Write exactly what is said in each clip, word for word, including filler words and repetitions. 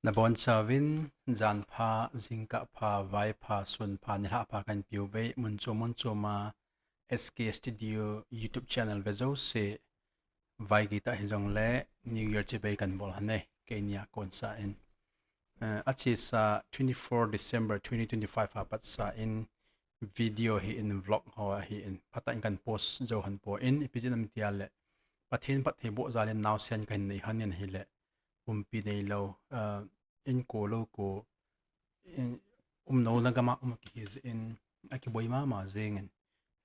Nabonchauvin, janpha, jingkah pha, vaipha, sunpha, nilhah pha kahin peuve, mun chom mun choma S K Studio YouTube channel ve jouse, vaigei tah hijongle New Year chibai kahin bol hon e, keini a konsa in. Eh, achesa twenty-four December twenty twenty-five a patsa in video hi in vlog ho ahi in, phatah in kahin post jou hon poi, ipi jeh ham itile Pathen phattheiboh jal in naosen kahin nei hon in ahile, umpi neilou, ah, inko lou ko, in, umlouna gam a um kihi jeh in, akiboi mama jeng in,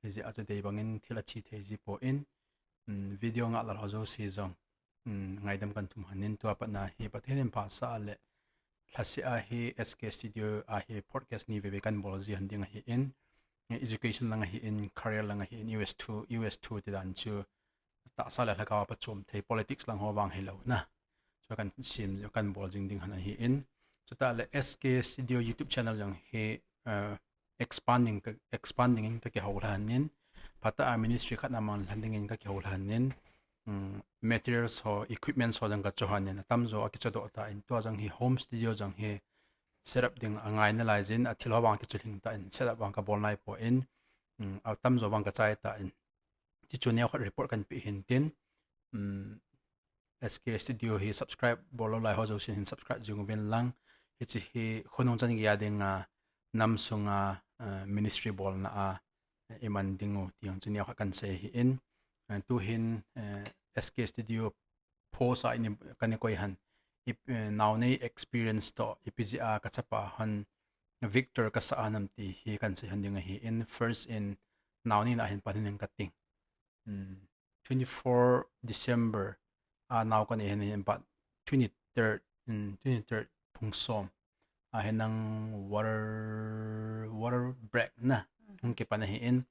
hijeh a chu dei bang in thil ache thei ji poi, um, video ngah lal ho jouse jong, um, ngaidam kahin thum hon in, tua patna hi Pathen in phasah le, lhaseh a hi S K Studio a hi podcast ni veve kahin bol ji hon ding ahi in, education lang ahi in, career lang ahi in, U S two, U S two ti dan chu tahsa le lhagao a pachom thei, politics lang ho vang hilou na. Chu kahin sem, kahin bol jing ding hon ahi in. Chutah le S K Studio YouTube channel jong hi, eh, expanding ka, expanding in kakihou lhon in, phatah a ministry khat na mang lhon ding in kakihou lhon in, um, materials ho, equipments ho jong kachoh hon in, atamjo akichohdoh tan, tua jong hi home studio jong hi set up ding angai nalai jin, athil ho vang kichoh lhing tan, set up vang kabol nai poi, um, atamjo vang kachai tan, ti chu neokhat report kahin pe hin tin, um, S K Studio hi subscribe bol lou lai ho jousen hin subscribe jing uvin lang, hiche hi khonung chan gei a dinga, nam sunga, eh, ministry bolna a, eh, iman ding u ti jong chu neokhat kahin sei ahi in, eh, tu hin, eh, S K Studio post a in kahin koi hon, ip-, eh, naonei experience toh, ipi jeh a kachapa hon Victor kasah a ham ti hi kahin sei hon ding ahi in, first in naonei na hin pan hon in kating. Um, twenty-four December a nao kanei hon in, but twenty-third, um, twenty-third pung som a hin nang water, water break na, hung kipan ahi in,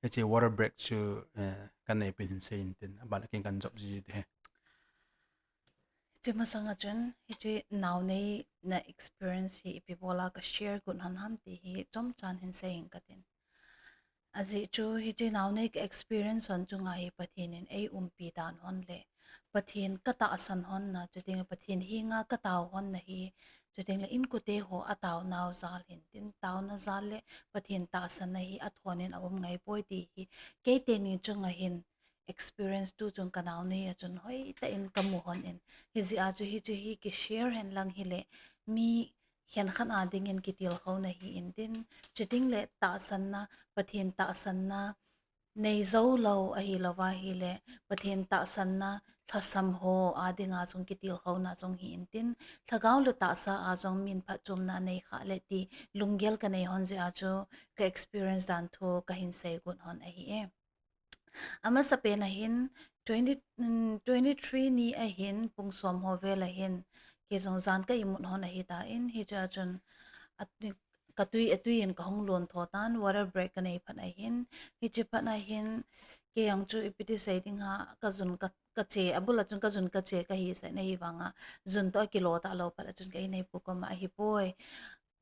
hiche water break chu, eh, kanei pen hin sei in tin, aban a ken kahin jop ji ding ahi. Hiche masang a chun, hiche naonei na experience hi ipi bol a kashare got hon ham ti hi chomchan hin sei in katin. Ajeh chu hiche naonei ka experience hon chunga hi Pathen in eiumpi dan hon le, Pathen katahsan hon na, chuteng le Pathen henga katao hon na hi, chuteng le inkote ho ataonau jal hin tin, taona jal le Pathen tahsan na hi athon in aum ngai poi ti hi, kei teni chunga hin experience tu chung kanaonei a chun hoitah in kamu hon in. Hijeh a chu hichu hi kishare hen lang hile, mi khenkhat a dingin kitilkhouna hi in tin, chuteng le tahsanna, Pathen tahsanna, nei jou lou ahilouva ahile, Pathen tahsanna, lhasam ho a dinga chung kitilkhouna chung hi in tin, lhagao le tahsa a chung min phatchomna nei khah le ti, lunggel kanei hon jeh a chu ka experience dan thu kahin sei got hon ahi e. Amasapen a hin, twenty, um, twenty-three ni a hin, pung som ho vel a hin, kei jong jan ka imut hon ahitan, hichea chun, a, katui, atui in kahung lon tho tan, water break kanei phat a hin, hiche phat a hin, kei jong chu ipi ti sei ding ham, kajun ka, kache, abul a chun kajun kache kahi sah in ahivanga, jun toh akilo talou phat a chun ka in a pu koma ahipoi.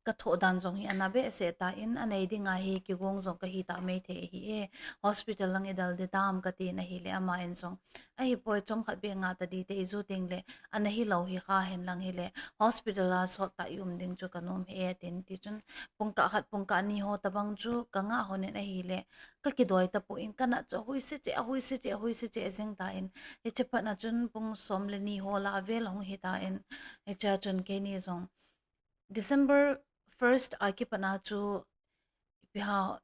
Kathoh dan jong hi ana behseh tan, anei dinga hi kigong jong kahi ta maithei ahi e. Hospital lang idel ding tam katin ahile, aman jong, ahipoi, chomkhat beh ngah ta ding te, iju tengle, ana hilou hi kha hen lang hile, hospital a sot tah i um ding chu kanom hih e, atin, tichun, pungkah khat, pungkah ni ho tabang chu kangah hon in ahile, kakidoi tapon, kanat chu ahuise cheh, ahuise cheh, ahuise cheh jeng tan, hiche phat a chun pung som le ni ho lah vel hung hitan, hichea chun keini jong, December first a kipat a chu, ipi ham,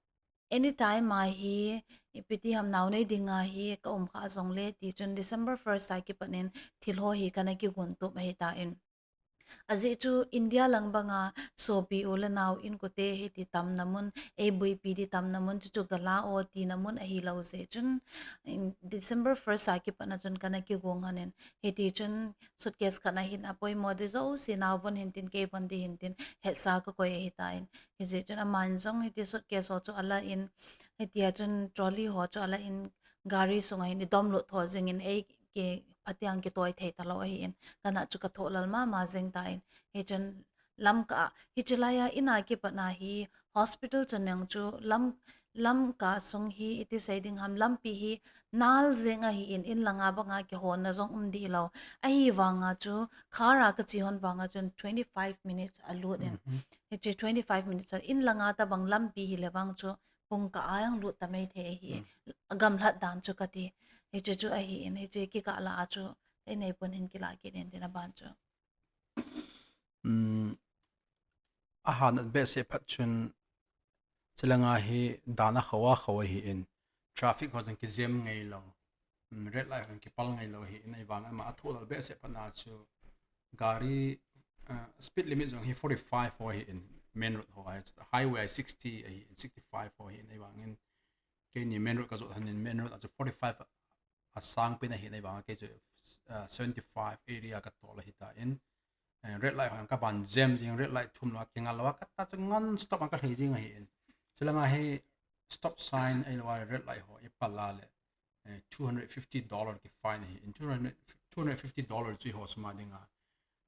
anytime a hi, ipi ti ham, naonei dinga hi ka um kha jongle, tichun December first a kipat in thil ho hi kana kigon tup ahitan. Ajeh chu India lang banga sopi u le nao inkote hiti tamna mun, eiboipi ding tamna mun, chuchu gala o tina mun ahilou jeh chun, in December first a kipat a chun kana kigong hon in, hitichun suitcase khat a hin apoimo ding jouse nao von hin tin, kei von ding hin tin, hetsa kakoi ahitan. Hijeh chun aman jong hiti suitcase ho chu alan, hitia chun trolley ho chu alan, gari sunga hin idom lut tho jengin, ei kiphateng kitoi thei talou ahin, kanat chu kathoh lal mama jeng tan. Hichun Lamka a, hiche laiya in a kipat na hi hospital chu neng chu lam, Lamka sung hi iti sei ding ham, lampi hi nal jeng ahi in, in langa banga kihonna jong um di lo. Ahivanga chu car a kache hon vanga chun twenty-five minutes a lut in. Mhm. Hiche twenty-five minutes a in langa tabang lampi hile vang chu pung kah a jong lut ta mai thei ahi. Mm. Agamlhat dan chu kati. Hiche chu ahi in, hiche kikah la a chu, ei nei pun hin kila kit in tina ban chu. Um, ahanat behseh phat chun, chilanga hi dan a kho a kho ahi in, traffic ho jong kijam ngai lo, um, red light ho jong kipal ngai lo ahi in, ahivang ama athoh lal behseh phat na chu, gari, uh, speed limit jong hi forty-five ho ahi in, main road ho ahi, highway sixty ahi in, sixty-five ho ahi in, ahivangin, keini main road kajot hon in, main road a chu forty-five asang pen ahi in, ahivanga kei chu, uh, seventy-five area katoh ahi ta in, eh, red light ho jong kaban jam jing, red light thum lou a kingal lou a, kata chu ngan stop a kalhai jing ahi in. Chilanga hi stop sign ahilou a red light ho ipal a le, eh, two hundred fifty dollar ki fine ahi in. Two hundred, two hundred fifty dollar chu eiho sum a dinga,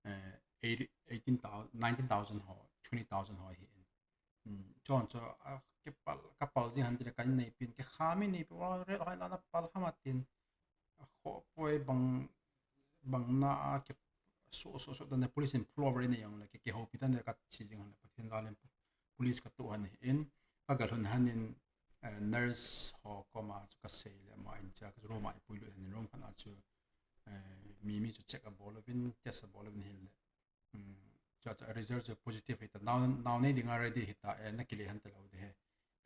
eh, eighty, eighteen thousand, nineteen thousand ho, twenty thousand ho ahi in. Hmm, chun chu, a, kipal, kapal jing hon tile ka in neipin, kikha mi neipi, wa, red light a napal ham atin. A, kho poi bang, bang na a, ki, so, so, so, dan police in pull over in a jong le, ki, kihoupi dan le kati jing hon le, Pathen jal in police katoh hon in, kaga lhun hon in, eh, nurse ho koma chu kasei le, ama in cha, ka room a ipui lut hon in, room khat a chu, eh, mi, mi chu check abol uvin, test abol uvin ahile. Hmm, cha, cha, result chu positive hita. Nao, nao nei dinga ready hita, eh, nakile hon talou ding ahi.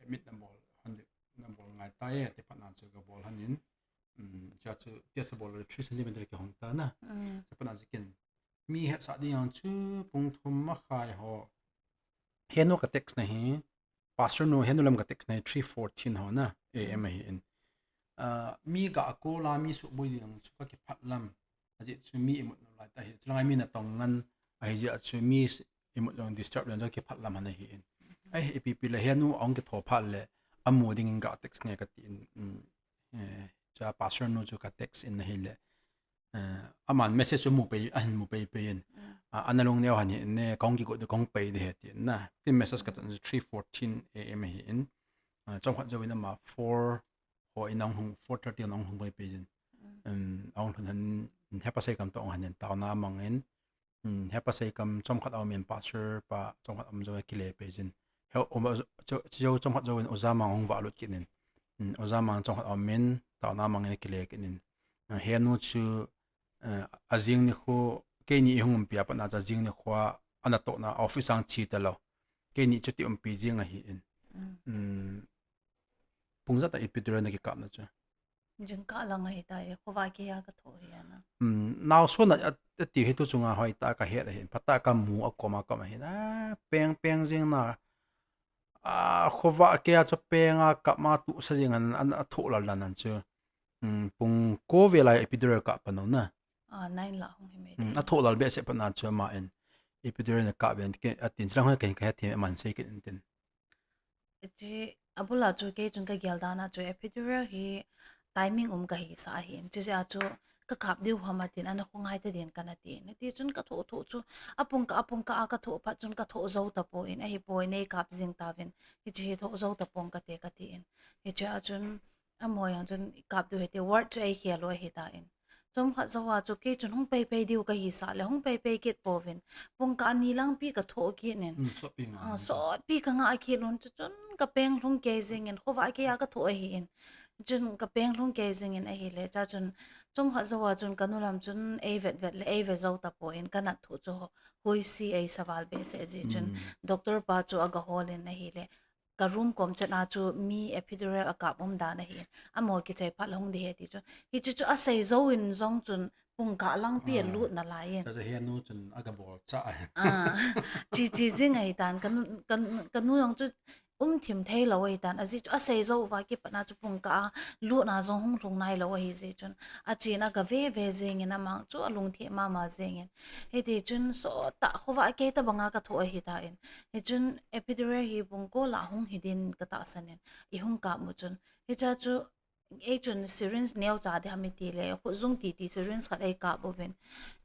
Admit nabol hon ding, nabol ngai tai, eh, ti phat na chu kabol hon in. Hmm, cha chu test abol le three centimeter kihong ta na. Hmm. Cha phat na chu ken. Mi hetsah ding jong chu pung thum makhai ho. Henu ka text na hi. Pastor nu, henu lam ka text na hi three fourteen ho na, A M ahi in. Ah, mi ga a call a, mi suboi ding chu kakiphat lam. Ajeh chu mi imut lou lai ta hi. Chulanga mi natong ngan ahi jeh chu mi s-, imut jong disturb jong chu kakiphat lam hon ahi in. Ai, ipi pi le henu ahung kitho phat le, amu dingin ga text nge kati in. Mm, eh, cha pastor nu chu ka text in ahile. Eh, aman message chu mu pei, ahin mu pei pei in. Mm. Ah, ana lungneo hon in, ne, kahung kigot ding kahung pei ding ahi tin na. Tin message ka ton three fourteen A M ahi in. Ah, chomkhat jouvin ama four ho in ahung hung, four thirty in ahung hung pei pei in. Mm. Um, ahung lhun hon, hepa Seikam toh ahung hon in, taona amang in. Um, hepa Seikam chomkhat aum in, pastor pa chomkhat aum jou kile pei in. He, um, chu, chu jou chomkhat jouvin oja Mang ahung valut kit in. Um, oja Mang chomkhat aum in, taona amang in kile kit in. Ah, henu chu, eh, ajing nikho, keini ihung umpi a pat na chu ajing nikho a, ana toh na office a ahung che talou. Keini chuti umpi jing ahi in. Mm. Um, pung ijat a epidural na kikap na chu. Jingkah lang ahi tai, khovah kei a kathoh ahi na. Um, naosen a, a, ati hi tu chunga hoitah a kahet ahi, phatah a kamu a kom a kom ahi na, peng peng jing na, a, khovah kei a chu peng a kap ma tu sa jing an, an, athoh lal dan an chu. Um, pung ko vel a epidural kap pan na. Ah, nine lah hung hi mai. Um, athoh lal behseh pan na chu ama in. Epidural na kap ven, ke, atin, chulanga hoi kahin kahet thei, aman sei kit in tin. Hiche, abul a chu kei chun kagel dan a chu epidural hi timing um kahisah ahi in. Chujeh a chu kakap diu ham atin, ana khongai ta din kana ti in. Hiti chun kathoh thoh chu, apung kah, apung kah a kathoh phat chun kathoh jou tapon, ahipoi nei kap jing tauvin. Hiche hi thoh jou tapong kate kati in. Hiche a chun, amaho jong chun kap diu hite, ward chu eikhel u ahi tan. Chomkhat jou a chu kei chun hung pei pei diu kahisah le, hung pei pei kit pouvin. Pung kah ni lang pi kathoh kit in. Hmm, sotpi nga. Ah, sotpi kanga kit un chu chun kapeng lhung kei jing in, khovah kei a kathoh ahi in. Chun kapeng lhung kei jing in ahile, cha chun chomkhat jou a chun kanu lam chun eivet vet le eive jou tapon, kanat thoh chu ho-, hoisi eisa val behseh jeh chun. Hmm. Doctor pa chu agahol in ahile. Ka room kom chet a chu mi epidural akap um dan ahi. Amaho kichai phat le hung ding ahi ti chu. Hichu chu asei jou in jong chun pung kah lang pi alut nalai in. Taja henu chun agabol cha. Ah, chi chi jing ahi tan. Kanu, kan, kanu jong chu um thim thei lou ahi tan. Ajeh chu asei jou uva kipat na chu pung kah a lut na jong hung lhung nai lou ahi jeh chun. Achen agave ve jing in amang chu alungthim mama jing in. Hiti chun sot tah khovah kei tabang a kathoh ahi tan. Hichun epidural hi pung ko lah hung hi din katahsan in, ihung kap u chun. Hicha chu ei chun syringe neocha ding ham iti le, khut jung titi syringe khat ei kap uvin.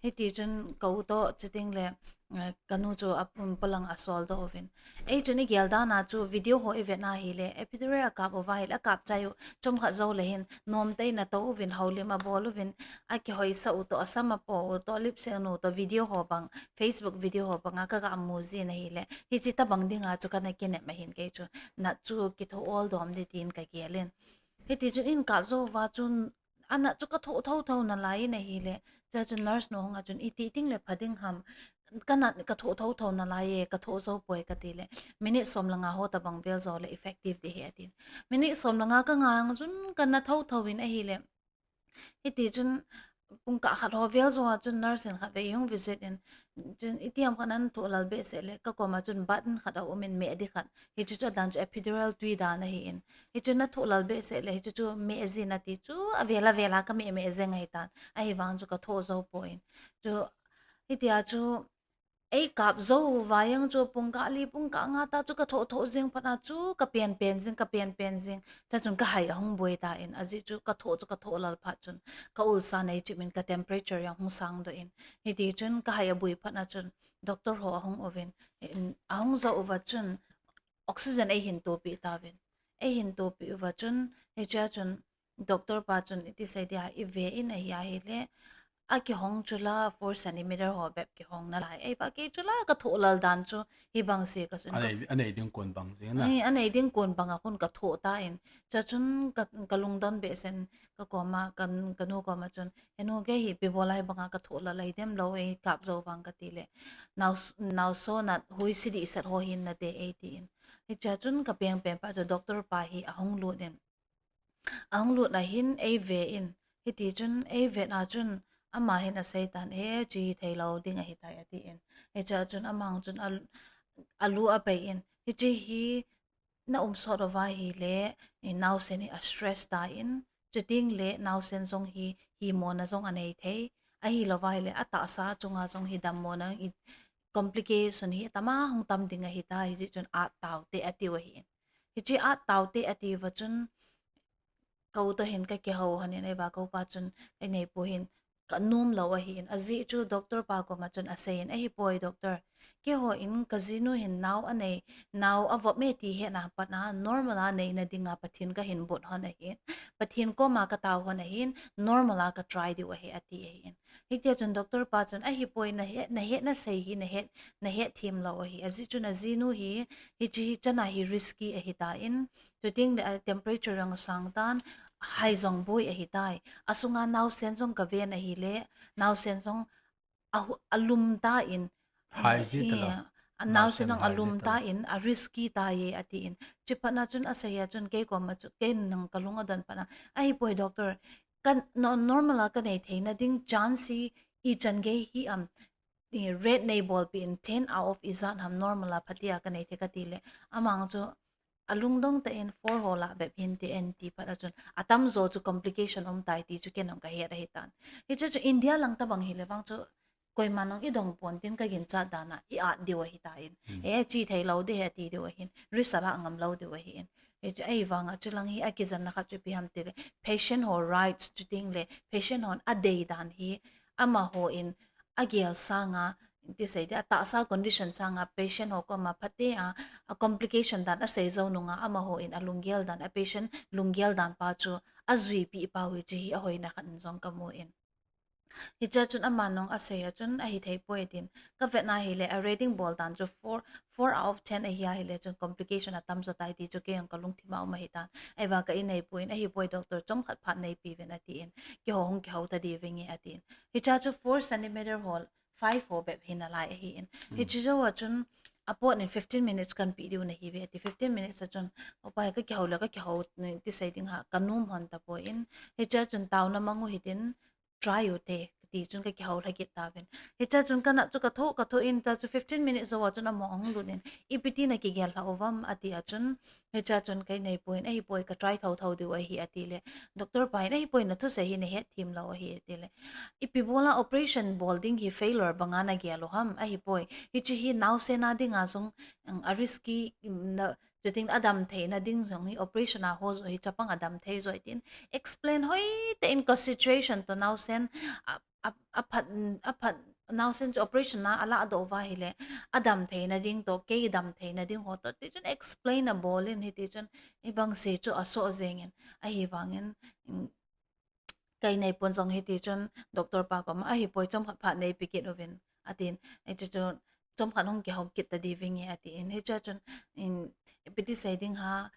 Hiti chun ka u toh, chuteng le, eh, ka nu chu a pum palang a sol doh uvin. Ei chun i gel dan a chu video ho i vet na hile, epidural a kap uva hile, a kap chai u, chomkhat jou le hin, nomtei in a tou uvin, houlim a bol uvin, a kihoisah u toh, a sam a po u toh, lip sync u toh, video ho bang, Facebook video ho bang a ka ga mu jin ahile, hichi tabang ding a chu ka na kinep ahin kei chu, nat chu kitho ol dom ding tin ka gel in. Hiti chun in kap jou uva chun, a nat chu ka tho tho tho nalai in ahile, chua chun nurse nu hung a chun, iti ting le pha ding ham, ka nat ka tho tho tho nalai e, ka tho jou poi ka ti le, minute som le nga ho tabang vel jou le effective ding ahi atin. Minute som le nga ka ngai chun ka na tho tho in ahile, hiti chun pungkah khat ho vel jou a chun nurse in khat vei hung visit in, chun iti ham khat na na thoh lal behseh le, ka kom a chun button khat a um in meh ding khat. Hichu chu a dan chu epidural tui dan ahi in. Hichu na thoh lal behseh le, hichu chu meh jin ati chu a vel a vel a ka meh meh jeng ahi tan. Ahivang chu ka tho jou poi. Chu hitia chu ei kap jou uva jeng chu pungkah li pungkah nga ta chu ka tho tho jeng phat a chu ka pen pen jing, ka pen pen jing. Chua chun ka hai ahung buai ta in, ajeh chu ka tho chu ka tho lal phat chun ka ulsa nei chim in ka temperature jong hung sang doh in. Hiti chun ka hai a buai phat a chun doctor ho ahung uvin, in, ahung jou uva chun oxygen ei hin topi tauvin. Ei hin topi uva chun, hichea chun doctor pa chun iti sei dia, i ve in ahi ahile, a kihong chu la four centimeter ho bep kihong nalai. Ei pa kei chu la ka tho lal dan chu hibang si ka sun ka Anei, anei ding kon bang si na. Ai, anei ding kon bang a khun ka tho ta in. Chua chun ka, ka lungdon behseh in ka kom a, ka, ka nu kom a chun, he nu, kei hi ipi bol a hibang a ka tho lal ahi dem lou, ei kap jou vang ka ti le. Nau, nau so na hui si dih set ho hin na te ei ti in. Hichea chun ka peng pen pa chu doctor pa hi ahung lut in. Ahung lut na hin ei ve in. Hiti chun ei vet na chun ama hin a sei tan, he, chu hi thei lou ding ahi tai ati in. Hichea chun ama hung chun a, a lu a pai in. Hichi hi na um sot uva hile, i nausen hi a stress ta in, chuteng le nausen jong hi, himo na jong a nei thei. Ahi lou va hile, a tahsa chunga jong hi dammo na, i complication hi tama hung tam ding ahi ta, hijeh chun at tau te ati u ahi in. Hichi at tau te ati uva chun, ka u toh hin ka kihou hon in, ei va ka u pa chun, ei nei pu hin, ka nom lou ahi in, ajeh chu doctor pa kom a chun a sei in, ahi poi doctor. Keiho in ka jinu hin nau a nei, nau a vop me ti hetna pat na, normal a neina ding a Pathen ka hin bot hon ahi in. Pathen kom a ka tao hon ahi in, normal a ka try diu ahi ati ahi in. Hitia chun doctor pa chun, ahi poi na het, na het na sei hi, na het, na het them lou ahi. Ajeh chu na jinu hi, hichi hi chan a hi risky ahi ta in, chuteng le a temperature jong sang tan, hai jong buai ahi tai. A sunga nausen jong ka ven ahile, nausen jong a hu-, a lum ta in, Hai ji ta lo. eh, a nausen Nausen jong a hai ji lum ta ta lo. In, a risky ta e ati in. Chi phat na chun a sei a chun kei kom a chu, kei nang ka lung a don phat na. Ahi poi doctor, ka no-, normal a ka nei theina ding chance hi i chan gei hi am, i rate nei bolpi in ten out of i jan ham normal a phatea ka nei thei ka ti le. Amang chu a lungdong tah in four ho lah bep hin ti en ti phat a chun, a tamjo chu complication um tai ti chu ken jong ka het ahi tan. Hichu chu India lang tabang hile vang chu koima nang i dong pon tin ka ginchat dan a i at diu ahi ta in. Hmm. E, chi thei lou ding ahi ati diu ahin. Risk a lah ngam lou diu ahi in. Hichu ahivang a chu lang hi a kijen na khat chu ipi ham ti le, patient ho rights chuteng le, patient hon a dei dan hi amaho in a gel sang a, ti sei dia, a tahsa condition sang a, patient ho kom a phatea, a complication dan a sei jou nung a, amaho in a lunggel dan, a patient lunggel dan pa chu a juipi pa u chu hi a hoina khat in jong ka mu in. Hichea chun ama nung a sei a chun ahi thei poi tin. Ka vet na hile a rating bol dan chu four, four out of ten ahi a hile chun complication a tamjo tai ti chu kei jong ka lungthim a um ahi tan. Ahivang ka in nei pu in, ahi poi doctor, chomkhat phat nei pi ven ati in. Keiho hung kihou ta diu venge ati in. Hichea chu four centimeter ho, five ho bep hi nalai ahi in. Hmm. Hichi jou a chun a pot in fifteen minutes kan pe diu nahi ve ati. Fifteen minutes a chun, o pa, ka kihou le ka kihou ti sei ding ha, ka nom hon ta poi in. Hichea chun taona mang u hitin, try u te, ti chun ka kihou lha kit tauvin. Hichea chun ka nat chu ka tho, ka tho in, ta chu fifteen minutes jou a chun amaho ahung lut in, ipi ti na kigel lha u vam ati a chun, hichea chun ka in nei pu in, ahi poi, ka try tho tho diu ahi ati le. Doctor pa in, ahi poi, na thusei hi na het them lou ahi ati le. Ipi bol a operation bol ding hi failure bang a na gel u ham, ahi poi. Hichi hi nausen a ding a jong, ang, a risky, na, Chuting a damtheina ding jong hi operation a ho joh hi chapang a damthei joh tin explain hoitah in ka situation toh naosen a, a, a phat, a phat naosen chu operation a ala doh uva ahile a damtheina ding toh kei damtheina ding ho toh tichun explain a bol in hitichun hibang se chu asoh jeng in ahivangin kei neipun jong hitichun doctor pa koma ahipoi chomkhat phat neipi kit uvin atin. Hichu chu chomkhat hung kihou kit tadiu vinge atin. Hichea chun ipi ti sei ding ham,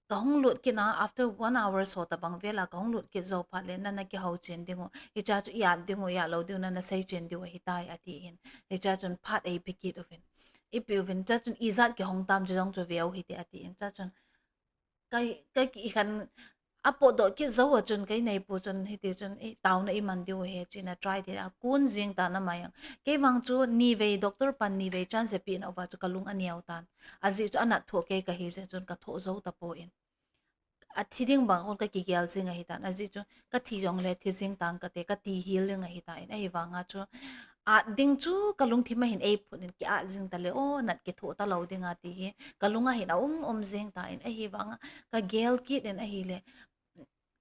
ka hung lut kit a after one hour so tabang vel a ka hung lut kit jou phat le nana kihou chen diu. Hichea chu i-at diu, i-at lou diu nana sei chen diu ahitai atin. Hichea chun phat eipi kit uvin. Ipi uvin chea chun ijat kihong tam chu jong chu veu hite atin. Chea chun ka, ka kikhen a potdoh kit jou a chun kei neipu chun hitichun taona iman diu ahi chu ina try ding a kun jing tan amai ang. Kei vang chu nivei doctor pan nivei chance peh nauva chu ka lung aneo tan. Ajeh chu anat thoh kei kahi jeh chun ka thoh jou tapon. Athi ding bang kon ka kigel jing ahitan. Ajeh chu ka thi jongle thi jing tang kate, ka ti hel ding ahitan. Ahivanga chu at ding chu ka lungthim a hin eiphut in ki-at jing tale, o nat kithoh talou ding ati hi ka lung a hin aum um jing tan. Ahivanga ka gel kit in ahile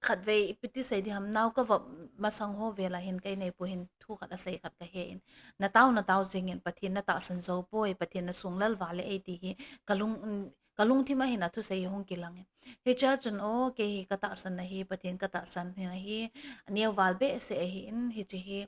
khatvei ipi ti sei ding ham, nao ka vop masang ho vel a hin kei neipu hin thu khat asei khat kahe in, na tao na tao jing in Pathen na tahsan jou poi, Pathen na sung lal vale eiti hi ka lung, ka lungthim a hin athusei hung kilang in. Hichea chun o kei hi ka tahsan ahi, Pathen ka tahsan ahi, aneo val behseh ahin, hiche hi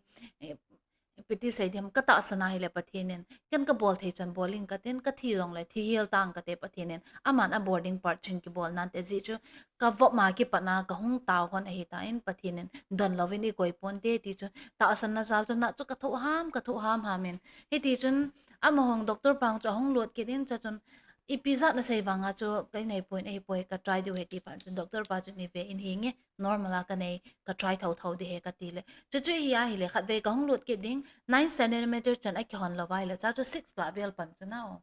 ipi ti sei ding ham, ka tahsan ahile Pathen in ken ka bol thei chan bol ing katin, ka thi jongle thi hel tang kate Pathen in aman a boarding part chun kibol nante jeh chu ka vop ma kipat na ka hung tao hon ahitan Pathen in don louvin ikoi ponte ti chu tahsan na jal chu nat chu ka thoh ham, ka thoh ham ham in. Hitichun amahon doctor pang chu ahung lut kit in chea chun ipi jat na sei vanga chu kei neipun ahipoi ka try diu ahi ti phat chun doctor pa chun ive in hinge normal a ka nei ka try thotho ding ahi kati le. Chuchu hi ahile khatvei ka hung lut kit ding nine centimeter chan akihon lou uva ahile chea chu six lah vel pan chu nao.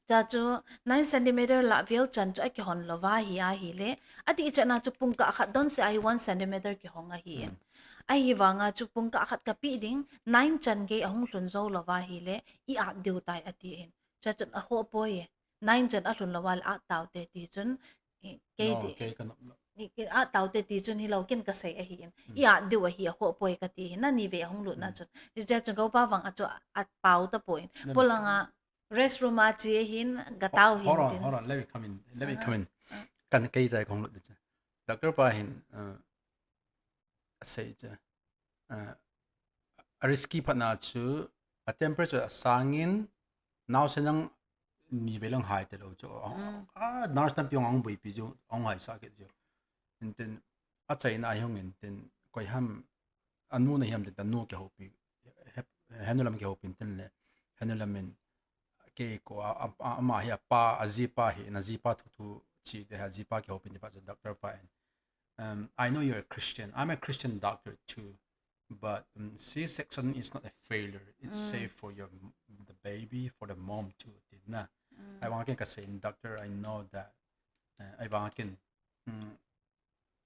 Chea chu nine centimeter lah vel chan chu akihon lou uva hi ahile ati chan a chu pungkah khat don seh a hi one centimeter kihong ahin. Ahivanga chu pungkah khat ka peh ding nine chan gei ahung lhun jou lou uva ahile i-at diu tai atin. Chea chun ahoh poi, nine chan alhun lou uva le at taute ti chun kei ti, at taute ti chun hilou ken ka sei ahin. I-at diu ahi, ahoh poi kati hin, na nivei ahung lutna chun. Hichea chun ka upa vang a chu apao tapon. Polanga restroom a che hin ka tao hin tin. Hold on, hold on, let me come in, let me come in. Kan kei jai kahung lut ding chu doctor pa hin asei chu a risky phatna chu a temperature asangin naosen jong nivei lang hai talou chu a nurse tampi jong ahung boipi chu ahung haisah kit chu. Intin achaina ahung intin koi ham anu na hiam tin anu kihoupi, henu lam kihoupi intin le henu lam in kei ko ama hi apa, ajipa hi, ajipa thu thu che ding ahi, ajipa kihoupi ti phat chu doctor pa in, I know you're a Christian, I'm a Christian doctor too, but C-section is not a failure, it's safe for your, the baby, for the mom too, tina. Ahivang ken ka sei in, doctor, I know that, ahivang ken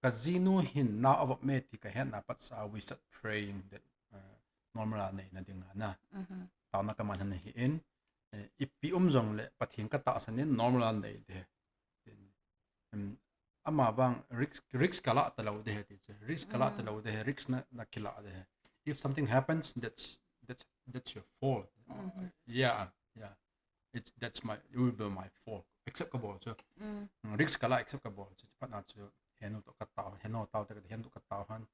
ka jinu hin nao avop me ti ka hetna patsa we start praying that normal a neina dinga na taona ka man ahin, ipi um jongle Pathen ka tahsan in normal a nei ding ahi. Ama vang risk, risk ka lah talou ding ahi ti chu, risk ka lah talou ding ahi, risk na, na kilah ding ahi. If something happens, that's, that's, that's your fault. Yeah, yeah. It's, that's my, it will be my fault. Accept ka bol chu. Risk ka lah, accept ka bol chu. Phatna chu henu toh ka tao, henu tao te ka henu toh ka tao han.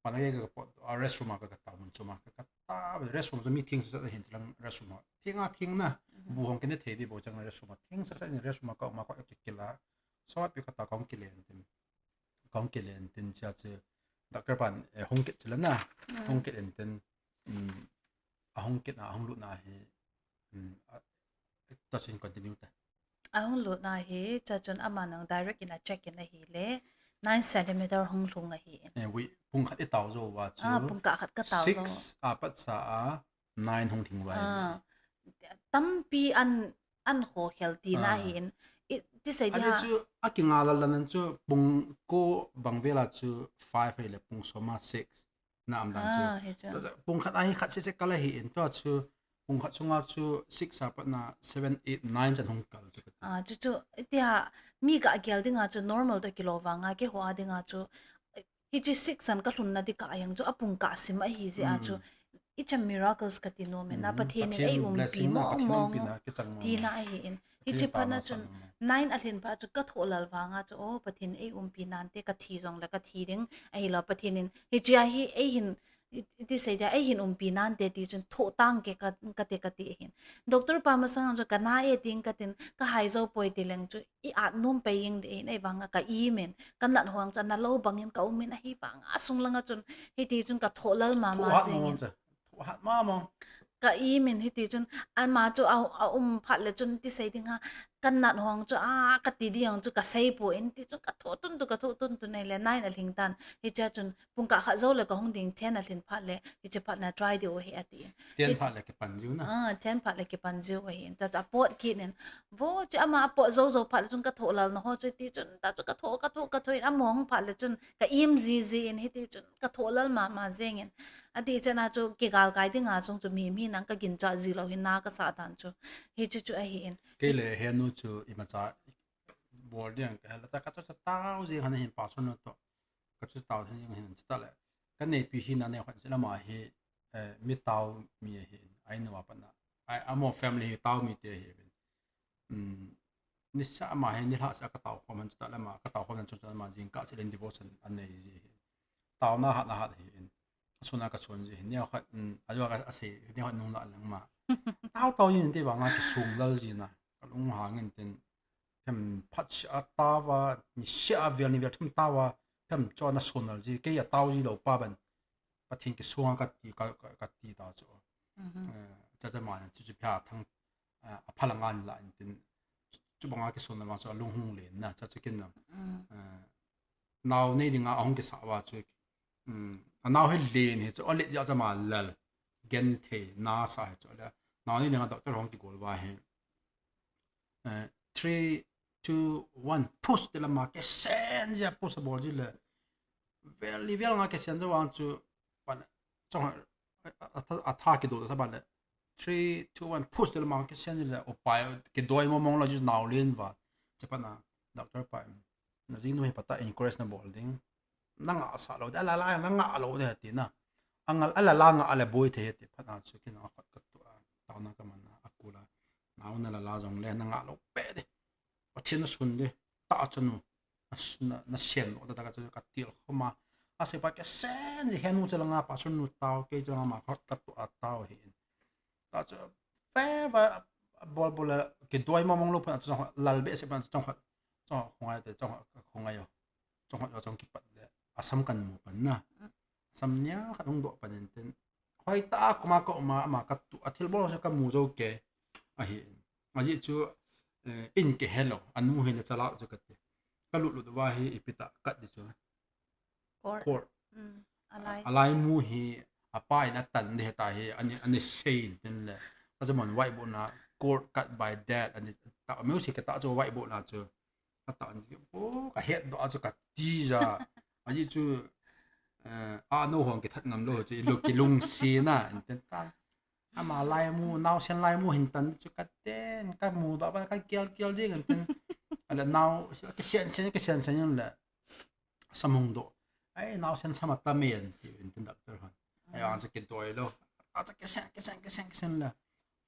Phatna kei ka pot a restroom a ka, ka tao mun chu ma ka, ka tao restroom chu mi theng sasa hin chilang restroom a. Theng a theng na. Bu hong kine thei di bou chang restroom a. Theng sasa in restroom a ka ma ka kikila. Sapi ka tao kahung kile intin. Kahung kile intin chea chu doctor pan hung kit chila na. Hung kit intin ahung kit na, ahung lut na hi Touch and continue te. Ahung lut na hi, chachun aman ang direct in a check in ahile, nine centimeter hung lhung ahi. Eh, wait, pung khat i tao jou va chu. Ah, pung kah khat ka tao jou. Six a pat sa a, nine hung lhing va. Ah, tampi an, an ho khel ti na hi in. I, ti sei dia. Chu a kinga lal nan chu pung ko bang vela chu five ahile pung soma six. Na am dan chu. Ah, hi chu. Pung khat ahi khat sese kala hi in tua chu, Pung khat sunga chu six a patna seven, eight, nine chan hung kal chu kati. Ah, chu chu, tia, mi ka gel dinga chu normal to kilo vanga, keiho a dinga chu, hichi six chan ka lhunna di ka yang chu, a pung ka sim ahi jeh a chu, Hmm. It's a miracles kati nom e na, Hmm, Pathen in Pathen ei umpi blessing na, mong Pathen mong umpi na, kichang mong tina mong. Ahi in. Pathen hichi patna chun, nine a lhin phat chu ka thoh lal vanga chu, oh, Pathen ei umpi nante ka thi jong le ka thi ding, ahilou Pathen in, hichi a hi ei hin, i, i ti sei dia, ei hin umpi nante ti chun thoh tang ke ka, ka te ka ti hin. Doctor pa masang chu ka na e ting ka tin, ka hai jou poi ti leng chu, i at nom pei ing de hin, ei vanga ka im in, ka nat hong chu ana lou bangin ka um in ahi vanga, sung langa chun, hiti chun ka thoh lal mama. Thoh hat jeng mong in. Chu. Thoh hat mama. Ka im in hiti chun, ama chu a, a um phat le chun ti sei ding ha, ka nat hong chu, a, ka ti ding chu ka sei poi in ti chun ka thoh tun tu, ka thoh tun tu nei le nine a lhing tan. Hichia chun, pung ka khat jou le ka hung ding, ten a lhin phat le, hichi phat na try diu ahi ati. Ten phat le kipan jiu na. Ah, ten phat le kipan jiu ahi. Ta chu a pot kit in. Vo chu ama a pot jou jou phat le chun ka thoh lal na ho chu ti chun. Ta chu ka thoh, ka thoh, ka thoh in a mong phat le chun ka im ji ji in hiti chun ka thoh lal mama jeng in. Ati chun a chu kigal kai dinga chung chu mi, mi nang ka gin cha ji lou hin na ka sa tan chu. Hichu chu ahi in. Kei le henu chu imacha bol ding ka hela ta ka chu tao jeng han hin pastor nu to. Ka chu tao jeng hin chu ta le. Ka neipi hi na ne khan chu lama hi, eh, mi tao mi ahi in. Ai nu apa na. Ai amo family hi tao mi te ahi in. Um, nisa ama hi nilhah sa ka tao khom han chu ta lama, ka tao khom han chu ta lama jing ka se len devotion an nei ji hi. Tao na hat na hat hi in. Suna ka sun ji hi. Nia khat, um, a jo ka a sei, nia khat nung la lang ma. Tao tao yin te ba nga ki sung lal ji na. Ka lung hang in tin. Phem phat sia tao va, nisia vel ni vel thum tao va, phem cho na sun lal ji. Kei a tao ji lou pa ban. Pathen ki sunga ka ti, ka, ka, ka ti ta chu. Mhm. Eh, cha cha ma chu chu pia thang, eh, a phalanga ni la in tin. Chu, chu banga ki sun lal ma chu a lung hung len na, cha chu kin na. Mm. Eh, nao nei dinga a hung kisa va chu, um, a nao hi len hi chu, a le ja cha ma lal, gen thei na sa hi chu le. Nao nei dinga doctor hung kigol va hi. Eh, three, two, one, push te lama kesen jia push a bol ji le. Vel li vel nga kesen jia vang chu, pan, chong, a, a, a, a tha kido ta ban le. Three, two, one, push te lama kesen ji le. O pai, kidoi mo mong la ji nao len va. Che pa na, doctor pa. Na jing nu hi pata encourage na bol ding. Na nga sa lou de, a la la, na nga lou de ti na. A nga, a la la nga a le boi the ti, phat na chu kin a khat ka tu a, tao na ka man a, a kula. Nao na la la jong le, na nga lou pe de. Pathen na sun de, ta chanu. Na, na, na sen lou de, ta ka chu ka til khoma. A se pa kesen ji henu chu la nga pa sun nu tao, kei chu la ma khat ka tu a tao hi. Ta chu, fe va, bol bol le, kidoi mo mong lou phat chu lal be se pan chu khongai te, khongai yo. Chong hot chong kipat le. Asam kan mu pan na. Mm. Asam nia khat hung doh pan in tin. Hoi ta kuma ka uma ama ka tu a thil bol se ka mu jo ke. Ahi. Aji chu, eh, in ke hello. Anu hi le chala chu ka ti. Ka lut lut va hi ipi ta kat di chu. Court. Court. Mm. Alai. Alai mu hi apa in a tan de ta hi ani, ani sei in tin le. Ka chu mon whiteboard na court cut by dad ani ta music ka ta chu whiteboard na chu. Ka ta ni, oh, ka het doh a chu ka ti ja. Aji chu, eh, a no hong kithat ngam lou chu, i lo kilungsi na, enten ta. Ama lai mu, naosen lai mu hin tan chu ka ten, ka mu doh ba, ka kial kial ding enten. Ala nao, kisen sen, kisen sen le. Sam hung doh. Ai, naosen sam a tam e, enten doctor hon. Ai, ang chu kidoi lou. A chu kisen, kisen, kisen, kisen le.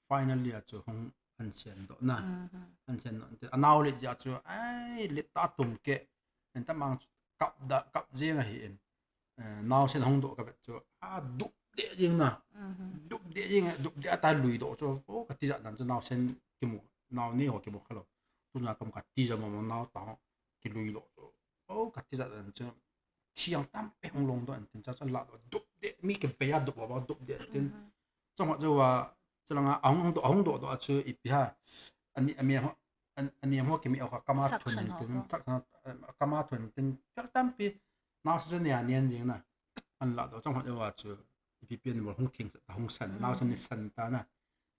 Finally a chu hung an sen doh na. Mhm. An sen doh. Ante, a nao le ja chu, ai, le ta tum ke. Enta mang chu kap da, kap jeng ahi in. Eh, naosen hung doh ka vet chu, a dup de jeng na. Mhm. Dup de jeng, dup de a ta lui doh chu, o, ka ti ja dan chu naosen kimu, nao ni ho kimu kha lou. Tu na kam ka ti ja mo mo nao ta ki lui doh chu. O, ka ti ja dan chu. Thiang tam pe hung long doh an tin cha chu la doh dup de, mi ke ve a dup ba dup de tin. Mhm. Chong ho jo wa, Chulanga ahung, ahung doh, ahung doh doh a chu ipi ha. Ani, ami ho, an, ani ho kimi ho kama thun tin, sak na, eh, kama thun tin, chak tampi. Nao sa chu nia nian jing na. An la doh chang ho wa chu ipi pian bol hung thing sa, hung san, nao sa ni san ta na.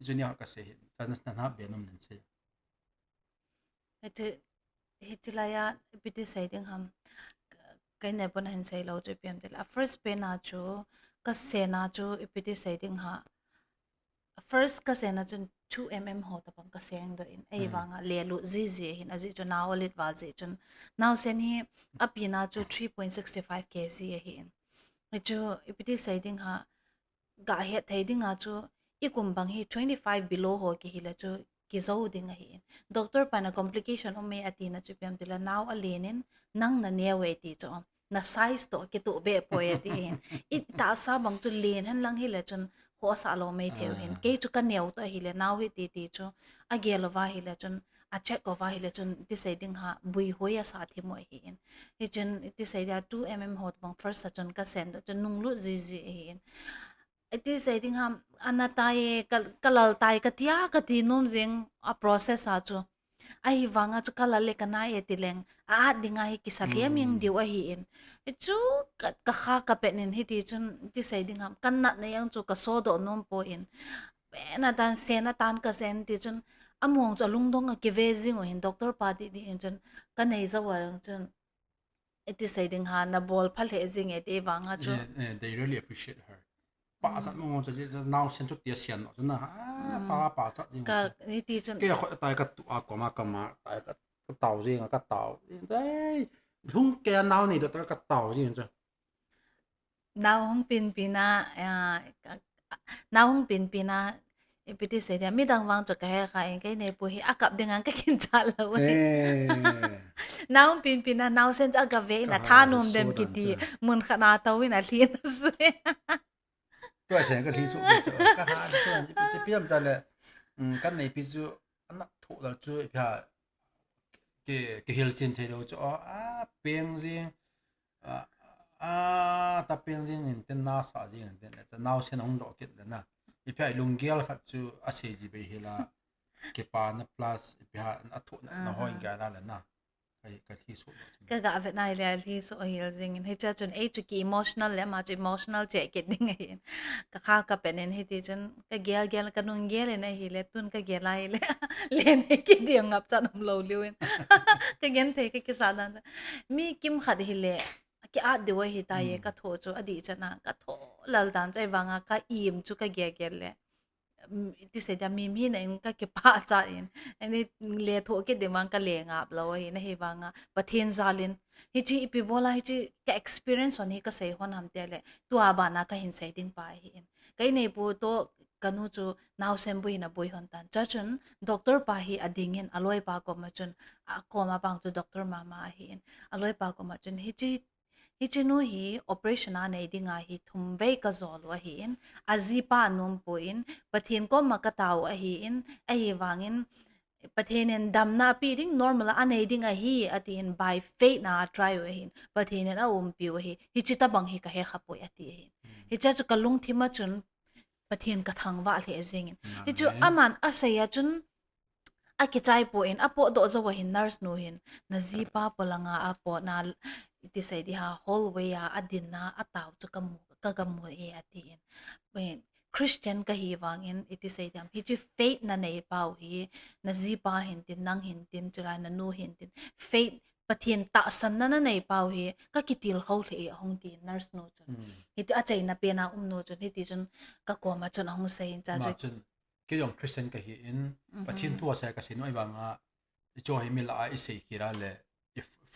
Chu nia ka sei hi, ta na, na, na be nom nen sei. Hichu, hichu laiya, ipi ti sei ding ham. Ka, ka nei pon hin sei lou chu ipi ham ti le. A first pen a chu, ka sen a chu, ipi ti sei ding ha. first kaseng na chun two mm ho tabang kaseng doh in. Ahivanga lelut jiji ahin, ajeh chu nao alet val jeh chun. Naosen hi apina chu three point six five kg ahin. Hichu ipi ti sei ding ham, gahet thei dinga chu ikum bang hi twenty five below ho kihi le chu kijou ding ahin. Doctor pana complication um e atina chu ipi ham tile nao alen in nang naneo e ti chu. Na size toh kitoh be poi ati hin. Itahsa bang chu len hen lang hile chun khohsah lou mai thei u hin. Kei chu kaneo toh ahile nao hi titi chu agel uva hile chun, acheck uva hile chun, iti sei ding ham, buihoi asah thim u ahin. Hichun iti sei dia two mm ho bang first a chun kaseng doh chun nunglut jiji ahin. Iti sei ding ham, ana tai, ka, kalal tai katia kati nom jing a process a chu. Ahivanga chu kalal le kanai e tileng, a-at dinga hi kisa lhem jeng diu ahin. Hichu ka, kakha kapet in hiti chun, iti sei ding ham, kanatna jeng chu kasodoh nom poi. Pen a tan, sen a tan kaseng ti chun, among chu alungdong a kive jing u hin, doctor pa didi hin chun, kanei jou a jeng chun, iti sei ding ham, nabol pha lheh jing e ti vanga chu. They really appreciate her. Pachat mong chu, naosen chu tia sian no chu na, pachat jing. Hiti chun kei khut tai katu a koma kama tai katao jing, katao jing. Hung kei nao nei doh ta katao jing chu. Nao hung pinpina, nao hung pinpina, ipi ti sei dia, midang vang chu kahe kha in, kei neipu hi akap dinga kakinchat lou e. Nao hung pinpina, naosen chu agave in, athanom dem kiti, mun khat na tou in alhin asui. Tua sen kalhi soh chu, kaha soh, ipi ham tile, kaneipi chu, ana thoh lal chu, ipi ham, kihilchen thei lou chu, a peng jing, a, a, ta peng jing in tin, nasa jing in tin, naosen hung doh kit le na. Ipi ham lunggel khat chu asei ji bei hila, kipana plus, ipi ham, athohna hoi gala le na. Kalhi soh. Kaga vet nai le alhi soh hel jing in. Hichea chun ei chu ki emotional le ama chu emotional cheh kit ding ahin. Kakha kapet in hiti chun kagel gel kanung gel in ahile tun kagel ahile. Len kit ding ngap chan umlou liu in. Kagenthei kakisah dan chu. Mi kimkhat hile ki-at diu ahitai e kathoh chu adih chan a. Kathoh lal dan chu ahivanga ka-im chu kagel gel le. Ti sei dia mi, mi na in kakipah chat in. Ani lethoh kit ding vang kale ngap lou ahin ahivanga Pathen jal in. Hiche ipi bola hiche ka experience hon hi kasei hon ham tile. Tua bana kahin sei ding pa ahin. Kei neipu toh kanu chu naosen bui hin abui hon tan. Chuchun doctor pa hi ading in aloipa koma chun, akoma pang chu doctor mama ahin. Aloipa koma chun hiche Hiche nu hi operation a nei dinga hi thum vei kajol u ahin, ajipa anompoi, Pathen koma katao u ahin, ahivangin Pathen in damna apeh ding, normal a anei ding ahi, atin by faith na atry u ahin, Pathen in aumpiu ahi, hiche tobang hi kahe khapoi ati ahin. Hichea chu kalungthim a chun Pathen kathangvah lheh jengin. Hichu aman asei a chun, akichai poi, apotdoh jou ahin nurse nu hin, najipa polanga apotna, iti sei ding ham, hallway a adinna atao chu kamu, kagamu e atin. Christian kahi vangin, iti sei ding ham, hiche faith nanei pau hi, najipa hin tin, nang hin tin, chulai nanu hin tin, faith Pathen tahsanna nanei pau hi, kakitilkhou lheh e ahung tin nurse nu chun. Hiti achaina pena um nu chun, hiti chun kakoma chun ahung sei in cha chu. Kei jong Christian kahin, Pathen thu asei kasei nom ahivanga, icho hi milah a isei khel a le,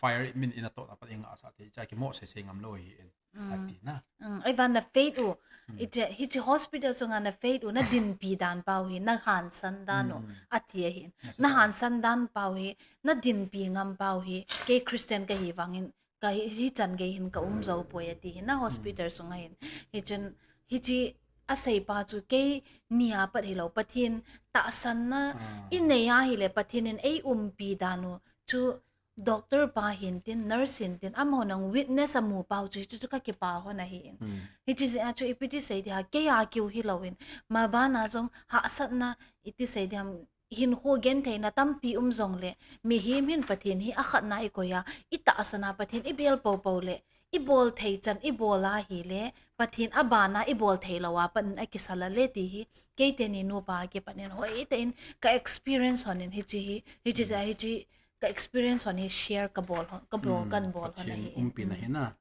fire min in atohna pat ingahsah thei, cha kimo seisei ngam lou ahin, ati na. Ahivang na faith u, hiche hospital sunga na faith u, nadinpi dan pau hi, nahansan dan u, ati ahin. Nahansan dan pau hi, nadinpi ngam pau hi, kei Christian kahi vangin, kahi, hichan gei hin kaum jou poi ati hin, na hospital sunga hin. Hichun, hiche aseipa chu keini a pat hilou, Pathen tahsanna inei ahile, Pathen in eiumpi dan u chu doctor pa hin tin, nurse hin tin, amahon witness amu pau chu, hichu chu kakipah hon ahin. Hiche jeh a chu ipi ti sei ding ham, keiya kiu hilouvin, mabana jong hahsatna, iti sei ding ham, hinkho gentheina tampi um jongle, mihem hin Pathen hi akhatna ikoi a, itahsan a Pathen ibel poupou le, ibol thei chan ibol ahile, Pathen abana ibol thei lou a pat in akisal a le ti hi, keiteni nupa akipat in hoitah in ka experience hon in hiche hi, hiche jeh a hiche ka experience hon hi share kabol hon, kabol, kanbol hon ahi. Umpina hi na.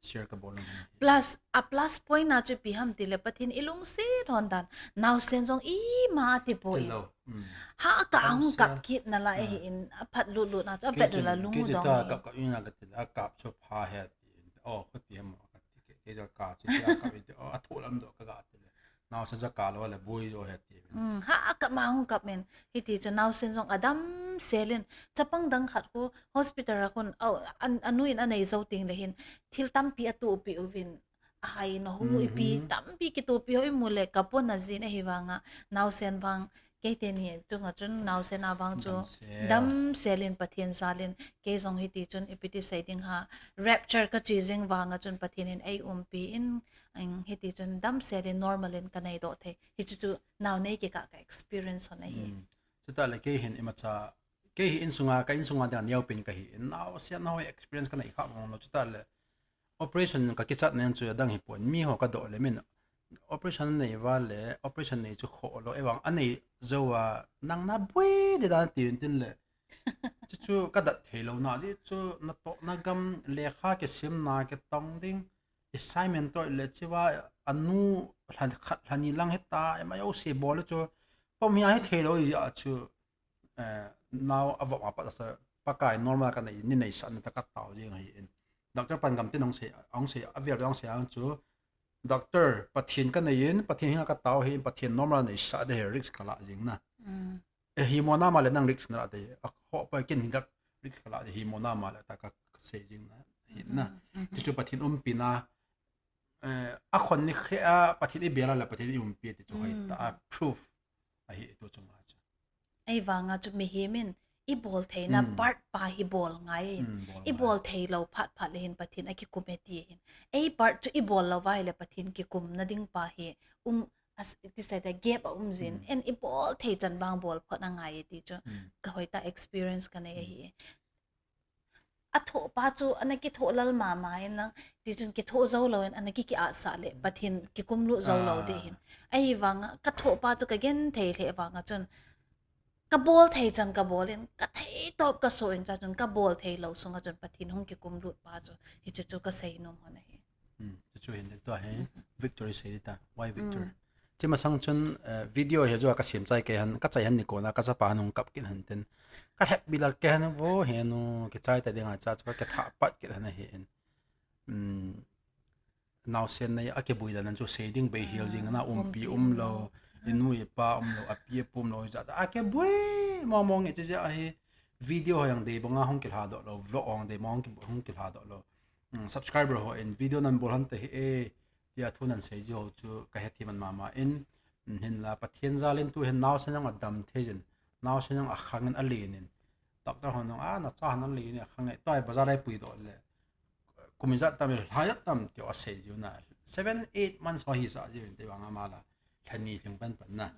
share kabol nom. Plus, a plus point na chu ipi ham tile Pathen ilungset hon dan. Naosen jong ima ati poi. Tilo. Hmm. Ha ka hung kap kit nalai ahin, aphat lut lut na chu avet la lung dong. Kap kap ina kati, akap chu pha he ti. Oh, kati ham kati. Kei jong ka chu kap iti. Oh, athoh lam doh kaga ti le. Naosen jong kalo le boi jo he ti. Hmm, ha kap ma hung kap men. Hiti chu naosen jong adam selin. Chapang dang khat khu hospital a khun, oh, an, anu in anei jou ting le hin. Thil tampi atupi uvin. Ahai na hu ipi tampi kitupi ho imu le kapon ajin ahivanga. Naosen vang. Kei teni chunga chun naosen a vang chu. Dam selin Pathen jalin. Kei jong hiti chun ipi ti sei ding ha. Rapture kachi jing vanga chun Pathen in eiumpi in. Hiti chun dam selin normal in kanei doh thei. Hichu chu nao nei kikah ka experience hon ahi. Chuta le kei hin imacha, kei hi insunga, ka insunga dinga neopen kahi in. Naosen ho experience kanei kha mong lo. Chuta le operation kakichat nen chu adang hipon. Mi ho kadoh le min operation nei va le, operation nei chu kho lo. Evang anei jou a nang naboi di dan tin tin le. Chuchu kadat thei lo na. Chuchu natoh na gam lekha kisim na kitong ding. Assignment toh le chiva anu lhan khat lhan ni lang heta, ema jouse bol chu. Pom hia hethei lo jeh a chu, eh, nao avop a pat sa Pakai normal kanei, ni neisah na ta katao jing ahi in. Doctor pan gam tin ong sei, ong sei, avel ong sei ang chu. Doctor, Pathen kanei in, Pathen hinga katao hi in, Pathen normal neisah de he risk kala jing na. Ehi mo nama le nang risk nala de, akhoh pa kin hi dak risk kala de, hi mo nama le ta kasei jing na, hi na. Chuchu Pathen umpi na, eh, akhon ni khe a Pathen ibel a le Pathen iumpi ti chu hoitah a proof ahi tu chunga chu. Ahivanga chu mihem in ibol theina part pa hi bol ngai in. Ibol thei lo phat phat le hin Pathen akikum e ti hin. Ei part chu ibol lo va hile Pathen kikum na ding pa hi um, as, ti sei ta gap aum jin. En ibol thei chan vang bol phot angai e ti chu. Ka hoitah experience kanei ahi. Athoh pa chu ana kithoh lal mama in lang, ti chun kithoh jou lo in ana ki, ki asa le, Pathen kikum lut jou lo de hin. Ahivanga, kathoh pa chu kagen thei le vanga chun, kabol thei chan kabol in, kathei top kaso in cha chun, kabol thei lo sunga chun Pathen hung kikum lut pa chu, hichu chu kasei nom hon ahi. Chuchu hin tua hi, victory sei ta, why victory? Chi masang chun, eh, video hi jua kasem chai kei han, kachai han nikona, kachapa han hung kap kin han tin. Kahet bilal kei han vo, henu, kichai ta dinga cha, chu katha pat kei han ahi in. Naosen nei akibui dan chu sei ding bei hial jing na, umpi um lo, inu ipa um lo, api apu um lo, cha, akibui mong mong e chi jeh ahi. Video ho jong dei banga hung kilha doh lo, vlog ho jong dei banga hung kilha doh lo. Subscriber ho in video nan bol hon te hi e, tia thu nan sei ji ho chu kahethem man mama in, hinla Pathen jal in tu hin naosen jong adam thei jin, naosen jong akhang in alen in, doctor hon jong a nacha han alen in akhang e, tua bazar a pui doh le, kum ijat tam, lha ijat tam tiu asei jiu na, seven, eight months ho hisa jiu in ti vang ama la, lha ni lhing pan pan na.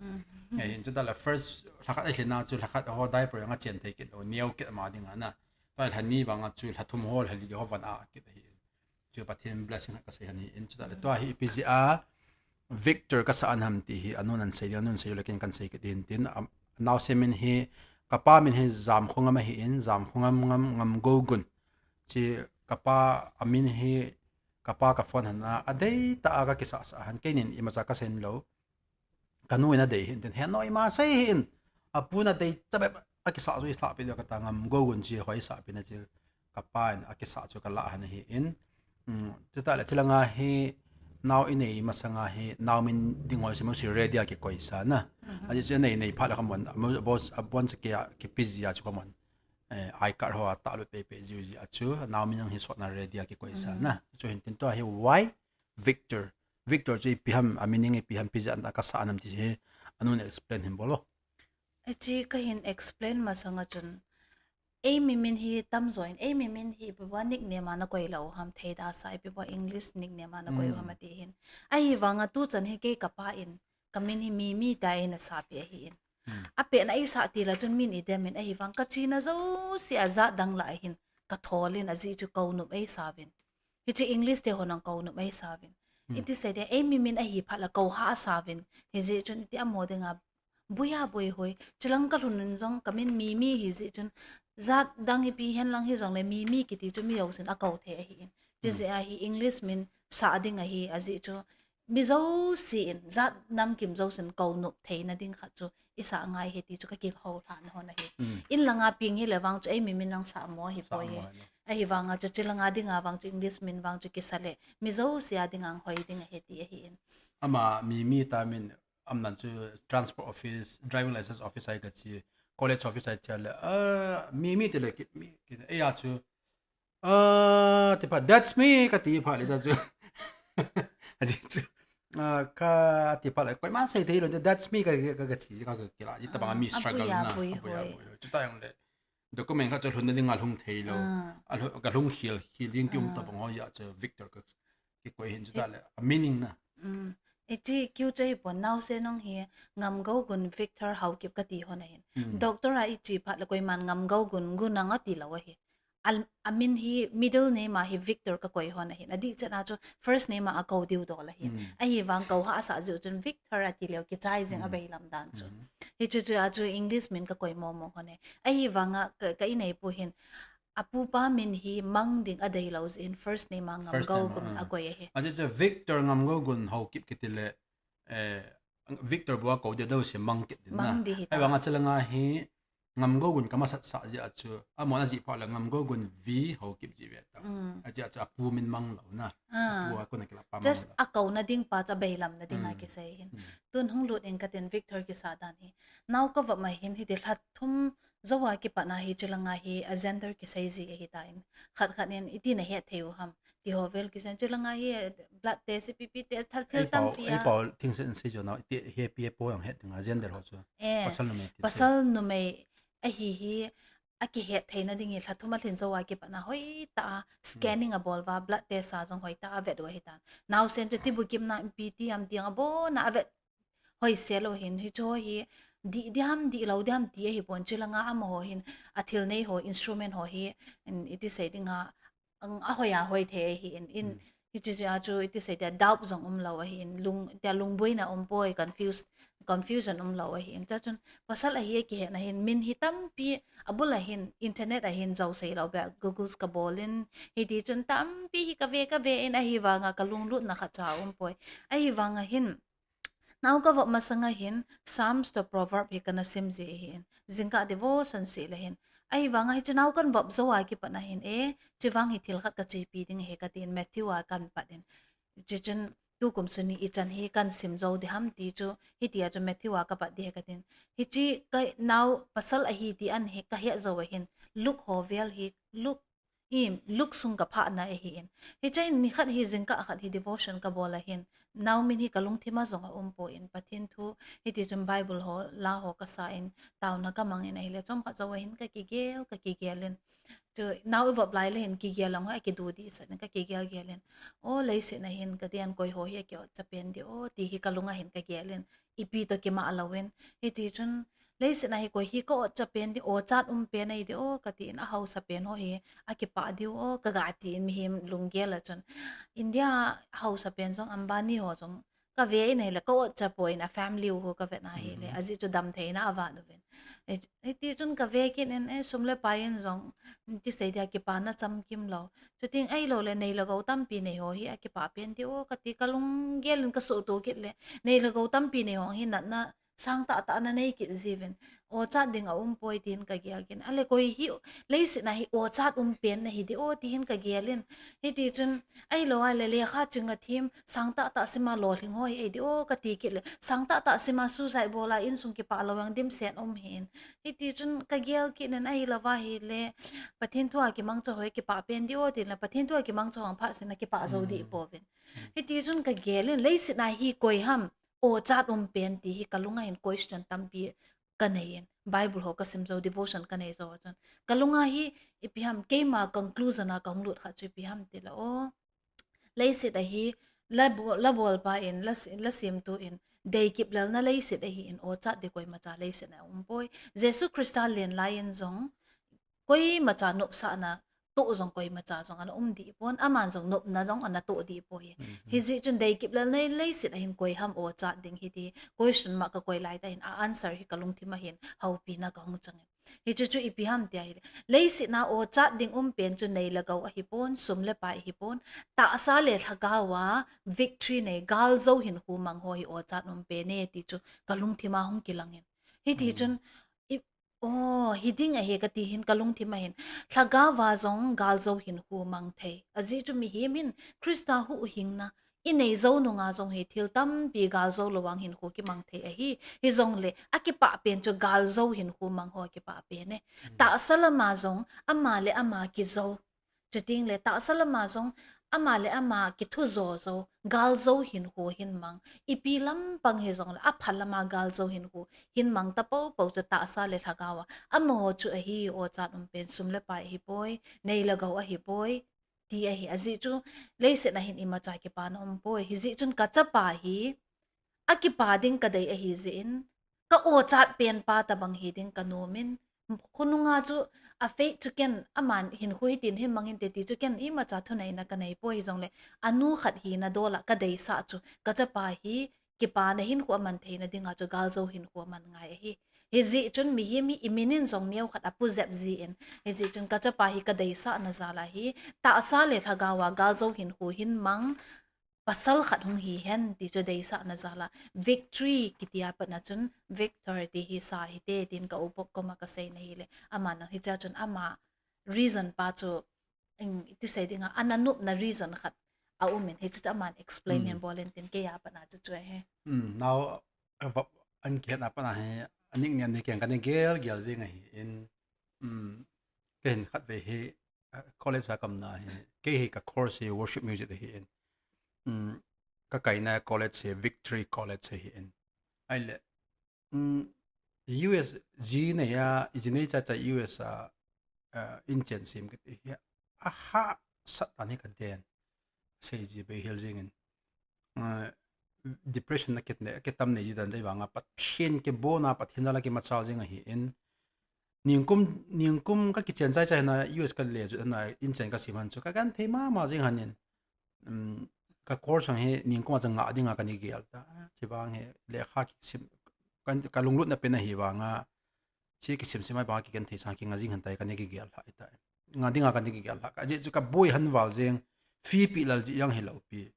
Hin chuta la first, lha khat a lhina chu, lha khat ho diaper jong achen thei kit lo, neo kit ama dinga na. Tua lha ni vanga chu lha thum ho, lha li ho van a kit ahi. Chu Pathen blessing khat kasei ahi in, chuta le tua hi ipi jeh a Victor kasah an ham ti hi, anun an sei ding, anun sei le ken kan sei kit hin tin, naosen min hi, kapa min hi Jamkhongam ahi in, Jamkhongam Ngam, Ngamgogun. Chi kapa amin hi, kapa ka phone han a, adei ta a kakisah sah han, keinin imacha kasei lo. Kanu in adei hin tin, heno ima sei hin. Apu in adei chabep akisah chu isah pi ding kata, Ngamgogun chi hoi sah pi na chi. Kapa in akisah chu kalah han ahi in. Chuta le chilanga hi nao inei masanga hi nao min ding hoi simo si ready a kikoisa na. Aji chu nei nei phat la kamon, abon, abon cha kia kipi jia chu kamon. I card ho a talut pei pei jiu jia chu nao min jong hi sotna ready a kikoisa na. Chu hin tin tua hi why Victor. Victor chu ipi ham, a meaning ipi ham, ipi jeh a kasah nam ti hi, anun explain hin bol o. Achi kahin explain masanga chun, ei mi min hi tamjo in, ei mi min hi ipi bou a nickname a nakoi lou ham, Theidasa ipi bou a English nickname a nakoi u ham ati hin. Ahivanga tuchan hi kei kapa in, kamin hi Mimi tia eina sahpi ahi in. Apehna eisah til a chun min idem in, ahivang kachena jouse a jat dang lah a hin, kathol in ajeh chu Kounop eisauvin. Hiche English te hon ang Kounop eisauvin. Iti sei dia, ei mi min ahi phat la kou hahsauvin. Hijeh chun iti amo dinga, boi a boi hoi. Chulang kalhun in jong kamin Mimi hijeh chun, jat dang ipi hen lang hijongle Mimi kiti chu mi jousen akou thei ahi in. Chujeh a hi English min sah ding ahi, ajeh chu mi jousen, jat namkim jousen kou nop theina ding khat chu isah ngai ahi ti chu kakihou lhan hon ahi. In langa peng hile vang chu eimi min nang sah mo ahipoi. Ahivanga chu chulanga dinga vang chu English min vang chu kisa le mi jouse a dinga hoi ding ahi ti ahin. Ama Mimi ta min amnan chu transport office, driving license office ahi kachi, college office ahi tia le, ah, Mimi tile ki, mi, ki, eia chu, ah, tipa, "That's me," kati pha le cha chu. Ajeh chu, ah, kati pha le, koiman sei thei lou, "That's me," ka, ka, kachi, ka, kakila, itobang mi struggle na, aboi, aboi, aboi. Chuta jong le, document khat chu lhunna dinga lhung thei lou. Alhun, kalhung khel, khel ding kium tobang ho jeh chu Victor ka, kikoi hin chuta le, a meaning na. Hiche keu chu ahipon, naosen nung hi Ngamgougun Victor Haokip kati hon ahin. Doctor a iche phat le koiman Ngamgougun, gun nang ati lou ahi. A, amin hi middle name a hi Victor kakoi hon ahin. Adihchet a chu first name a akou diu dol ahin. Ahivang kou hahsa jeh chun Victor ati leu kichai jing abeilam dan chu. Hichu chu a chu English min kakoi momo hon e. Ahivanga ka, ka ineipu hin apupa min hi mang ding adeilou jeh in first name a Ngamgougun akoi ahi. Ajeh chu Victor Ngamgougun Haokip kiti le, eh, Victor bou a kou deu deu se mang kit ding na. Ahivanga chulanga hi Ngamgougun kamasatsah jeh a chu, amon ajih phat le Ngamgougun V Haokip jih ve ta. Ajeh chu apu min mang lou na. Apu a kona kila pa mang lou. Just akouna ding pa chu abeilamna dinga kisei hin. Tun hung lut ing katin Victor kisa dan hi. Nao kavop ma hin hiti lha thum jouva kipatna hi chulanga hi a gender kisei ji ahitan. Khat khat in iti nahet thei u ham. Ti ho vel kisei chulanga hi blood test, P P test, thil tampi a. Eipao thingset in sei jo nao, iti hepi hepo jong het dinga gender ho chu. Pasal numei ti. Pasal numei ahi hi akihet theina ding hi lha thum alhin jouva kipatna hoitah a scanning abol uva, blood test a jong hoitah a avet u ahitan. Naosen chu tibukimna ipi ti ham ti jong abona avet hoise lou hin, hichu hi dih diham, dihlou diham ti ahipon, chulanga amaho hin athil nei ho, instrument ho hi, iti sei dinga, ahoiya hoi thei ahin, hiche jeh a chu iti sei dia doubt jong umlou ahin, lung, tia lungboina umpoi, confuse, confusion umlou ahin. Chuchun pasal ahi akihetna hin min hi tampi abul a hin, internet a hin jou seilou beh, Google kabol in, hiti chun tampi hi kave kave in, ahivanga kalunglutna khatcha umpoi. Ahivanga hin nao kavop masanga hin Psalms toh Proverb hi kana sim ji ahin, jingkah devotion seh le hin. Ahivanga hiche nao kanvop jouva kipatna hin, e, chuvang hi thil khat kachepi ding ahi katin Matthew a kanpat in. Chuchun tukum suni ichan hi kansim jou diham ti chu, hitia chu Matthew a kapat ding ahi katin. Hiche ka nao pasal ahi ti an hi kahet jouva hin, Luke ho vel hi, Luke Luke sung kaphahna ahin. Hiche hin nikhat hi jingkah khat hi devotion kabol a hin, nao min hi kalungthim a jong aumpoi, Pathen thu, hiti chun Bible ho, la ho kasa in, taona kamang in ahile, chomkhat jouva hin kakigel, kakigel in. Chu nao ivop lai le hin kigel jong akidu dehset in, kakigel gel in. O, leiset a hin kaden koi ho hi akiotcha pen ding o, ti hi kalunga hin kagel in. Ipi toh kimah louvin. Hiti chun, leiset a hi koi hi kaotcha pen ding, ochat um pen ahi ding o, katin, ahaosa pen ho hi akipah diu o, kaga tin mihem lunggel a chun. India haosa pen jong Ambani ho jong kave in ahile, kaotcha poi in a family u kavet na ahile, ajeh chu damtheina avat uvin. Hiti chun kave kit in, e, sum le pai in jong, ti sei dia kipana chamkim lou. Chuting ahilou le, nei le gou tampi nei ho hi akipah pen ding o, kati kalunggel in kasuhto kit le, nei le gou tampi nei ho hi natna sangtah tah nanei kit jiuvin, ochat ding aumpoi tin kagel kit in. Ale koi hi, leiset a hi ochat um pen nahi ding o, ti hin kagel in. Hiti chun, ahilou ahile lekha ching a them, sangtah tah sima lolhing ho hi ahi ding o, kati kit le, sangtah tah sima suicide bol a insung kipah lou jong dimset um ahin. Hiti chun kagel kit in, ahilouva ahile, Pathen thu a kimangcha ho hi kipah pen ding o, tin le, Pathen thu a kimangcha ho phat seh in akipah jou deh pouvin. Hiti chun kagel in, leiset a hi koi ham, ochat um pen ti hi kalunga hin question tampi kanei in, Bible ho kasim jou, devotion kanei jou chun, kalunga hi ipi ham, keima conclusion a kahung lut khat chu ipi ham tile o, leiset a hi la bo-, la bolpa in, la se-, la semtu in, deikip lelna leiset ahin, ochat ding koimacha leiset a umpoi. Jesu Christa len lai in jong, koimacha nopsahna toh jong koimacha jong ana um deh pon, aman jong nopna jong ana toh deh poi. Hijeh chun deikip lelna leiset a hin koi ham ochat ding hiti question mark kakoi laitah hin a answer hi kalungthim a hin houpina kahung chang in. Hichu chu ipi ham tia hile, leiset a ochat ding um pen chu nei le gou ahipon, sum le pai ahipon, tahsa le lhagao a victory nei, galjo hinkho mang ho hi ochat um pen e ti chu kalungthim a hung kilang in. Hiti chun, i, o, hiding ahi kati hin kalungthim a hin, lhagao a jong galjo hinkho mang thei. Ajeh chu mihem hin Christa huhhingna inei jou nunga jong hi thil tampi galjo lou vang hinkho kimang thei ahi. Hijongle akipah pen chu galjo hinkho mang ho akipah pen e. Tahsa lama jong ama le ama kijo, chuting le tahsa lama jong ama le ama kithujo jo, galjo hinkho hin mang. Ipi lampang hijongle apha lama galjo hinkho hin mang tapoupou chu tahsa le lhagao a. Amaho chu ahi, ochat um pen sum le pai ahipoi, nei le gou ahipoi, ti ahi. Ajeh chu leiset a hin imacha kipana umpoi. Hijeh chun kachapa hi akipa ding kadei ahijeh in, ka ochat pen pa tabang hiding kanomin, khonunga chu a fate chu ken aman hinkho hitin hin mang inte ti chu ken imacha thuneina kaneipoi, hijongle anu khat hina dol a kadeisah chu kachapa hi kipana hinkho aman theina dinga chu galjo hinkho aman ngai ahi. Hijeh chun mihem hi imin in jong neokhat apu jep jin, hijeh chun kachapa hi kadeisahna jal a hi tahsa le lhagao a galjo hinkho hin mang pasal khat hung hihen ti chu deisahna jal a, victory kitia patna chun victor ti hi sa hite tin ka u Pok koma kasei na hile, aman hichea chun ama reason pa chu, iti sei dinga, ana nopna reason khat aumin, hichu chu aman explain hin bol in tin, keiya patna chu chu ahi. Nao, an kihetna patna hi aning ni an ni keng kana gelgel jing ahin, kahin khatvei hi college a kaumna hi, kei hi ka course hi worship music ahin, kakaina college hi Victory College ahin, ahile US, ji nei a, ji nei chaichai US a inchen sem kiti hi ahahsat dan hi kaden, seiji beihel jengin, depression akitam nei ji dan dei vanga Pathen kibona, Pathen jal a kimachal jeng ahin, ningkum, ningkum kakichen chaichai hina US kale jut hina inchen kasem han chu kagenthei mama jeng hanin, ka course hi ningkum a chu ngah dinga kana gel ta, chuvang hi lekha kisim, kalunglutna pen ahi vanga, chi kisimsim a vanga kigenthei sang kinga jing han tai kana kigel lhah tai. Ngah dinga kana kigel lhah, ajeh chu kaboi han val jeng, fee pi lal ji jang hilou pi.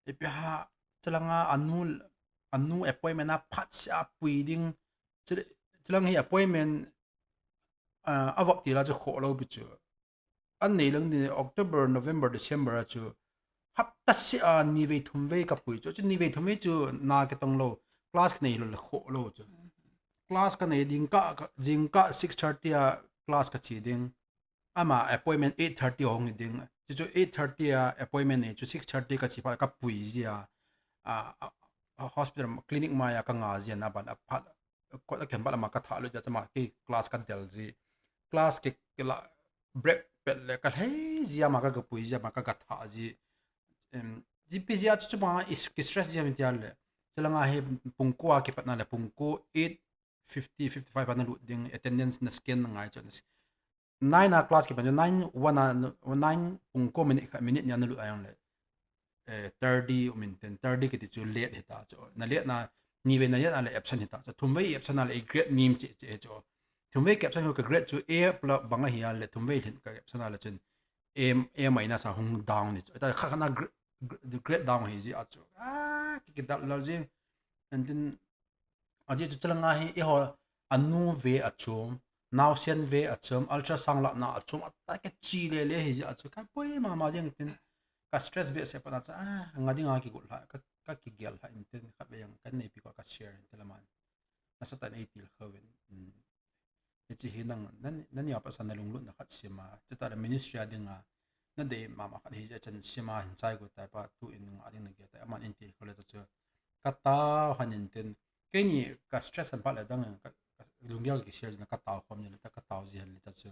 Ipi ha, chulanga anu, anu appointment a phatseh a pui ding, chulang hi appointment avop tila chu khoh lou pi chu. Anei lang ni October, November, December a chu hapta seh a nivei thumvei kapui chu, chu nivei thumvei chu na kitong lou, class kanei lou le khoh lou chu. Class kanei ding ka, jingkah six thirty a class kache ding. Ama appointment eight thirty hung hi ding. Chuchu eight thirty a appointment nei chu six thirty kache phat kapui jia, hospital clinic mai a kanga jia na ban a phat kot a kihen bat lama kathah lut jia chama kei class kadel ji. Class kila break pet le kalhei jia ma ka, kapui jia ma ka, kathah ji. Jipi jia chu chuma kistress jia min tia le, chulanga hi pung ko a kipatna le pung ko eight fifty, fifty five ana lut ding, attendance na scan na ngai chu, nine a class kipan chu nine one a, nine pung ko minute khat, minute ni ana lut a jong le thirty umin tin, thirty kiti chu late hita chu. Na late na, nivei na late a le absent hita chu, thumvei absent a le grade nem cheh cheh chu. Thumvei ka absent ka grade chu A plus bang ahi a le thumvei lhin ka absent a le chun A, A minus a hung down ni chu, ta kha kha na grade down hi ji a chu, kikidal lal jing. And then ajeh chu chulanga hi eiho anu ve achom, naosen ve achom, ultrasound lahna achom, ata kiche lele hi ji a chu kapui mama jeng tin, ka stress behseh patna chu, ngah dinga kigot lhah, kakigel lhah in tin, khatvei jong kaneipi ko ka share in tin, laman nasatah in eitilkhouvin. Hiche hi nang, nani a pat sa nalunglutna khat sema, chutah le ministry a dinga nadei mama khat hi jeh chun sema hin chai got tai pa, tu in ngah ding nagel tai, aman eitilkhou le ta chu katao han in tin, keini ka stress an phat le dang, lunggel kishare jina katao khom jile ta, katao ji han le ta chu,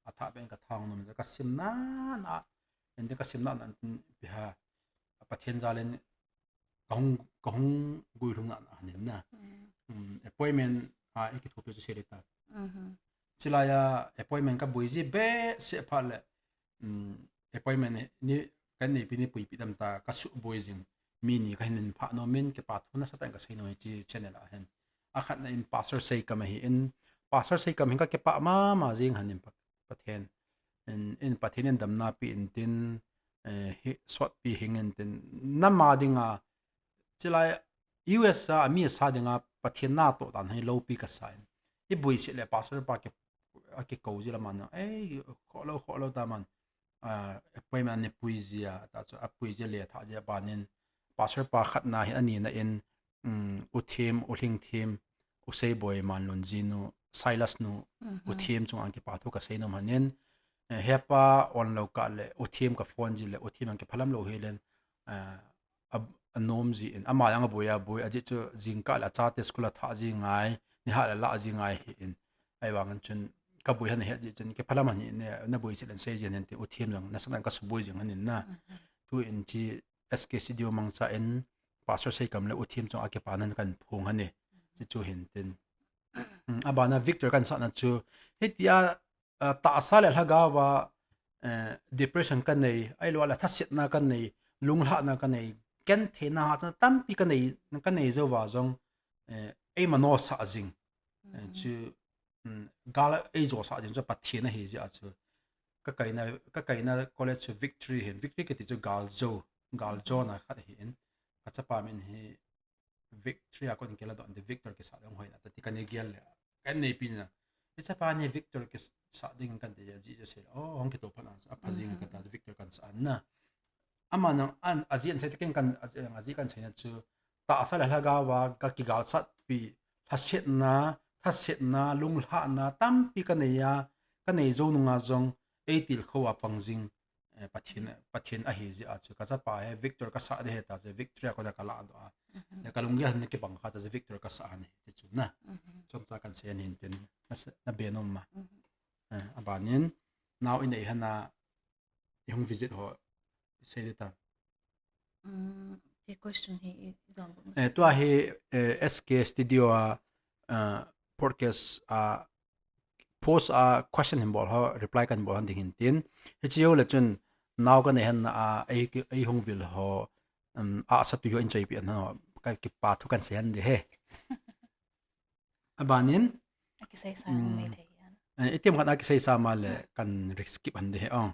athah beh in kathang nom le ta, kasim nana, in tin kasim nana in tin, ipi ha, Pathen jal in kahung, kahung guilhung nana han in na. Appointment a ikithopi chu seile ta. Chulai a appointment kaboi ji behseh phat le, appointment ni, kaneipi ni puipi dam ta, kasuhboi jing. Mi ni kahin in phah nomin, kipa thu nasatah in kasei nom hiche channel a hin. Akhatna in pastor Seikam ahin, Pastor Seikam hin kakipah mama jing hanin Pa-, Pathen. In, in Pathen in damna pe intin, eh, hi, sotpi hing intin. Nama dinga, chilai U S a, ami sa dinga, Pathen natoh dan hi loupi kasa in. Iboiset le Pastor pa ki, akikou jeh le aman, ei, kholou, kholou ta man. Ah, appointment ani pui jia, ta chu apui jia le tha jia banin, Pastor pa khatna hi anina in, um, U Thim, U Lhingthim, U Seiboi Manlun jinu, Silas nu, U Thim chunga kipathu kasei nom hanin, eh, hepa onlou kah le, U Thim ka phone ji le, U Thim ang kiphalam lou hilen, eh, a, anom ji in, ama jong aboi aboi, ajeh chu jingkah le achate school a tha ji ngai, nihah le lah ji ngai hi in, ahivangin chun, kaboi hana het jeh chun, kiphalam hih in, naboiset le sei jin hen tin, U Thim jong, nasatah in kasuboi jing hanin na. Tu in chi S K Studio mangcha in, Pastor Seikam le U Thim chunga kipana kahin phong hane. Chi chu hin tin. Um, abana Victor kahin sahna chu, hitia, ah, tahsa le lhagaova, eh, depression kanei, ahilouleh thasetna kanei, lunglhahna kanei, gentheina hahsatna tampi kanei, kanei jouva jong, eh, eimanoh sah jing. Eh, chu, um, gal eijosah jing chu Pathen ahi jeh a chu. Kakaina, kakaina college chu Victory hin, Victory kiti chu galjou, galjona khat ahin. Kachapa min hi Victory a kon kila don, the Victor kisah le hung hoina, tati kanei gel le. Kanei pi na. Ichapa ni Victor kisah ding kati a, jeh chu sei le. Oh, hung kitoh phat na, apha jing kata, Victor kahin sah na. Ama nang an, ajeh an sei te ken kan, ajeh, ajeh kahin seina chu, tahsa le lhagaova kakigalsatpi, thasetna, thasetna, lunglhahna, tampi kanei a, kanei jou nunga jong, eitilkhou a pang jing, eh, Pathen, Pathen ahi jeh a chu, kachapa hi Victor kasah ding ahi ta chu, Victory a kona kalah doh a. Le kalunggel hin kibang kha ta chu, Victor kasah ahi ti chu na. Chomcha kahin sei ahin tin, na be nom ma. Eh, abanin, nao inei hana, ihung visit ho, sei ding ta. Um, ke question hi i, i dong bang. Eh, tua hi, eh, S K Studio a, ah, podcast a, post a question hin bol ho, reply kahin bol hon ding hin tin. Hiche jou le chun, nao kanei hana a, ei, eihung vil ho, um, a, asatui ho in choipi an ho, kakipathu kahin sei hon ding ahi. Abanin, akiseisa mai thei hian. Eh, itiham khat akiseisa ma le kan ri skip hon ding ahi, oh.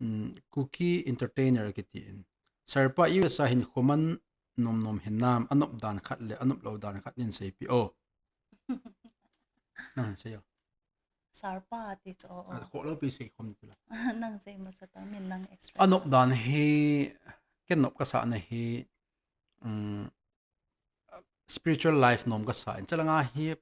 Um, Kuki Entertainer kiti in. Sir pa U S a hin khoman nom nom hinam, anop dan khat le anop lou dan khat nin seipi o. Nang sei o. Sir pa ti chu o. Ah, kholou pi sei khom ti la. Nang sei masa ta min nang extra. Anop dan hi, ken nop kasah na hi, um, spiritual life nom kasa in. Chalanga hi,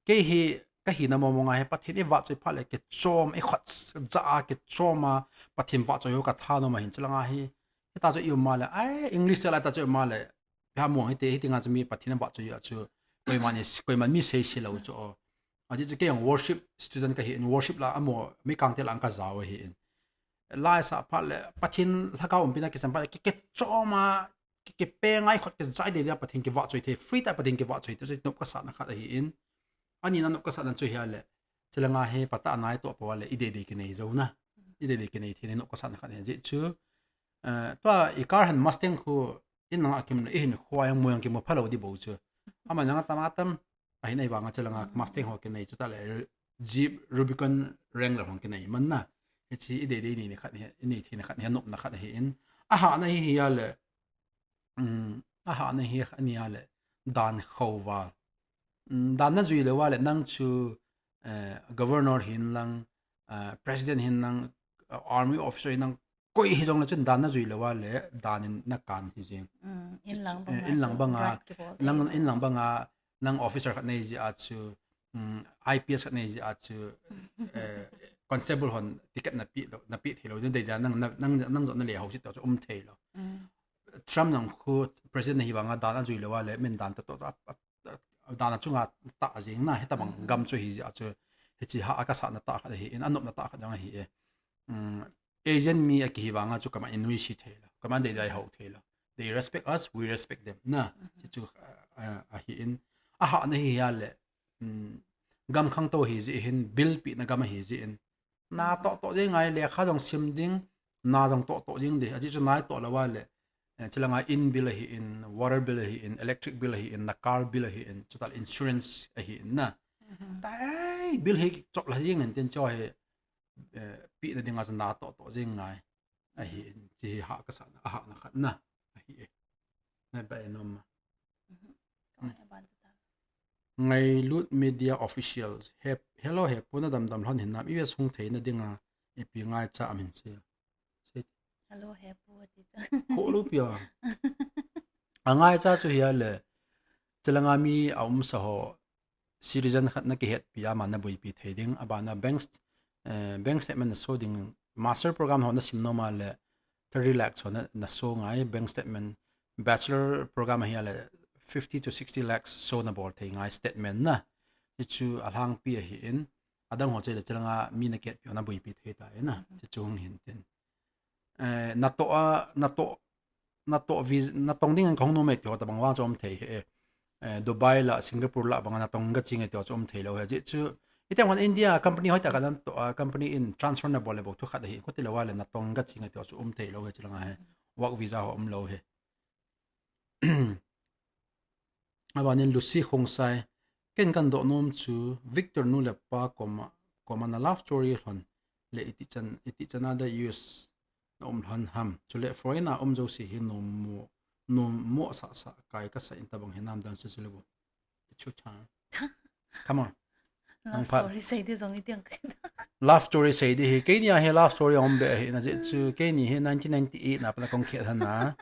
kei hi, kahina mong mong a hi, Pathen i vahchoi phat le, kichom, i khut ja a, kichom a, Pathen vahchoi ho katha nom ahin. Chalanga hi, hita chu i um ma le, ai, English la ta chu i um ma le, pha mong hite, hiti nga chu mi Pathen vahchoi a chu, koiman i, koiman mi sei sei lou chu o. Ajeh chu kei jong worship student kahi in, worship la amaho, mi kangte la ang kajao ahi in. Lai sa phat le, Pathen lhagao umpina kisam phat le, ki, kichom a, ki, kipeng a i khut kijai dei dei a Pathen kivahchoi thei, free tah a Pathen kivahchoi thei, chu nop kasahna khat ahi in. Ani na nop kasahna chu hi a le, chalanga hi patah a nai toh poi a le, i dei dei kinei jou na. I dei dei kinei thei ni nop kasahna khat ahi jeh chu. Eh, tua i car han Mustang khu, in lang a kim le, i hin khua yang mo yang kimu phalou di bou chu. Ama nang a tam a tam, ahin ahivanga chalanga Mustang ho kinei chu ta le, Jeep Rubicon Wrangler hong kinei man na. Hichi i dei dei ni ni khat ni, i nei thei na khat ni, nopna khat ahi in. Ahahna hi hi a le, um, ahahna hi ani a le, dan khou va. Um, dan na jui le va le, nang chu, eh, governor hin lang, eh, president hin lang, eh, army officer hin lang, koi hi jong le chun dan na jui le va le, dan in na kan hi jing. Um, in lang bang, eh, in lang bang a, lang, in lang bang a, nang officer khat nei jeh a chu, um, I P S khat nei jeh a chu, eh, constable hon ticket na pe lou, na pe thei lou, dei dan nang, nang, nang, nang jong na le hou sit to chu um thei lou. Trump nang khu president na hi vang a dan a jui le va le, min dan ta to, ta, ta, ta, dan a chunga ta jing na, hita bang gam chu hi jeh a chu, hichi ha a kasahna tah khat ahi in, anopna tah khat jong ahi e. Um, Asian mi a kihi vang a chu kama in nuisi thei lou, kama dei dei hou thei lou. They respect us, we respect them. Na, hichu, uh, uh, ahi in. Ahahna hi a le, um, gam khangtou hi jeh hin, bill pina gam ahi jeh in. Na toh toh jing ngai, lekha jong sim ding, na jong toh toh jing ding. Ajeh chu nai toh le va le, eh, chalanga in bill ahi in, water bill ahi in, electric bill ahi in, na car bill ahi in, chuta le insurance ahi in na. Tai, bill hi chop la jing in tin cho hi, eh, pi na dinga chu na to to jing ngai. Ahi, chi hi ha ka sa, a ha na khat na. Ahi, eh. Na ba e nom. Ngailut Media Official. He, hello, he, pu na dam dam lhon hin nam. U S hung thei na dinga, ipi ngaicha am hin se. Hello, he pu ti chu. Kho lu pia. A ngaicha chu hi a le. Chelanga mi a um sa ho. Citizen khat na kihetpi a ma na buipi thei ding. A bana bank st-, eh, bank statement na show ding. Master program ho na sim nom a le thirty lakhs ho na, na show ngai. Bank statement, bachelor program hi a le fifty to sixty lakhs show na bol thei ngai statement na. Hi chu a lhangpi ahi in. Adang ho che le chelanga mi na kihetpi ho na buipi thei ta e na. Chi chu hung hin tin. Eh, na to a, na to, na to vis-, na tong ding in ka hung nom e ti ho tabang vang chu um thei he. Eh, Dubai la, Singapore la bang a na tong ka ching e ti ho chu um thei lo he. Chi chu, i teng hon India company hoi ta ka nan to a, company in transfer na bol le bol thu khat hi. Ko ti lo wa le na tong ka ching e ti ho chu um thei lo he, chi langa he. Work visa ho um lo he. Abanin Lucy Khongsai, ken kan doh nom chu Victor nu le pa koma, koma na love story lhon le iti chan, iti chan a da U S na um lhon ham. Chule foreign a um jouse hi nom mo, nom mo sa sa kai ka sa in tabang hi nam dan se se le bo. It's your time. Come on. Love Ang pa- story sei di jong i tiang kai da. Love story sei di hi. Keini a hi love story um be hi na je chu keini hi nineteen ninety-eight na pa na kong khe than na.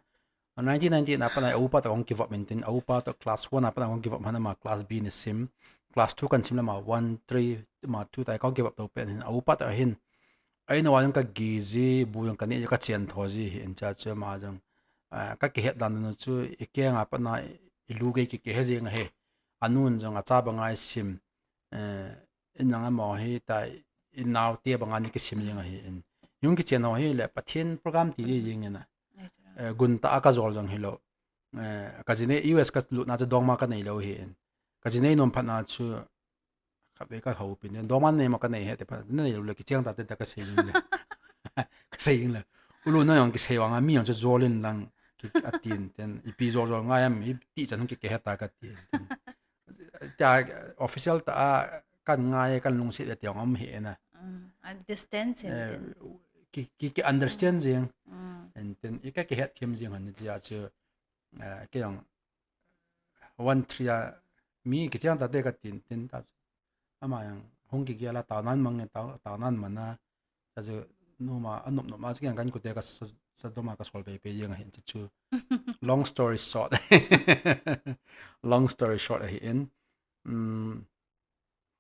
Nineteen ninety-eight na pa na a upa ta kong give up min tin, a upa ta class one na pa na kong give up hana ma class B ni sim, class two kan sim la ma one, three, ma two ta kong give up to pen hin, a upa ta hin, ai na wa ka gi ji, bu jong ka ni ka chen tho ji hi in cha chu ma jong, ah, ka kihet dan nu chu, i ke nga pa na, i lu ge ki ke he jing he, anun jong a cha ba ngai sim, eh, in nang a mo hi ta, i nau te ba nga ni ki sim jing a hi in. Yung ki chen ho hi le, Pathen program ti ji jing in a. Eh, gun ta a ka jol jong hi lo. Eh, ka jine U S ka lut na chu dongma ka nei lo hi in. Ka jine nom phat na chu, ka be ka hau pin, dongma nei ma ka nei he te phat, nei lo le ki cheng ta te ta ka sei jing le. Ka sei jing le. U lu na jong ki sei wang a mi jong chu jol in lang, ki a tin ten, i pi jol jol ngai am, i ti chan ki ke he ta ka tin ten. Ta official ta a kan ngai, kan lungset le tiang um hi na. Mm, a distance in Eh, tin. ki, ki, ki understand jing. Mm. And then, i ka ki het them jing han ni chia chu, eh, ke jong one three a mi ki chang ta te ka tin, tin ta. Ama jong hung ki gel a ta nan mang ta, ta nan mana. Sa chu numa a nop nop ma chu kiang kan kute ka sa, sa doma ka sol pe pe jeng a hin chu chu. Long story short. Long story short ahi in. Um,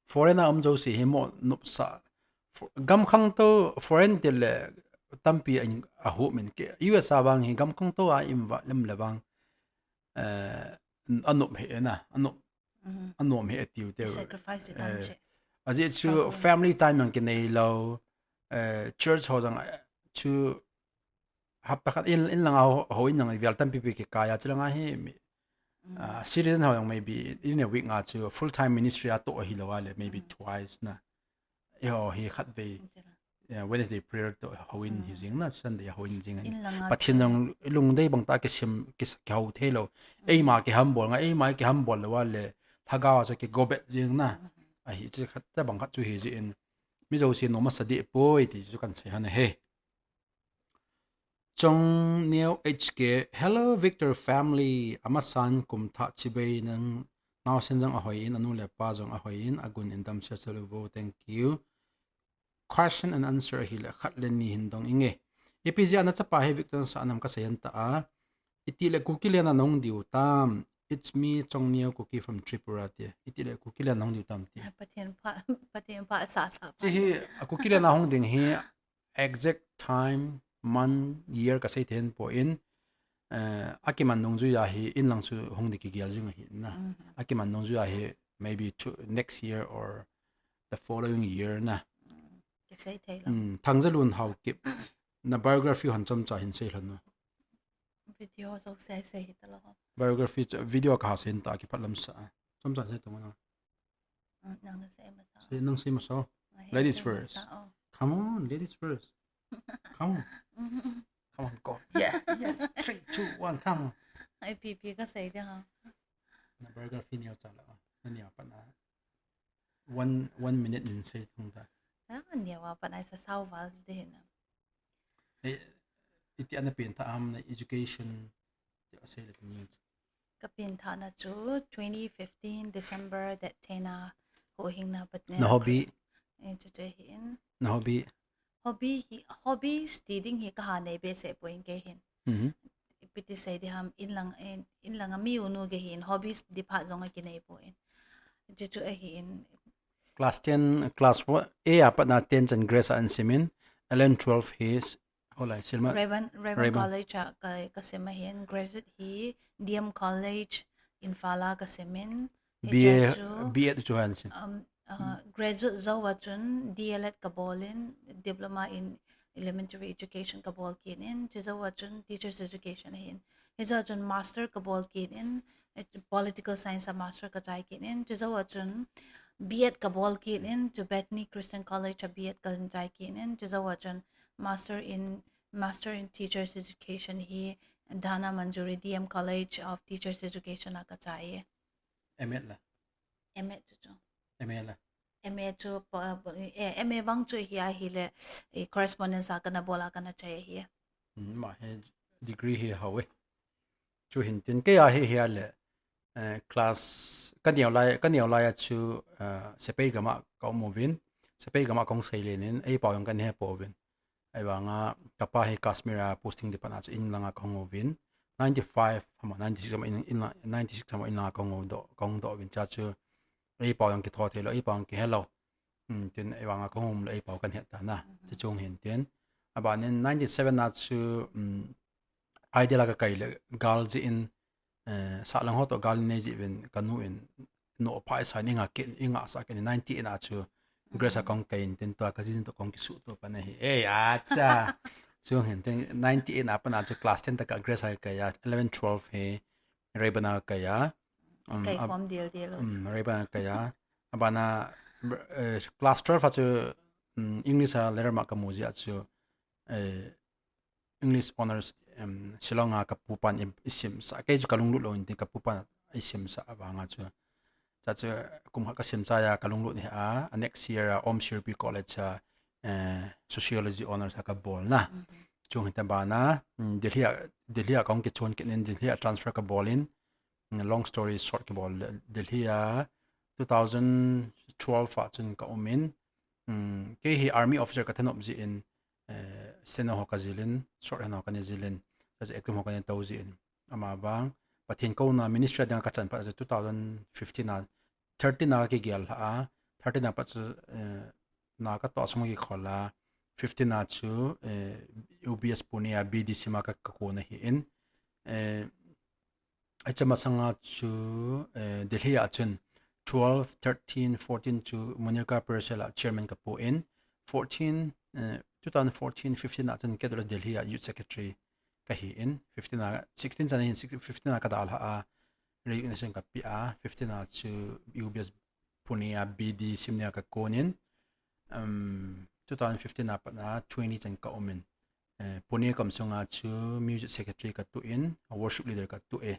foreign a um jouse hi mo nop sa. Fo-, gam khang to foreign te le tampi a in a hu min ke. U S a vang hi gam khang to a im va lem le vang. Eh, a nop hi na, a nop, Mhm. a nom hi a tiu te. Sacrifice Eh, tam che. A ji chu Struggle. Family time ang ki nei lo. Eh, church ho jang, eh, chu hapta khat in, in langa ho, ho in jang vial tampi pi ki kaya chi langa hi mi, Mm. ah, citizen ho jang maybe in a week nga chu full time ministry a to hi lo a le, maybe Mm. twice na. I ho hi khat vei, Chi la. eh, Wednesday prayer to ho in hi Mm. jing na, Sunday ho in jing In in. langa Pathen chu jang lungdei bang ta ki sim, ki s-, ki ho thei lo. Mm. Eima ki ham bol nga, eima ki ham bol lo a le, lhagao chu ki go bet jing na. Mm. A hi chi khat ta bang khat chu hi ji in. Mi jouse nom a sa di poi ti chu kan sei han he. Chong Neo H K, hello Victor family. Amasan kum thah chibai nang naosen jong ahoi in, anu le pa jong ahoi in, agun in dam sia sia lo vo. Thank you. Question and answer ahi le khat le ni hin dong inge. Ipi jeh a na chapa hi Victor sa nam ka sei han ta a. Iti le Kuki le na nong diu tam. It's me, Chong Neo Kuki from Tripura ti. Iti le Kuki le na nong diu tam ti. Pathen pha, Pathen pha sa sa Chi pha. Hi, a Kuki le na hong ding hi exact time, month, year ka sei thei poi, eh, a kiman nungjui a hi in lang chu hung di kigel jing ahi na. Mhm. A kiman nungjui a hi maybe to next year or the following year na. Mm, ka sei thei lo. Mm, Thangjalun Haokip, na biography hon chomcha hin sei lhon na. Video so sei sei hi ta lo. Biography chu video ka ha sei ta ki phat lam sa. Chomcha sei ta na. Mm, nang na sei masa. Sei, nang sei masa. Nang Ladies sei first. Masa, oh. Come on, ladies first. Come on. Mm-hmm. Come on, go. Yeah, yes. Three, two, one, come on. Ai, pi, pi ka sei de ha. Na biography neo cha la. Na neo pa na. one, one minute in sei thung ta. Ah, nia wa pa nai sa sau val de hin. Eh, iti ana pen ta am na education, ti a sei le ni. Ka pen tha na chu twenty fifteen December that thena ho hing na pat ne. Na hobby, Eh, chu chu hin. Na hobby. Hobby hi, hobbies ti ding hi ka ha nei be se point ke hin. Mhm. Ipiti sei di ham in lang, in, in lang a mi unu ke hin hobbies di pha zong a ki nei point. Chu chu a hin. Class ten, class one, A a pat na ten chan Grace a an simin, eleven twelve hi s-, holai, Silma? Rayburn, Rayburn Rayburn. College a ka, ka sim a hin, graduate hi D M College, Imphal a ka simin. Hi B A, chu, B Ed chu han sim. Um, uh, graduate zo a chun D L Ed ka bol in, diploma in elementary education ka bol kin in, chu zo a chun teachers education hin. Hi zo a chun master ka bol kin in, eh, political science a master ka chai kin in, chu zo a chun B Ed ka bol kin in, chu Bethany Christian College a B Ed ka chai kin in, chu zo a chun master in, master in teachers education hi Dhana Manjuri D M College of Teachers Education a ka chai e. M Ed la. M Ed chu chu. M A la. M A chu pa, eh, M A bang chu hi a hi le, eh, correspondence a kana bol a kana chai hi. Mm, ma he degree hi hau e. Chu hin tin ke a hi hi a le, eh, class ka neo lai, ka neo lai a chu, eh, Sepei gama ka um uvin, Sepei gama kong sei lenin, ei pau yong kan he po uvin. Ei vanga ka pa hi Kashmir a posting di pana chu in langa kong uvin, ninety-five, hama ninety-six hama in, in la-, ninety-six hama in langa kong u do, kong do uvin cha chu, ei pau yong ki tho thei lo, ei pau yong ki he lo. Hmm, tin ei vanga kong um le ei pau kan het ta na. Ti chung hin tin. A ba nin ninety-seven a chu, um, Idol a ka kai le gal ji in, eh, sa lang ho to gal nei ji vin ka nu in no phai sa ni nga kin, i nga sa kin ninety-eight a chu Grace a kong kai in tin to ka jin to kong ki su to pa na hi. Eh, acha. Chung hin tin ninety-eight a pa na chu class ten ta ka Grace a kai a, eleven twelve hi Rayburn a kai a. Um, Kai ab- form deal deal. Um, Rayburn a kai a. A ba na, eh, class twelve a chu, um, English a letter ma ka mu ji a chu, eh, English Honours, um, Shillong a ka pu pan i, i sim sa. Kei chu ka lunglut lo in tin ka pu pan i sim sa a vanga chu. Cha chu kum khat ka sim cha ya ka lunglut ni a, a next year a Om Shri Rupa College a, eh, Sociology Honours a ka bol na. Chung hin ta ba na, mm, Delhi a, Delhi a kong ki chon kin in Delhi a transfer ka bol in, mm, long story short ki bol le, Delhi a two thousand twelve a chun ka um in, mm, kei hi army officer ka thanop ji in, eh, seno ho ka jilin, short hen ho ka ni jilin, acting ho ka ni to ji in. Ama bang, Pathen ko na ministry a ding ka chan pa chu two thousand fifteen a, thirteen a ki gel a, thirteen a pa chu, eh, na ka to sung ki khol a, fifteen a chu, eh, U B S Pune a B D sim a ka, ka ko na hi in, eh, Acha masanga chu, eh, Delhi a chun twelve, thirteen, fourteen chu Munirka Parishad a chairman ka pu in, fourteen, eh, two thousand fourteen, fifteen a chun K W S Delhi a youth secretary ka hi in, fifteen a, sixteen chan hin, fifteen a ka dal ha a, resignation ka pi a, fifteen a chu U B S Pune a B D sim nia ka kon in, um, two thousand fifteen a pat a twenty chan ka um in, eh, Pune kam sunga chu music secretary ka tu in, worship leader ka tu e.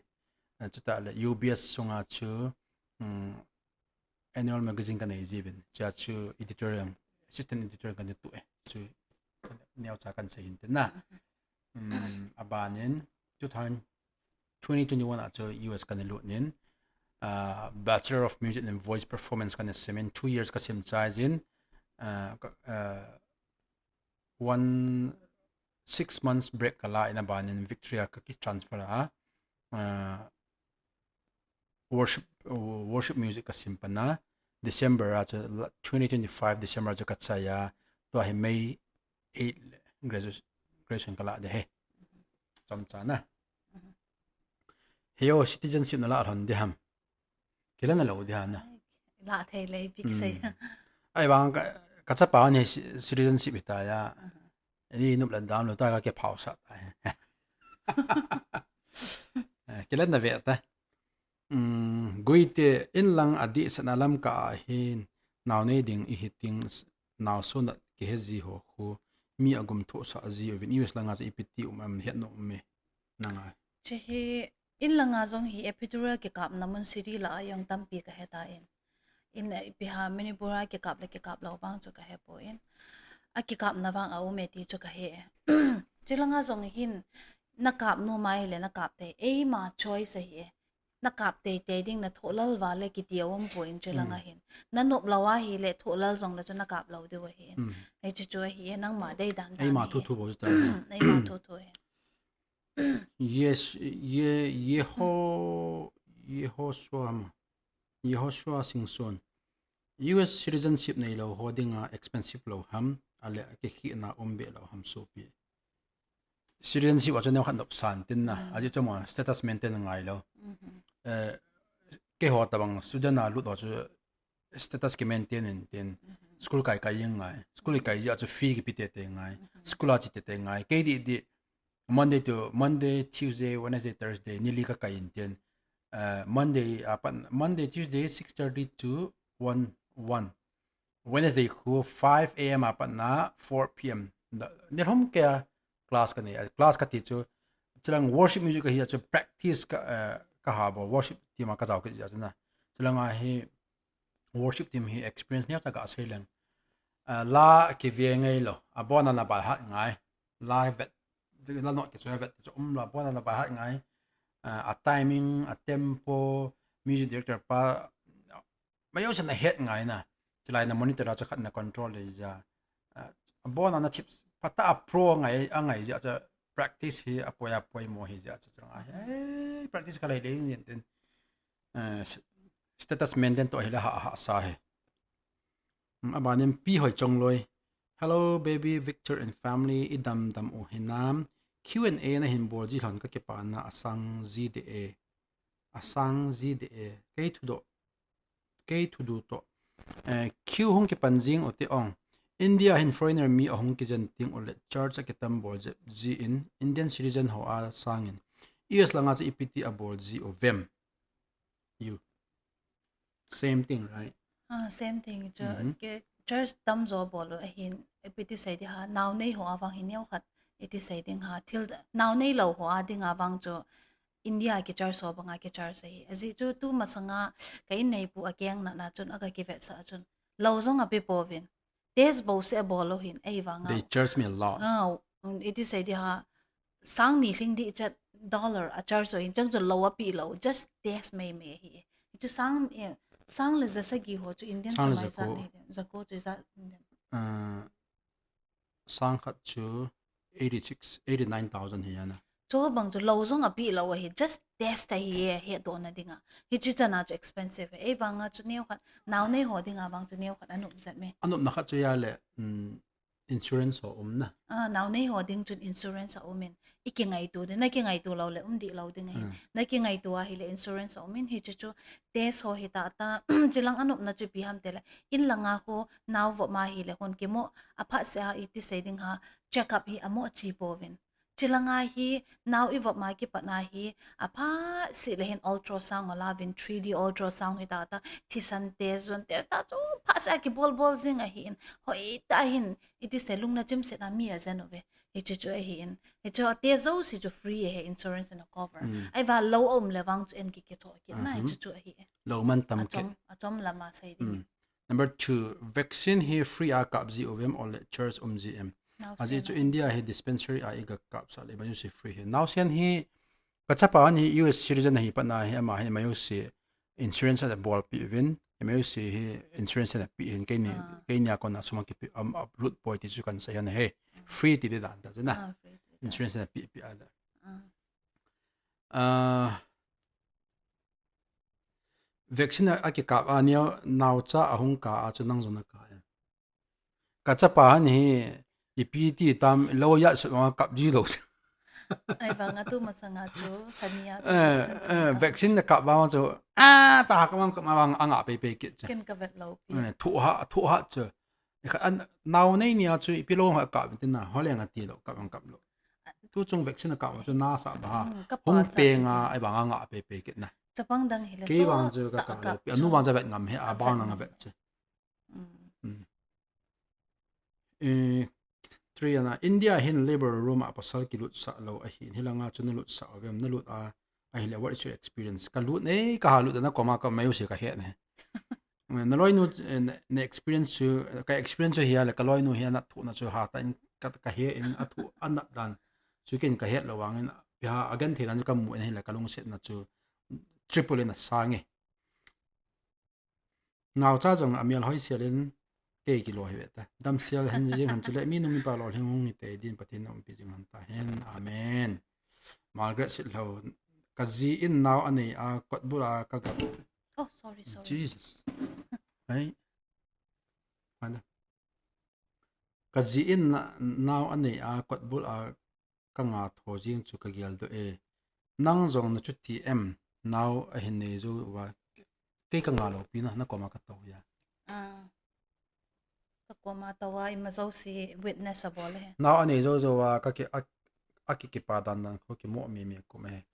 Eh, chuta le U B S sunga chu, um, annual magazine ka nei ji vin. Cha chu editorial, assistant editorial ka ni tu e. Chu neo cha kan sei hin te na. Um, a ban in, two thousand, twenty twenty-one a chu U S ka ni lut in, uh, Bachelor of Music and Voice Performance ka ni sim in, two years ka sim chai jin, uh, ka, uh, one, six months break ka la in a ban in Victoria ka ki transfer a, uh, worship, uh, worship music ka sim pan a, December a chu la-, twenty twenty-five December a chu ka chai a, tua hi May eight le graduation, graduation ka la de he. Chomcha na. Heo citizenship na la lhon de ham. Kila na lo de ha na. La thei le big sei. Ai bang ka, ka chapa ni ci-, citizenship hi ta ya. Ni nup la dam lo ta ka ke phau sa ta. Eh, kila na ve ta. Um, guite in lang a di sana lam ka a hin nau nei ding i hi ting s-, nau so na ki he ji ho khu mi a gum tho sa ji uvin U S langa chu ipi ti um am het no me nanga. Che hi in langa jong hi epidural ki kap na mun city la a jong tampi ka he ta in. In, eh, ipi ham, Manipur a kikap le kikap lou vang chu kahe poi. A kikapna vang a um e ti chu kahe. Chulanga jong hin, na kap nom ahile na kap tei, eima choice ahi e. Na kap teitei ding, na thoh lal vale kiti a um poi chulanga hin. Na nop lou ahile thoh lal jongle chu na kap lou diu ahi. Hichu chu ahi e, nangma deidan dan ahi e. Eima thuthu bou chu ta. Eima thuthu ahi. Yes, ye, Yeho, Yehoshua ma. Yehoshua Singson. U S citizenship neilou ho dinga expensive lou ham, ale akikhihna um be lou ham sopi. Citizenship a chu neokhat nopsan tin na, ajeh chu mo status maintain ngai lou. Eh, keiho tabang student a lut ho chu status ki maintain in tin, school kai kai jeng ngai. School kai jeh a chu fee kipe teitei ngai. School a che teitei ngai. Kei di di Monday to Monday, Tuesday, Wednesday, Thursday, ni li kakai in tin. Eh, Monday, apat, Monday, Tuesday, six thirty to one, one. Wednesday khu five A M apat na four P M. Da, nilhum kei a class kanei, class kati chu, chulang worship music kahi a chu practice ka, eh, kaha bou, worship team a kajao kit jeh a chu na. Chulanga hi worship team hi experience neocha kasei leng. Eh, la kive ngai lou, abona na by heart ngai. La vet, la note kichoi vet chu um lou, abona na by heart ngai. Eh, a timing, a tempo, music director pa, majouse na het ngai na. Chulai na monitor a chu khat na control le ja. Ah, abona na thip phatah a pro ngai, angai jeh a chu practice hi apoi apoi mo hi jeh a chu chang a hi. Eh, practice kalei le yin tin. Eh, s-, status maintain to hi la ha, ha sa hi. Hmm, abanin Pi Hoi Chongloi. Hello, baby Victor and family, i dam dam u hinam. Q and A na hin bol ji lhon kakipana asang ji de e. Asang ji de e. Kei thudoh. Kei thudoh toh. Eh, Q hung kipan jing u te ong. India hin foreigner mi ahung kijen ting u le church a kitam bol jep ji in Indian citizen ho a sangin. U S langa chu ipi ti a bol ji u vem. You. Same thing, right? Ah, same thing. Chu ke church tamjo bol u ahin, ipi ti sei di ha, naonei ho a vang hi neokhat, iti sei ding ha, thil naonei lou ho a ding a vang chu India ki church ho banga ki church ahi. Ajeh chu tu masanga ka inneipu a keng na na chun aga kivetsah a chun lou jong ape pouvin. Test bouseh abol u hin, ei vang a. They charge me a lot. Ah, um, iti sei di ha, sang ni lhing di chat dollar a charge u hin, chang chu lou ape lou, just test mei mei hi. Chu sang, eh, sang le ja sagi ho chu Indian sang le ja ko. Nei, ja ko chu ja Indian. Ah, sang khat chu eighty six, eighty nine thousand hi ana. Chu bang chu lou jong ape lou ahi, just test ahi e, hetdoh na dinga. Hichi chana chu expensive e. Ei vanga chu neokhat, naonei ho dinga vang chu neokhat anop jat me. Anopna khat chu ya le, um, insurance ho um na. Ah, naonei ho ding chun insurance a um in. I kingaito ding, na kingaito lou le um di lou ding ahi. Na kingaito ahile insurance a um in, hichi chu test ho hi tata, chilang anopna chu ipi ham tile. In langa ho nao vop ma hile hon kimo, aphat se a iti sei ding ha, check up hi amo chi pouvin. Chilanga hi, nao i vop ma kipat na hi, aphat se le hin ultrasound a lavin, three D ultrasound hi tata, thisan test, jon test ta chu, phat se a kibol bol jing ahi in, hoi ta hin, iti sei lungna chimset na mi ajen uve. Hichi chu ahi in. Hichu a test jouse chu free ahi, insurance in a cover. Ei vang lou um le vang chu en ki kitho kit na, hichi chu ahi e. Lou man tam ke. Achom, achom lama sei ding. Number two, vaccine hi free a kap ji u vem ole charge um ji em. Ajeh chu India hi dispensary a i ga kap sa le, majouse free hi. Naosen hi, ka chapa hi U S citizen ahi pat na hi, ama hi majouse insurance a bolpi uvin, majouse hi insurance a pe hin, keini, keini a kona sum a kipe, um, lut poi ti chu kan sei ahi. Free ti di dan ta chu na. Insurance a pe, pe a da. Ah, vaccine a, a kikap a neo naocha ahung kap a chu nang jong na kap em. Ka chapa hi ipi ti tam lou ya su ma kap ji lou. Ei vang a tu masanga chu, khania chu, eh, vaccine na kap vang chu, a, ta kap vang kap vang anga pei pei kit chu. Ken ka vet lou pi. Eh, thu ha, thu ha chu. Ikha an naonei nia chu ipi lou ha kap tin na, ho leng ati lou, kap ang kap lou. Tu chung vaccine kap chu nasa ba ha. Hung pe nga, ei vang anga pei pei kit na. Chapang dang hile. Kei vang chu ka kap lou pi. Anu vang chu vet ngam he, abang na nga vet chu. Eh, Triana, India hin labor room a pasal kilutsah lou ahin, hilanga chu nalutsah uvem, nalut a, ahile, what is your experience? Ka lut nei, ka ha lut na koma ka majouse ka he ne. Na loinu, eh, na, na experience chu, ka experience chu hi a le, ka loinu hi a nat thohna chu hatah in ka, ka he in a thoh, a nat dan chu ken ka het lo vangin, pi ha a genthei dan chu ka mu in ahile ka lungsetna chu triple in a sang e. Naocha jong a mial hoisel in kei kilo hi ve ta. Damsel hen jing han chu le, mi nu mi pa lolhing hung hi tei din Pathen in umpi jing han ta hen. Amen. Margaret Sitlhou, ka ji in nao a nei a, kotbul a ka gap. Oh, sorry, sorry. Jesus. Ai. Ana. Ka ji in na, nao a nei a, kotbul a ka nga tho jing chu ka gel doh e. Nang jong na chuti em, nao a hin nei jou va, kei ka nga lo pi na, na koma ka to ya. Ah. Ka koma to a, ima jouse witness a bol e. Nao a nei jou jou a, ka ki, a, a ki kipa dan dan kho ki mo mi mi kum e.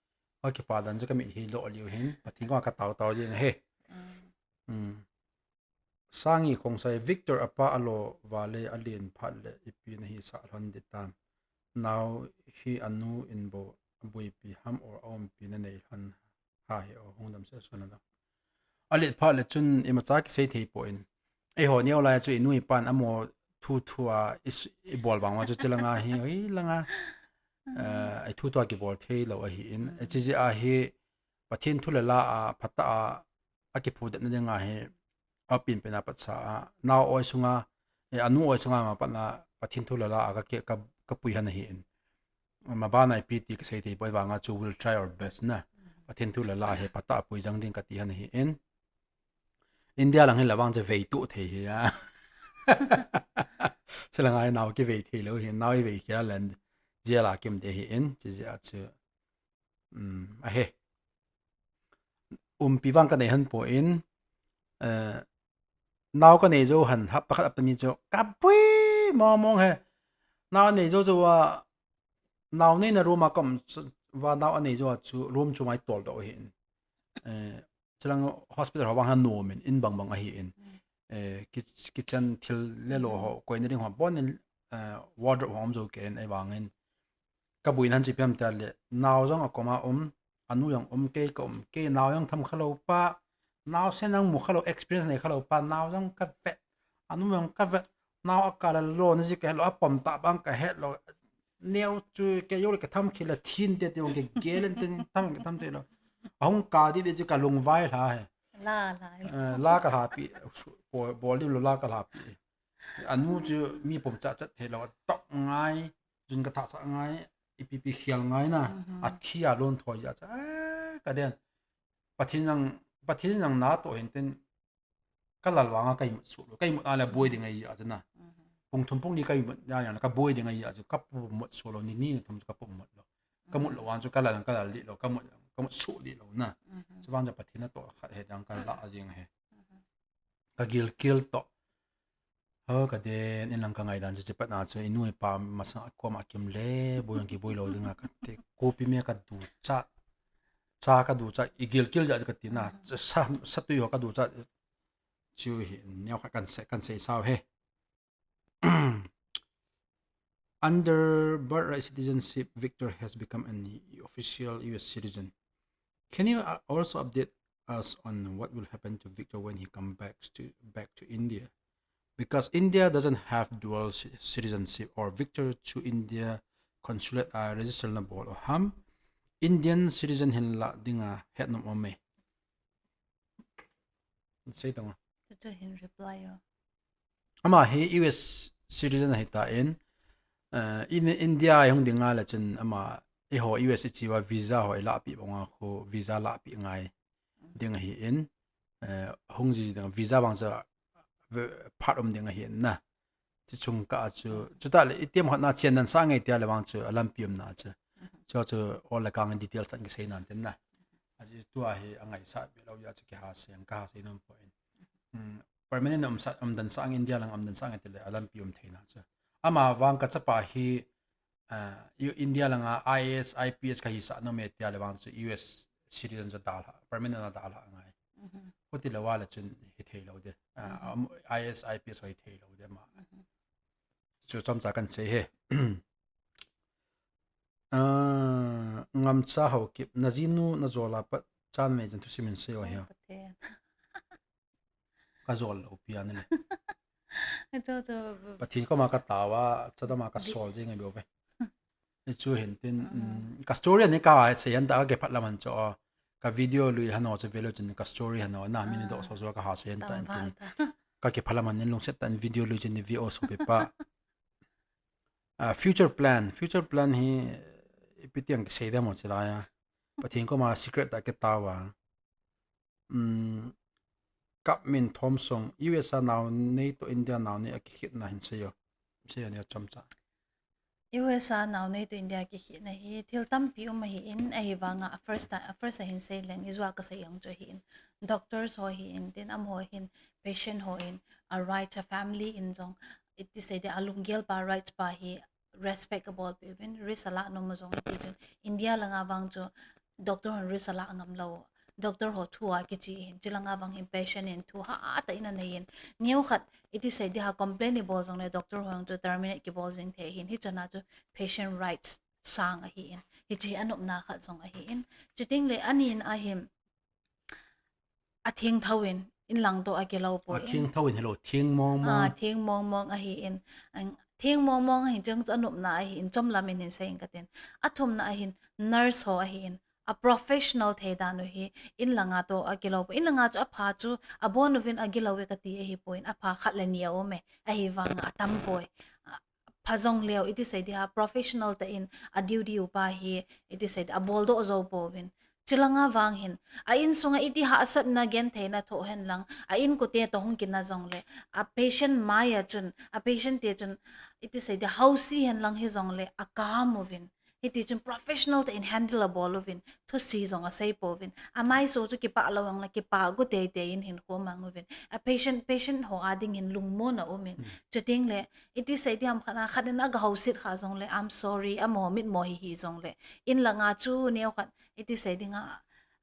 A kipa dan chu ka mit hi lo liu hin, Pathen koma ka tao tao jing he. Mm. Mm. Sangi Khongsai, Victor apa a lo vale a len phat le ipi na hi sa lhon di tam. Nao hi a nu in bo a buipi ham or a umpi na nei lhon ha he o, hung dam se so na. A let phat le chun imacha kisei thei po in. Eiho neo lai chu i nu i pan amo thu thu a i s-, i bol vang ma chu chi langa hi, hi langa. Eh, ai thu thu a kibol thei lo ahi in. Chi jeh a hi Pathen thu le la a, phatah a, a kiphudetna dinga hi a pinpen a patsa a, nao oi sunga, eh, a nu oi sunga ma patna Pathen thu le la a ka ke, ka, ka pui han ahi in. Ma bana ipi ti ka sei thei poi vanga chu we'll try our best na. Pathen thu le la hi phatah a pui jang ding ka ti han ahi in. India lang hi la vang chu vei tu thei hi a. Chi langa hi nao kivei thei lo hi, nao i vei khel a len jia la kim te hi in, chi jeh a chu. Um, a he. Umpi vang ka nei han po in, eh, nao ka nei jou han hap pakhat ap ta mi chu ka pui mong mong he. Nao nei jou jou a, nao nei na room a ka um chu, va nao a nei jou a chu room chu mai tol doh hi in. Eh, chi lang hospital ho vang han nom in, in bang bang ahi in. Eh, ki-, kitchen thil le lo ho, koi na ding ho, bon in, eh, wardrobe ho um jou ke in, ei vang in. Ka buina han chu ipi ham tia le, nao jong a koma um, a nu jong um, kei ka um, kei nao jong tham kha lo pa, nao se nang mu kha lo, experience nei kha lo pa, nao jong ka vet, a nu jong ka vet, nao a ka la lo na ji ka het lo, a pom ta bang ka het lo, neo chu ke yo le ka tham khi la thin te te jong ke gel en ten tham ke tham te lo. A hung ka di de chu ka lung vai hla he. La, la. Eh, la ka hla pi, bo, bo lim lo la ka hla pi. A nu chu mi pom cha chat thei lo, a tok ngai, jun ka tha sa ngai, ipi pi khial ngai na, a thi a lon thoi ja cha, eh, ka den. Pathen jang, Pathen jang na to hin ten, ka lal vanga ka imut su lo, ka imut a le boi ding ai ja cha na. Pung thum pung ni ka imut ja ya na, ka boi ding ai ja chu, ka pu mut su lo, ni ni thum chu ka pu mut lo. Ka mut lo vang chu ka lal, ka lal di lo, ka mut, ka mut su di lo na. Chu vang ja Pathen na to khat he jang ka la jing he. Ka gilkel to. Ho ka den in lang ka ngaidan chu, chi pat na chu, i nu i pa masang a koma kim le, boi ang kiboi lo ding a ka ti. Kopi me ka du cha. Cha ka du cha, i gilkel ja ka ti na. Sa, sa tui ho ka du cha. Chu hi, neo khat kan sei, kan sei sao he. Under birthright citizenship, Victor has become an official U S citizen. Can you, uh, also update us on what will happen to Victor when he comes back to, back to India? Because India doesn't have dual ci-, citizenship, or Victor chu India consulate a register na bol u ham? Indian citizen hin la dinga het nom um e. Sei tong. Tutu hin reply o. Ama hi U S citizen ahi ta in, eh, in India i hung dinga le chun ama i ho U S i chi va visa ho i la pi bang a khu visa la pi ngai ding ahi in, eh, hung ji ding visa bang cha ve-, phat um ding ahi in na. Chi chung ka chu, chu ta le i tiam khat na chian nan sa ngai tia le bang chu a lampi um na chu. Chu chu ol le kang details tan ki sei nan ten na. A chi tu a hi a ngai sa be lo ya chu ki ha seng ka ha sei nom po in. Hmm. Permanent um sa, um dan sang India lang um dan sang ti le a lampi um theina chu. Ama vang ka chapa hi, ah, U-, India langa I A S, I P S ka hi sa nom e tia le vang chu U S citizen chu dal ha, permanent a dal ha ngai. Khuti le wa le chun hi thei lo de. Ah, um, I A S, I P S hi thei lo de ma. Chu chomcha kan sei he. Ah, Ngamcha Haokip, na jinu na jola pat chan mei jan thusim in sei o hi. Pathen. Ka jol lou pi a ni le. Cho cho. Pathen koma ka tao a, chadam a ka sol jing a beu ve. Ni chu hin tin, um, ka story ni ka sei hen ta ka kiphat lam han cho. Ka video lui hano chu ve lou chun ka story hano na mi ni do so so ka ha sei hen ta in tin. Ka kiphat lam han in lungset ta in video lui chun ni vi o so pe pa. Uh, future plan, future plan hi ipi tiang kisei dem mo chila ya. Pathen koma secret ta ke tawa. Um, kap min thom song, U S A nao nei to India nao nei a kikhit na hin sei yo. Sei yo ni chom cha. U S A nao nei to India kikhit na hi, thil tampi um ahi in, ahi vanga, a first time, a first a hin sei leng, izua ka sei yong chu ahi in. Doctors ho hi in, tin am ho hin, patient ho in, a right a family in jong, iti sei de a lunggel pa rights pa hi, respect ka bol pe uvin, risk a la nom jong iti chun. India langa vang chu doctor hon risk a la ngam lou. Doctor ho thu a kichi hin, chilanga vang hin patient in thu ha ta in a nei in. Niu khat, iti sei di ha complain i bol jong le doctor ho jong chu terminate ki bol jing thei hin. Hi chana chu patient rights sang ahi in. Hi chi anop na khat jong ahi in. Chuting le ani in a hin, a thing thou in, in lang to a kilou po in. A thing thou in hello, thing mong mong. A, thing mong mong ahi in. Ang, thing mong mong ahi chang chu anop na ahi in, chom lam in hin sei in ka tin. A thum na ahin, nurse ho ahi in. A professional thei dan u hi, in langa to a kilou po. In langa chu a pha chu, a bon uvin a gilou e ka ti ahi po in, a pha khat le ni a um e, ahi vang a tam po e. A, pha jong leo, iti sei di ha, professional ta in, a duty u pa hi, iti sei di, a bol do zo po uvin. Chilanga vang hin, a in sunga iti ha a sat na gen thei na tho hen lang, a in ko te to hung kin na jong le, a patient mai a chun, a patient te chun, iti sei di, hausi hen lang hi jong le, a kam uvin. Hiti chun professional ta in handle a bol uvin, thu si jong a sei po uvin. A mai so chu kipa lou ang le, kipa gu te te in hin ko mang uvin. A patient, patient ho a ding hin lungmon a um in. Chuting le, iti sei di ham khat na, khat in a ga hausit kha jong le, I'm sorry, a mo mit mo hi hi jong le. In langa chu neo khat, iti sei di nga,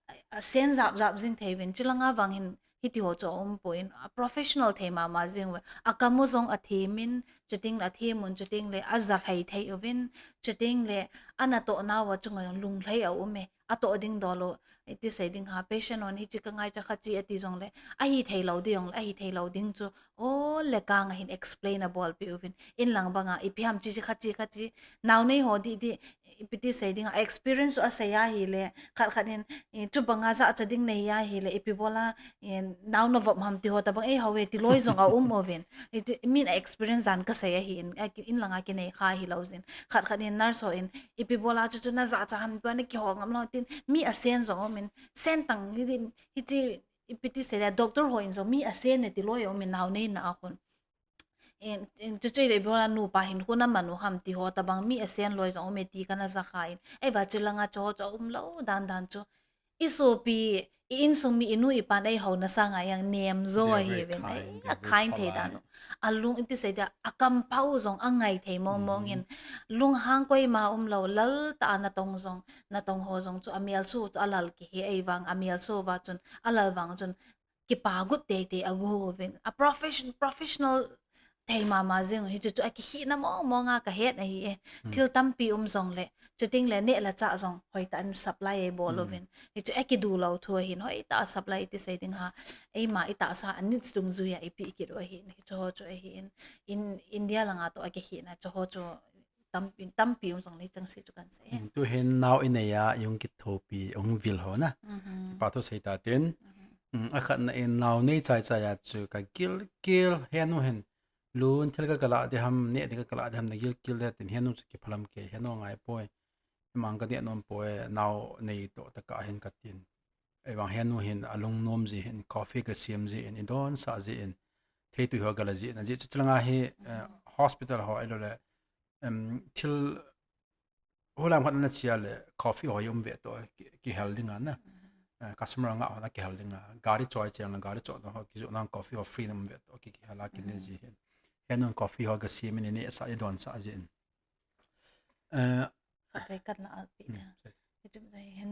a, a sen jap jap jing thei uvin. Chilanga vang hin, hiti ho chu a um po in, a professional thei mama jing uve. A kam u jong a thim in, chuting le a thim un, chuting le a ja lhai thei uvin, chuting le a na to na uva chunga jong lung lhai a um e. A to ding do lo, iti sei ding ha, patient hon hi chi ka ngai cha kha chi ati jong le, a hi thei lo di jong le, a hi thei lo ding chu, o le kang a hin explain a bol pi uvin. In lang banga, ipi ham chi chi kha chi kha chi, nao nei ho di di, ipi ti sei ding a, experience u a sei a hi le, khat khat in, i, chu banga ja cha ding nei a hi le, ipi bola, i, nao na vop ham ti ho ta bang, ei, ho e ti loi jong a um uvin. Iti, min a experience dan ka sei a hi in, a ki, in langa ki nei kha hi lo jin. Khat khat in nurse ho in, ipi bola chu chu na ja cha ham pa na ki ho ngam lo tin, mi a sen jong um in, sen tang hi di, hi ti, ipi ti sei le, doctor ho in jong mi a sen ne ti loi um in nao nei na a khun. In, in, chu chu le bola nu pa hin khu na manu ham ti ho ta bang mi a sen loi jong um e ti ka na ja kha in. Ei va chu langa chu ho chu a um lo dan dan chu. I sopi, i insung mi i nu i pa nei ho na sa ngai yang nem zo a hi ven. Ei, a kind thei dan u. A lung in ti sei dia, a kam pau jong a ngai thei mong mong in. Lung hang koi ma um lo, lal ta na tong jong, na tong ho jong chu a mial su chu a lal ki hi ei vang a mial su va chun, a lal vang chun, kipa gut tei tei a gu uvin. A profession, professional thei mama jing hi chu chu a kihi na mong mong a ka het ahi e. Thil tampi um jong le, chuting le neh la cha jong hoi ta an supply e bol uvin. Hi chu a ki du lo thu ahin hoi ta supply ti sei ding ha. Ei ma i ta sa an nit dung jui a i pi kit u ahin. Hi chu ho chu ahin. In India langa to a kihi na chu ho chu tampi, tampi um jong le chang si chu kan sei. Tu hin nao i nei a, i hung kithopi, hung vil ho na. Kipa thu sei ta tin. A khat na in nao nei chai chai a chu ka gil gil henu hin. Lun thil ka kala di ham, ne di ka kala di ham, na gil gil de tin henu chu kiphalam ke, henu ngai poi. Mang ka ne nom poi, nao nei to ta ka hin ka tin. Ei vang henu hin a lung nom ji hin, coffee ka siam ji in, i don sa ji in. Thei tu ho ka la ji na ji chu chilanga hi, hospital ho ai lo le, thil hulam khat na chia le coffee ho i um ve to ki hel ding a na. Customer nga ho na ki hel ding a. Gari choi cheng la gari choi ho ki jo na coffee ho free na um ve to ki hel a ki ne ji hin. Henu coffee ho ka siam in ni sa i don sa ji in. Kai kat na alpi na. Hi chu dai hen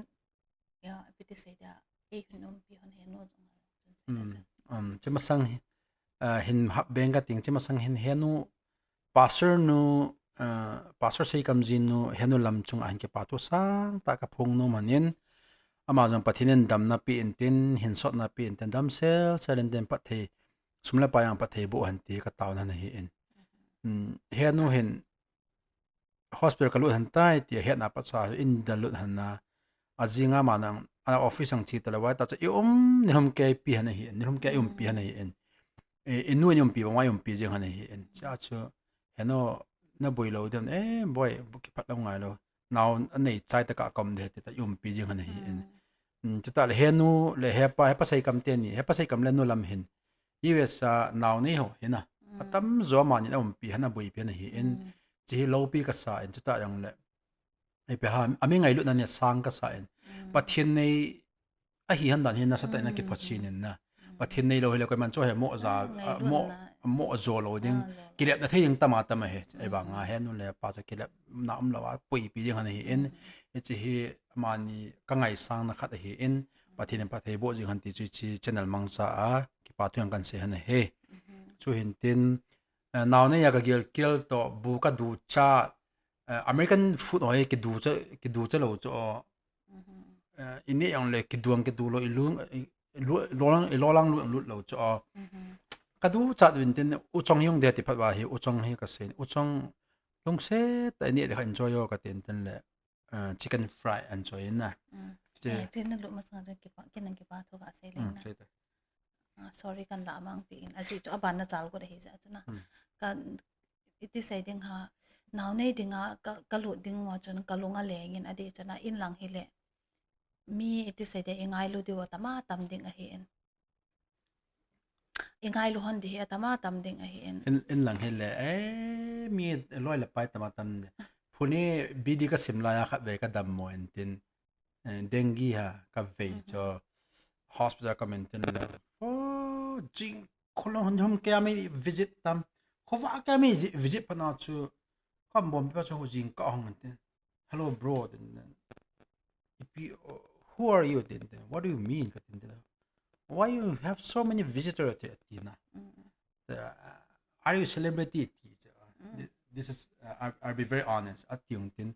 ya piti sei da. Ei hun um pi hon henu jong. Chi masang hin hap beng ka ting chi masang hin henu pastor nu, pastor sei kam jin nu henu lam chung a hin kipa thu sang ta ka phong nom hanin ama jong Pathen in damna pi in tin hin sotna pi in tin dam sel sel in tin pat thei sum le pai jong phatthei boh hen ti ka taona ahi in. Henu hin hospital ka lut hen tai ti ahetna phatcha in da lut hen na. Ajinga ama nang, a office ang chi talou vai ta chu i um nilhum kei pi hen ahi in, nilhum kei i umpi hen ahi in. I, i nu in i umpi, bang i umpi jing hen ahi in. Cha chu, henu, na boi lou dem, eh, boi, bu kiphat lou ngai lou. Nao, anei chai ta ka kom de, ti ta i umpi jing hen ahi in. Chuta le henu, le hepa, hepa Seikam teni, hepa Seikam le nu lam hin. U S a nao nei ho, hina. Atamjo amanin a umpi hen, a boipi hen ahi in. Chi hi loupi ka sa in, chuta jong le. Ipi ham, ami ngailutna ni sang ka sa in. Pathen nei ahi hen dan hi nasatah in a kiphot sin in na. Pathen nei lou hile koiman chu he mo ja, mo, mo jo lou ding. Kilepna thei ding tama tama he. Ei banga henu le pa chu kilepna umlou a, puipi ding hen ahi in. Hichi hi amani ka ngaisangna khat ahi in. Pathen in phatthei boh jing hen ti chu hichi channel mangcha a kipa thu jong kan sei hen ahi. Chu hin tin, eh, nao nei a ka gilkel toh bu ka ducha, eh, American food ho hi kiducha, kiducha lou chu, eh, i neh jong le kiduang kidu lou, i lung, i, i lo, i lolang, i lolang lut, lut lou chu. Ka duchat uvin tin, U Chong hi hung de ti phat uva hi, U Chong hi ka sei, U Chong lungset tah in i neh ding kha enjoy o ka tin tin le, eh, chicken fry enjoy in na. Che. Eh, che na lut masang chu kipa, ken nang kipa thu ka sei le na. Che ta. Ah, sorry, kan la mang pi in. Ajeh chu aban na chal got ahi jeh chu na. Ka, iti sei ding ham, nao nei dinga ka, ka lut ding uva chun ka lung aleng in, adeh chun a in lang hile. Mi iti sei ding, i ngailu diu atama tam ding ahi in. I ngailu hon ding hi atama tam ding ahi in. In, in lang hile, eh, mi loi le pai tama tam ding. Phuni bidi ka sim lai a khat vei ka dammo in tin. Eh, dengue ha, ka vei chu hospital ka maintain le. Oh, jing kholong hon hom kei a mi visit tam. Khovah kei a mi visit phat na chu. Ka bom pa chu jing ka hong tin. "Hello, bro," tin tin. "Ipi, who are you?" tin tin. "What do you mean?" ka tin tin. "Why you have so many visitors?" ti, ti na. Uh, "Are you a celebrity?" ti chu. Thi-, this is, uh, I'll, I'll be very honest. Ati jong tin,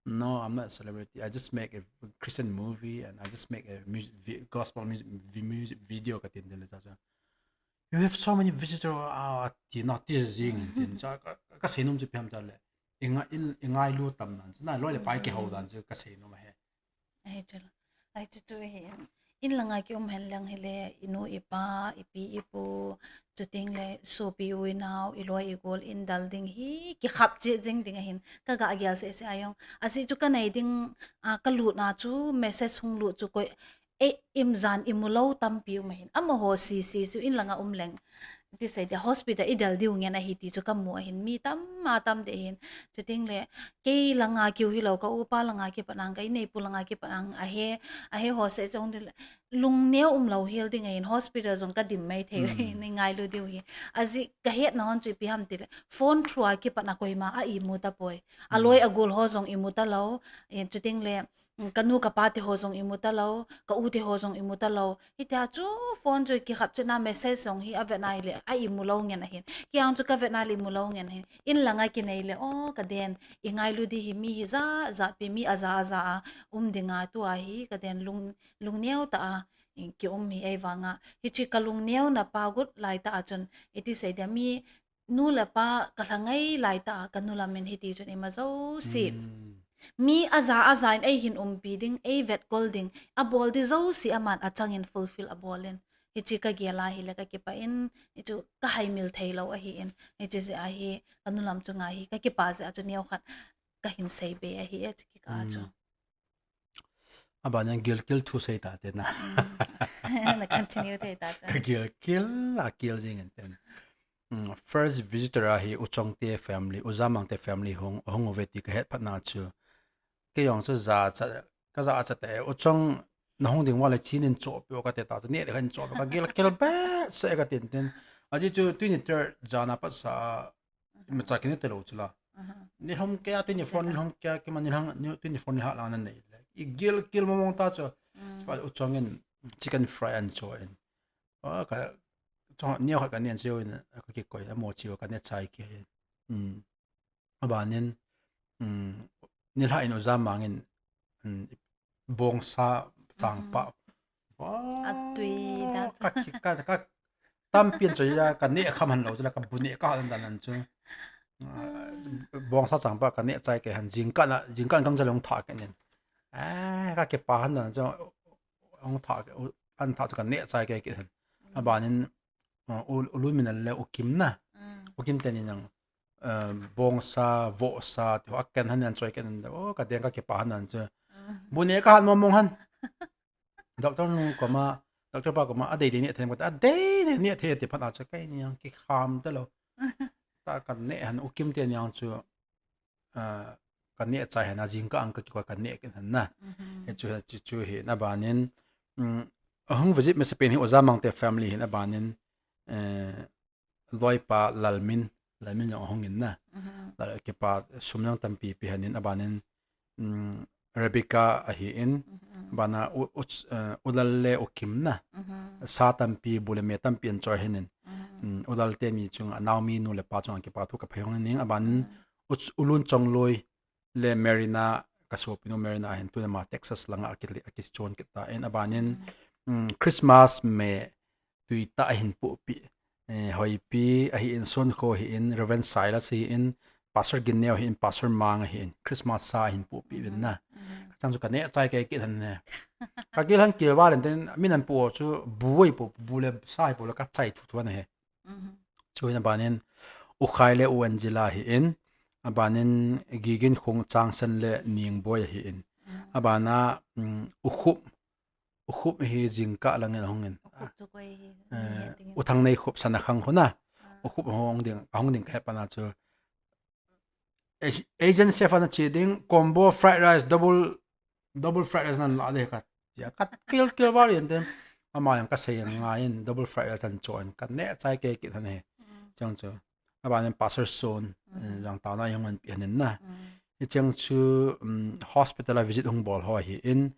"No, I'm not a celebrity. I just make a Christian movie and I just make a music vi-, gospel music, vi-, music video," ka tin tin le cha cha. "You have so many visitors," ah, ati na ti jing tin cha ka, ka seinom chu ipi ham ta le. I nga-, i, i ngailu tam dan chu na, loi le pai kihou dan chu ka seinom ahi. Ahi chu la. Ahi chu chu hi. In langa ki um hen lang hile, i nu, i pa, i pi, i pu, chuteng le sopi u i nao, i loi i gol in dal ding hi, kikhap cheh jing ding ahin, ka ga gel seh seh a jong. Ajeh chu ka nei ding, a, ka lutna chu, message hung lut chu koi, eh, imjan i mu lou tampi um ahin. Amaho sese chu in langa um leng. Ti sei dia hospital i del diu ngen ahi ti chu ka mu ahin, mi tam a tam deh ahin. Chuteng le, kei langa kiu hilou, ka upa langa kipat nang, ka ineipu langa kipat nang, ahe, ahe ho seh chong dile, lungneo umlou hel ding ahin, hospital jong ka dim mai thei ahin, i ngailu diu hi. Ajeh ka hetna hon chu ipi ham tile, phone through a kipat na koima a imu tapoi. Aloi agol ho jong imu talou, eh, chuteng le, ka nu ka pa te ho jong imu talou, ka u te ho jong imu talou. Hitia chu phone chu kikhap cheh na message jong hi avet na hile a imu lou ngen ahin. Kei jong chu ka vet na le imu lou ngen ahin. In langa kinei le, o, ka den, i ngailu ding hi mi hi jat jat pi, mi ajat ajat a um dinga tua hi ka den lung, lungneo tah a, i, ki um hi ei vanga. Hichi ka lungneo na pa got lai tah a chun, iti sei dia mi nu le pa ka lha ngai lai tah a ka nu lam in hiti chun ima jouse. Mi aja aja in ei hin umpi ding, ei vetkol ding, abol ding jouse aman achang in fulfill abol in. Hichi ka gel a hile ka kipah in, hichu ka haimil thei lou ahi in. Hichi jeh a hi, ka nu lam chunga hi, ka kipah jeh a chu neo khat ka hin sei be ahi e, chu kikah a chu. Aban in gilkel thu sei ta te na. Na continue thei ta te. Ka gilkel, a gel jing in ten. Mm, first visitor a hi U Chong te family, U Jamang te family hung, hung uve ti ka het phat na chu. Kei jong chu jachat, ka jachat e, U Chong na hung ding uva le chin in chohpeh o ka ti ta chu, neh le khan chohpeh, ka gilkel behseh ka tin tin. Ajeh chu twenty-third jan a pat sa a, imacha kine te lou chu la. Nilhum kei a twenty-four, nilhum kei a kima nilhang, ni, twenty-four nilhah lang na nei le. I gilkel mong mong ta chu. Chupa U Chong in chicken fry an cho in. A ka, chong neo khat ka nen cheu in, ka kikoi, amo cheu ka ne chai kei in. Mm. Aban in, mm, nilhah in U Jamang in, mm, bongsa chang pa. Atui da chu. Ka ki, ka, ka, Tampi an choi a, ka neh kham han lou chu la, ka bu neh ka han dan an chu. Ah, bongsa chang pa ka neh chai kei han, jingkah na, jingkah an kang jal hung tha kei nin. Eh, ka kipa han dan chu, hung tha kei, u-, an tha chu ka neh chai kei kei han. Abanin, uh, u, u Lunminal le u Kim na. Mm. U Kim teni nang, uh, bongsa, vohsa, ti ho a ken han an choi kei nin. Oh, ka deng ka kipa han dan chu. Mm. Bu neh ka han mong mong han. Doctor nu koma, doctor pa koma, a dei dei neh thei em kati, a dei dei neh thei ti phat a chu kei ni ang kikham talou. Ta ka neh han u Kim teni ang chu, ah, ka neh chai han a jingkah ang ka kikoi ka neh kei han na. Mhm. He chu, he chu, chu hi na banin, um, ahung visit masapen hi Oja Mangte family hi na banin, eh, loipa Lalmin, Lalmin jong ahung in na. Mhm. Lal kipa sum jong tampi pe han in abanin, um, Rebecca ahi in, mhm, abana u, u, eh, u Lal le u Kim na. Mhm. Sa tampi, bu le me tampi an choi han in. Mhm. Um, u Lal teni chunga, a Naomi nu le pa chunga kipa thu ka phei hong ning, abanin, mhm, u, u Lunchongloi le Marina, ka sopinu Marina ahin tuna ma Texas langa aki, aki chon kit ta in abanin, mhm, um, Christmas me tui ta ahin pupi. Eh, Hoipi ahi in, Sonkho ahi in, Reverend Silas ahi in, Pastor Ginneo ahi in, Pastor Mang ahi in, Christmas sa ahin pupi vin na. Mhm. Ka chang chu ka neh chai kei kit han ne. Ka kil han kil va len ten, min an pu chu, bu ei pu, bu le sa ei pu le ka chai chu chu na he. Mhm. Chu hin abanin, u Khai le u Angela ahi in, abanin Gigin Khung Changsen le Ningboi ahi in. Mhm. Abana, um, u Khup, u Khup hi jingkah lang in ahung in. U Khup chu koi hi, eh, ni he ting in. U Thangnei Khup Sanakhang khu na. Ah. U Khup hung ding, ahung ding ka he pana chu. Asian chef ana che ding, combo fried rice, double, double fried rice nan la de ka. Ya ka kil kil va len ten. Ama yang ka sei ngai in, double fried rice an choi in, ka neh chai kei kit han he. Mm. Chang chu. Abanin Pastor Son, mm, eh, jang ta na jong an pi han in na. Mm. Hi chang chu, um, hospital a visit hung bol ho ahi in.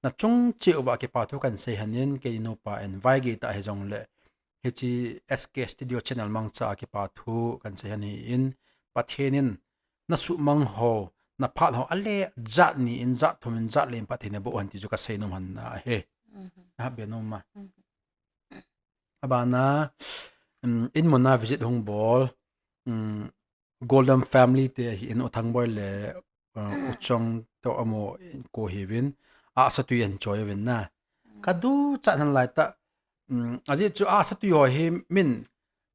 Na chung cheh uva kipa thu kan sei han in, kei nupa in vai gei ta hi jong le. Hichi S K Studio channel mangcha a kipa thu kan sei han hi in, Pathen in na suhmang ho, na phat ho, ale jat ni in, jat thum in, jat le in Pathen in boh han ti chu ka sei nom han na he. Mhm. Na ha be nom ma. Mhm. Abana, um, in mun a visit hung bol, um, Golden family te hi in U Thangboi le, uh, U Chong to amo ko hi vin, a satui an choi vin na. Ka du chat han lai ta, um, aji chu a satui ho hi min,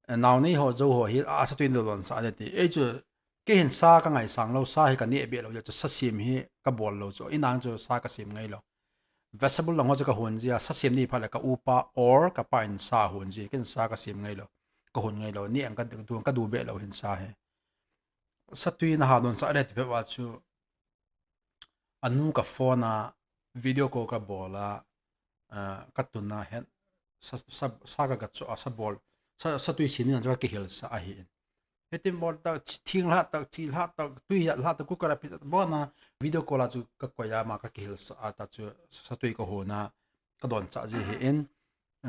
eh, nau nei ho jo ho hi a satui in don sa de ti. Ei chu kei hin sa ka ngai sang lou, sa hi ka neh be lou, chu sa sim hi ka bol lou chu. Inang chu sa ka sim ngai lou. Vegetable lang ho chu ka hon ji a, sa sim ni phat le ka upa or ka pa in sa hon ji, ken sa ka sim ngai lou. Ka hon ngai lou, ni ang ka du, ka du be lou hin sa hi. Satui na ha don sa le ti phe va chu. Anu ka phone a video call ka bol a, ah, ka tun a hen sa, sa, sa ka ga chu a sa bol. Sa, satui sin ni chu ka kihil sa ahi in. Hetin bol ta, thing lha ta, chi lha ta, tui lha ta, cooker a phi ta, bona video call a chu ka koi a ma ka kihil sa a ta chu satui ka hon a, ka don cha ji hi in,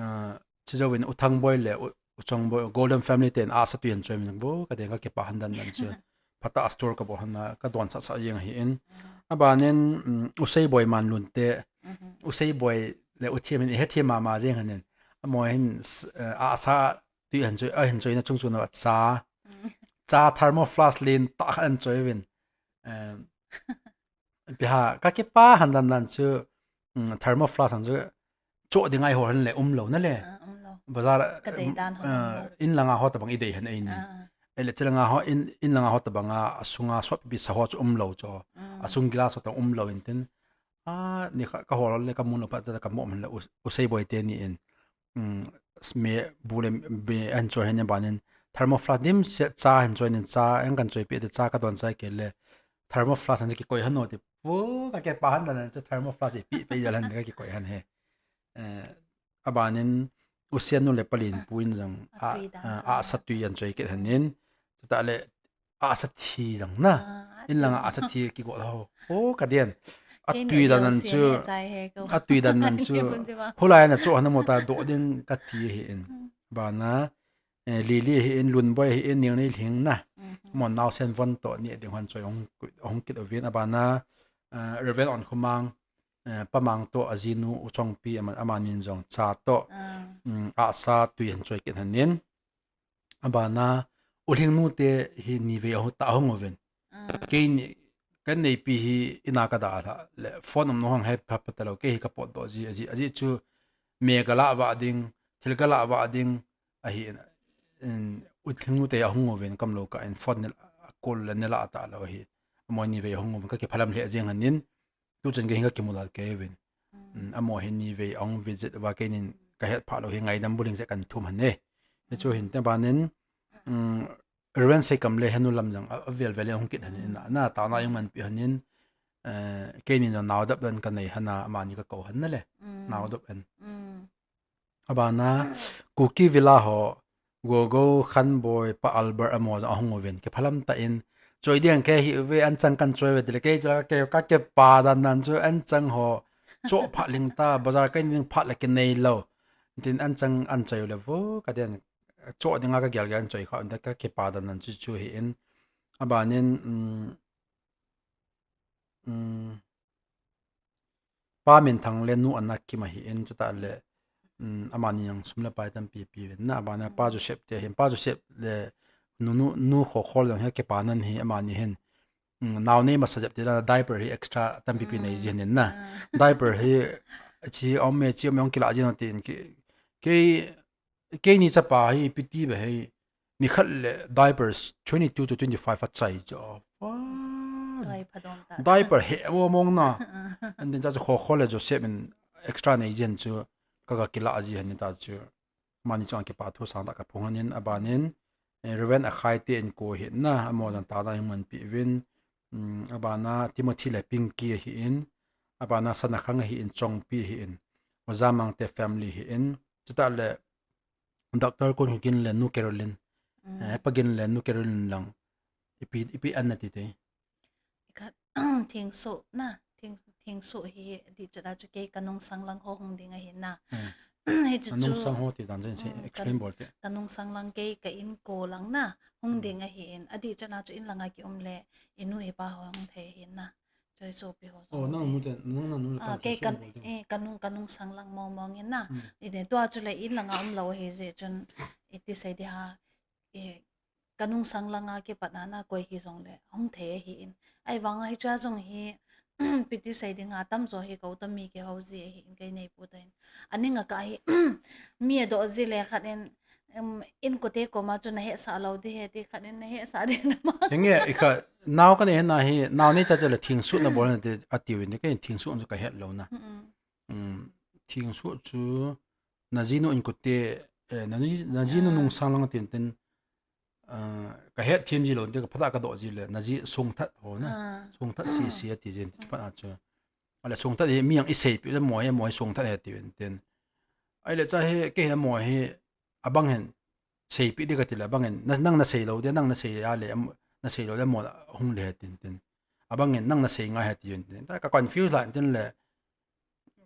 ah, chi jo in U Thangboi le U, U Chongboi, Golden family ten a satui an choi min bo, ka den ka kipa han dan dan chu. Phat a store ka bol han a, ka don cha cha jeng hi in. Abanin, um, U Seiboi Manlun te, mhm, U Seiboi le U Thiam in, he thiam ma ma jeng han in. Amo hin, s-, eh, a sa tui han choi, a hin choi na chung chung na cha. Mm. Cha thermo flask len ta han choi vin. Em, pi ha, ka kipa han dan dan chu, mm, thermo flask han chu, cho ding ai ho han le um lou na le. Ah, um lou. Bazar, ka dei dan ho, eh, um lou. In langa ho tabang i dei han ei ni. Ah. Ei le chi langa ho, in, in langa ho tabang a, a sunga sop bi sa ho chu um lou cho. Mm. A sung glass ho ta um lou in tin. A, ni ka, ka hol le ka mun lou phat ta ka mo man le U, U Seiboi te ni in. Um, s-, me bu le be an choi hen banin thermo flask dimset cha han choi nin cha ang kan choi pe de cha ka don chai kei le thermo flask han kikoi han no ti pu ka kipa han dan chu thermo flask i pi pe jal han ka kikoi han he. Eh, abanin U Sian nu le Palin pu in jong a, a tui dan a, chu a satui an choi kei han in. Chuta le a sa thi jang na. Ah, a in langa a sa thi kigo ho. O, ka den. A tui dan nan chu. A tui dan nan chu. Hulai na chu han mo ta do ding ka ti hi in. Hmm. Bana, eh, Lily hi in, Lunboi hi in, Ningnei Lhing na. Mhm. Mo nau sen von to ni ding hon choi hong, hong kit uvin abana, eh, Reverend On Khumang. eh, Pa Mang toh ajinu U Chongpi ama, amanin jong cha toh, ah, um, ahsa tui ahin choi kit lhonin. Abana, U Lhingnu te hi nivei ahung ta, ahung uvin. Ah. Keini, kaneipi hi ina kada lha le, phone umna hung hepha pha talou, kei hi kapotdoh ji, aji, aji chu me kalah vah ding, thil kalah vah ding, ahi in, in, U Lhingnu te ahung uvin, kamlou kah in phone nila, call le nila talou hi. Amaho nivei ahung uvin, kakiphalam lheh jeng lhonin, tuchan kei hin kakimu lal kei uvin. Mm. Mm, amaho hi nivei ahung visit uva keinin kahet phah lou hi ngaidam bulhing jeh kahin thum lhon e. Hichu hin te banin, mm, Reverend Seikam le henu lam jong a, avel vel in ahung kit lhonin, mm, na, na, taona jong manpi lhonin, eh, keinin jong naodop dan kanei lhon a, amani kakou lhon nale. Mm. Naodop dan. Mm. Abana, Kuki Villa ho, Gogo, Khanboi, Pa Albert amaho jong ahung uvin, kiphalam tah in, choi ding kahi uve, anchang kahin choi uve tile, kei chu kake, kakipa dan dan chu, anchang ho, choh phat lhing ta, bazar kahin ding phat le kinei lou. Tin anchang ahin choi u le vo, kaden, choh dinga kagel gel in choi kha, kakipa dan dan chu, chu hi in. Abanin, um, um, Pa Minthang le Nu Anakim ahin, chutah le, um, amani jong sum le pai tampi pe uvin na, abana Pa Joseph te ahin, Pa Joseph le Nu, Nu, Nu Khokhol jong hi akipa nan hi amani hin. Um, nao nei masa jep tile diaper hi extra tampi pe nei ji lhonin na. Ah. Diaper hi chi um e, chi um e hung kilah ji lhon tin kei, kei keini chapa hi ipi ti be hi, nikhat le diapers twenty-two to twenty-five achai chu. Wah. Chai phadom ta. Diaper he mo mong na. Ah. And then cha chu Khokhol le Joseph in extra nei jeng chu ka, kakilah ji lhonin ta chu. Amani chunga kipa thu sangtah kaphong lhonin abanin, eh, Reverend Akhai te in kou ahin na, amaho jong taona jong manpi uvin, mm, abana Timothy le Pinky ahin, abana Sanakhang ahin, Chongpi ahin, Ojamang te family ahin, chutah le Doctor Kunkigin le Nu Caroline. Mm. Eh, Pa Gin le Nu Caroline lang. Ipi, ipi an nati te. Ka, Thingsuh na, Thing, Thingsuh hi, adih chet a chu kei kanungsang lang ho hung ding ahi na. Mm. Hichu chu, kanungsang ho ti dan chu, mm, explain bol te. Kanungsang lang kei ka inko lang na, hung, mm, ding ahin. Adih chet a chu in langa kium le, inu ipa ho hung thei ahi na. Choi sopi ho. Oh, nang nu te, nang, nang nu le, ah, pa kei kan, eh, kanung, kanungsang lang mong mong in na. Hmm. Ine, tua chu le in langa umlou ahi jeh chun, iti sei di ham, eh, kanungsang langa kipat na na koi hijong le, hung thei ahi in. Ahivang a hichea jong hi, ipi ti sei ding ham, atamjo hi Gotami kihou ji ahi in, kei neipu toh in. Aning a ka hi, mi adoh ji le khat in, um, inkote koma chu nahetsah lou ding ahi ti khat in nahetsah ding na ma. Henge, ikha, nao kanei hina hi, nao nei cha cha le Thingsuh nabol na ti, ati uvin, kei Thingsuh chu kahet lou na. Mm. Um, Thingsuh chu, najinu inkote, eh, naji, najinu, ah, nungsang lang tin tin, ah, kahet them ji lou, ti kaphatah kadoh ji le, naji Songthat ho na. Ah. Songthat si si ati jin, ti phat a chu. Ale Songthat hi mi jong iseipi le mo hi, mo hi Songthat ahi ti uvin tin. Ahile cha hi, kei hi mo hi, abang hin, seipeh ding kati le, abang in, na, nang nasei lou ding, nang nasei a le, am, nasei lou le, mo hung le tin tin. Abang in, nang nasei ngai ahi tin tin. Ta ka confuse la tin le,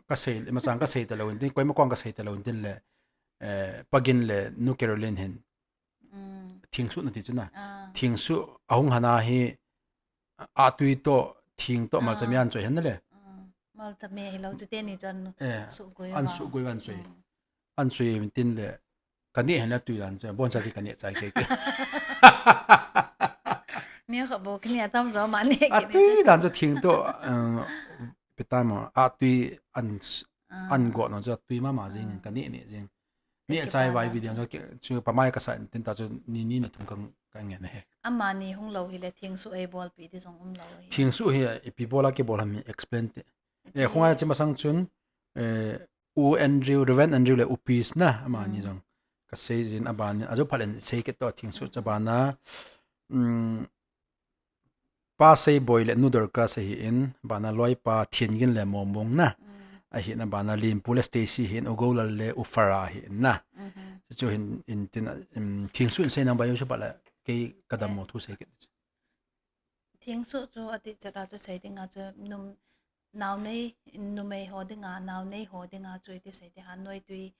kasei, machang kasei talou tin, koima kong kasei talou tin le, eh, Pa Gin le, Nu Caroline hin. Mm. Thingsuh nati chu na. Ah. Thingsuh ahung lhon a hi, ahtui toh, thing toh, ah, malchame ahin choi lhon na le. Ah. Malchame hilou chu teni chu an, eh, suhgui an va. Suhgui an choi. Mm. An choi tin le, kaneh hen ahtui dan chu, boncha ti kaneh chai kei kei. Neo kha bou kaneh atamjo ma neh kei. Ahtui dan chu thing toh, um, ipi ti mo, ahtui an, ah, an go no chu ahtui mama jing, ah, kaneh neh jing. Neh chai vai video chu, chu pamai kasa in tin ta chu ni ni na thum ka, kangen ahi. Amani hung lou hile Thingsuh eibolpi ti jong umlou ahi. Thingsuh hi ipi bol a kibol ham explain te. Eh, khungai chi masang chun, eh, U Andrew, Reverend Andrew le U Peace na, amani, mm, jong kasei jin, abana, ajo phat le sei kit to Thingsuh chu abana, mm, Pa Seiboi le Nu Dorcas ahin, abana Loipa Thiangin le Momong na, mm, ahin, abana Limpu le Stacy ahin, U Golal le U Farah ahin na. Mhm. Chu hin, in tin, um, Thingsuh in sei nang bai u chu phat le kei kadam mo thu sei kit. Thingsuh chu ati chet a chu sei ding a chu num, naonei, numei ho ding a, naonei ho ding a chu iti sei ding ham, noitui,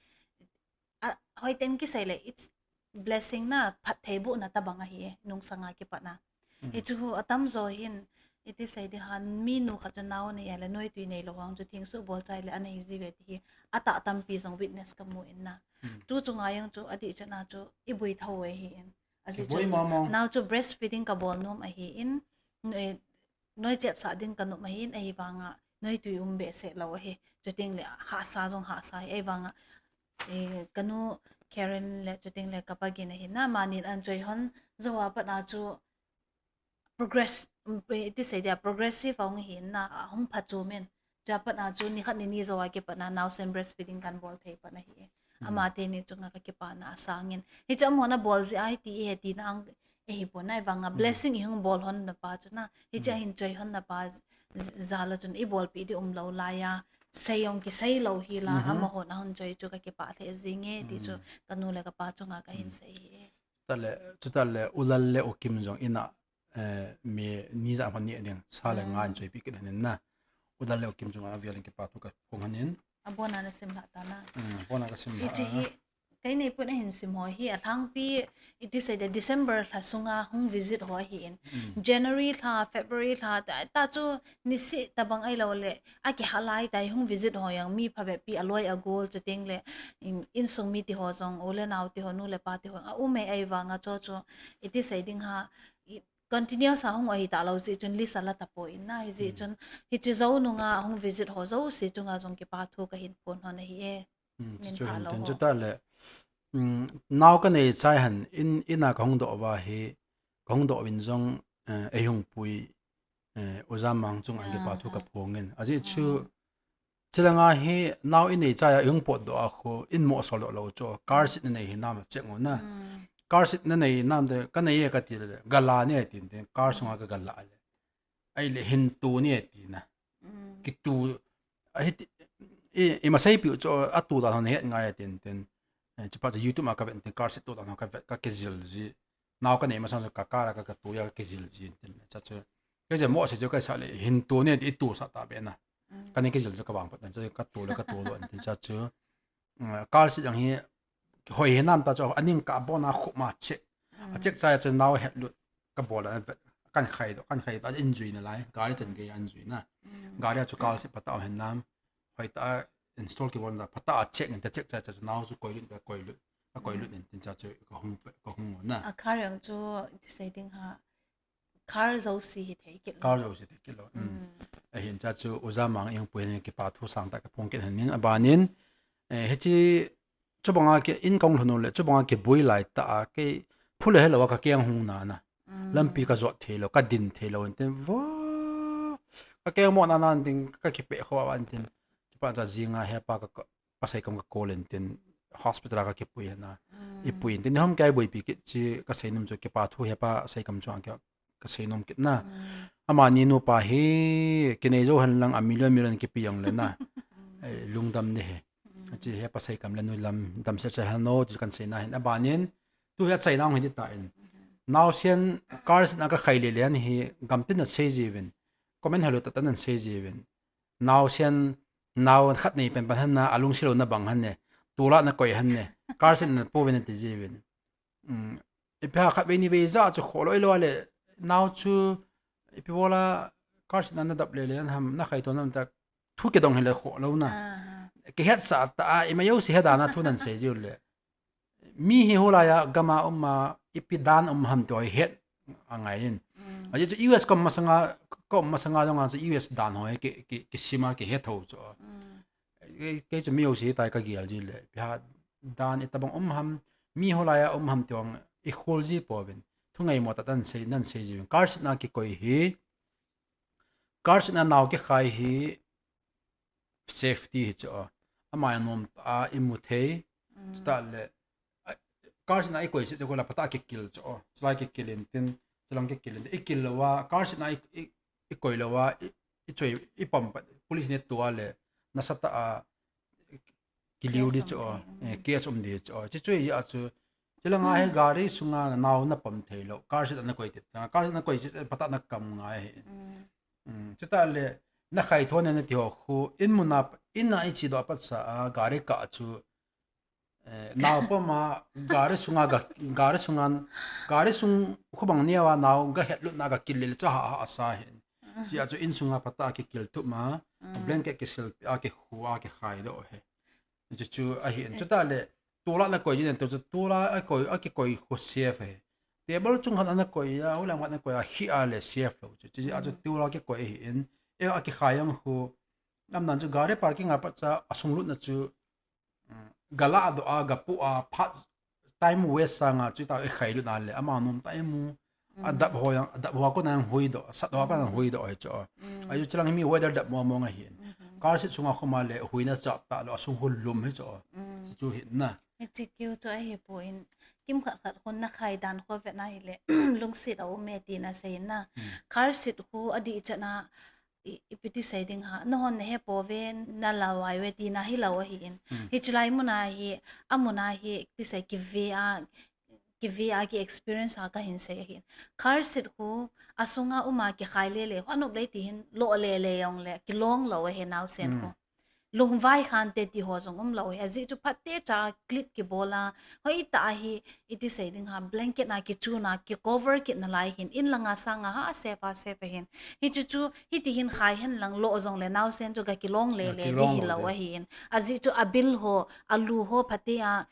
a, hoiten kisei le, it's blessing na, phattheibohna tabang ahi e, nungsang a kipat na. Mm. Hichu atamjo hin, iti sei di ham, mi nu khat chu nao nei a le noi tui neilou hang chu thingsuh bol chai le anei ji ve ti hi atah tampi jong witness kamu in na. Tu chu ngai jong chu adih chun a chu iboi tho e hi in. Ajeh chu nao chu breastfeeding kabol nom ahi in, noi chepsah ding kanop ahi in, ahivanga noi tui um behseh lou ahi. Chuteng le hahsa jong hahsa hi, ahivanga kanu Karen le chuteng le kapa gin ahi na, amanin ahin choi hon jou a pat a chu progress, iti sei dia, progressive ahung hi na, ahung phachom in. Chua pat a chu nikhat nini jou a kipat na naosen breastfeeding kahin bol thei pat ahi. Ama teni chunga kakipana asang in. Hichu amahon abol jeh a hiti ihi tina ahipon, ahivanga blessing ihung bol hon na pa chu na, hiche ahin choi hon na pa jal a chun ibolpeh di umlou lai a, sei jong kisei lou hi la, amahon ahung choi chu kakipah lheh jing e ti chu kanu le kapa chunga kahin sei hi. Chutah le, chutah le U Lal le U Kim jong in a, mi ni ja hon ni ding sa le nga in choipeh kit hon in na. U Lal le U Kim chunga avel in kipa thu kaphong hon in. Abona nasim lha ta na. Abona kasim lha. Hiche hi kei neipun ahin sim ho hi alhangpi, iti sei dia, December lha sunga hung visit ho ahi in. January lha, February lha ta chu niseh tabang ahilou le akiha lai tai hung visit ho jong mi phabep pi, aloi agol, chuteng le insung mite ho jong, u le nao te ho, nu le pa te ho aum e, ahivanga chu chu iti sei ding ham, continuous a hung ahi talou jeh chun list ala tapoi in na, hijeh chun hiche jou nunga hung visit ho jouse chunga jong kipa thu kahin phon hon ahi e. Chutah le, nao kanei chai hon in, in a kahung doh uva hi, kahung doh uvin jong, eihung pui, U Jamang chunga kipa thu kaphong in. Ajeh chu chulanga hi nao inei chai a ihung potdoh a khu in mohsol doh lou chu, car seat nanei hinam check u na. Car seat nanei nam te, kanei e kati le, gala ne tin tin, car sunga kagala le, ahile hin tu ne tina. Kitu, ahi, ima seipeh u chu atu dan hon het ngai tin tin. Chuphat chu YouTube a kavet tin, car seat tu dan hon kavet, kakijil ji. Nao kanei masang chu ka car a ka, katu a kakijil ji tin. Chua chu kei jong mohsei chu kasah le, hin tu ne ti, itu sah ta be na. Kani kijil chu kavang pat na, chu katu le katu lou tin, chua chu car seat jong hi hoi hinam ta chu aning kah bon a khum a check. A check chai a chu nao hetlut kabol a, kahin khaidoh, kahin khaidoh, injui nalai, gari chan gei a injui na. Gari a chu car seat phatah hinam, hoitah a install kibol na, phatah a check in, ta check chai a chu nao chu koilut, koilut, akoilut in tin, chua chu kahung, kahung u na. A car jong chu iti sei ding ham, car jouse hithei kit lou. Car jouse hithei kit lou. Ahin chua chu U Jamang ihung pui hon in kipa thu sangtah kaphong kit hon in, abanin, hiche chubanga in kahung lhun u le chubanga kiboi laitah a kei phu le helou a kakeng hung na na. Lampi kajot theilou, kadin theilou in tin vo, kakeng mo na na in tin kakipeh kho a in tin. Chuphat chu jinga hepa ka, pasei kam ka call in tin, hospital a kakipui hon a. Ipui in tin, nihom kei boipi kit chu kasei nom chu kipa thu hepa sei kam chu ang kasei nom kit na. Amani nupa hi kinei jou hen lang a million million kipe jong le na, lungdam ding ahi. Hiche hepa sei kam le nuilam damsel chai hen o ti kahin sei na hin, abanin tu hi achaina hung hi ding tan. Naosen car seat a kakhai le le hi gamtin asei jiuvin, comment hol u tah tah in asei jiuvin. Naosen, nao khat nei pen pen hen na, alungset louna bang hen ne, tol a nakoi hen ne, car seat napo uvin ati jiuvin. Ipi ham, khatvei nivei ja chu khoh loi lou a le, nao chu ipi bol a car seat a nadap le le ham, nakhaito nam ta, thu kidong hile khoh lou na. Kihetsah tah a, ima jouse he dan a thu nahin sei jiu le, mi hi hulai a gam a um a, ipi dan um ham ti hi het angai in. Ajeh chu U S ka um masang a, ka um masang a jong a chu U S dan ho hi ki, ki, kisim a kihe tho chu. Kei, kei chu mi jouse tai kagel ji le, ipi ham dan itobang um ham, mi hulai a um ham ti jong ikhol ji pouvin. Thu ngaimo tah tah in sei, nahin sei jiuvin. Car seat a kikoi hi, car seat a nao kikhai hi, safety hi chu a. Ama nom a imu thei. Chutah le, car seat a ikoi seh chu koi la phatah a kikil chu a. Chulai kikil in tin, chulang kikil in tin. Ikil lou a, car seat a i, i, ikoi lou a, i, ichoi, ipom pat, police in eito a le, nasatah a, kiliu di chu a, case um di chu a. Chuche chu a chu, chulanga hi gari sunga nao napom thei lou, car seat a nakoi ti, car seat a nakoi chu phatah a nakam ngai hi. Chutah le, nakhaito ne nati ho khu, in mun a, in a iche doh pat sa a, gari kah chu, nao pom a, gari sunga ga, gari sunga, gari sung khu bang neo a nao gahet lut na gakil le chu ha, ha, asa hin. Hiche a chu insunga phatah a kikiltup ma, blanket kisil a kikhu a kikhai doh hi. Chuchu ahin. Chutah le, tol a nakoi jin, tu chu tol a akoi, akikoi khu safe hi. Table chung khat a nakoi a, hulam khat nakoi a, khi a le safe lou chu. Chuchu a chu tol a kikoi ahin. E akikhai jong khu, amdan chu gari parking a pat cha asung lutna chu, galah doh a, gapoh a, phat time waste sanga chu ta ikhai lut na le, ama nom ta imu. Adap ho jong, adap ho a kona jong hui doh, sat ho a kona jong hui doh hi chu. Ahi chu chulang hi mi weather dap mong mong ahin. Car seat sunga khum a le, huina chap talou, asung khu lum hi chu. Chu hi na. Hiche keu chu ahipoi, kimkhat khat khu nakhai dan khu vet na hile, lungset aume tina sei na. Car seat khu adih chan a, i, ipi ti sei ding ham, nahon nahe pouve, nala vai uve tina hilou ahin. Hiche lai mun a hi, amun a hi, ti sei kive a, kive a ki experience a kahin sei ahin. Car seat khu, asunga um a kikhai lele, anop lei ti hin, lo lele jong le, kilong lou ahi naosen khu. Lungvai khante ti ho jong umlou hi. Ajeh chu phatecha clip kibol a, hoitah a hi, iti sei ding ham, blanket a kichun a, kicover kit nalai hin, in langa sanga ha safe a safe ahin. Hichu chu, hiti hin khai hen lang lo jong le naosen chu gakilong lele ding hilou ahin. Ajeh chu abil ho, alu ho phatea,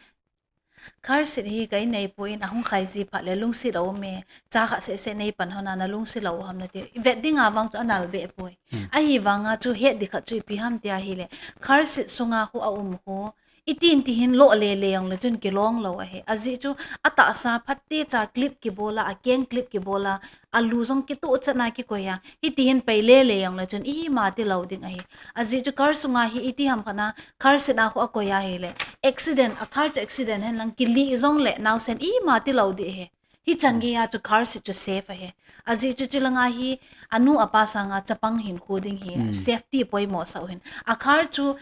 car seat hi ka inei poi, ahung khai ji phat le lungset aume, cha khat seh seh neipan hon a nalungset lou ham nati. Vet ding a vang chu anal beh poi. Ahivanga chu het ding khat chu ipi ham tia hile, car seat sunga khu aum khu, itin ti hin lo lele jong le chun kilong lou ahi. Ajeh chu atahsa phatecha clip kibol a, akeng clip kibol a, alu jong kitoh chan a kikoi a, hiti hin pai lele jong le chun ima tilou ding ahi. Ajeh chu car sunga hi iti ham khat na, car seat a khu akoi ahile, accident, a car chu accident hen lang kilih jong le naosen ima tilou ding ahi. Hichan gei a chu car seat chu safe ahi. Ajeh chu chulanga hi anu apa sanga chapang hinkho ding hi safety poimo sah u hin. A car chu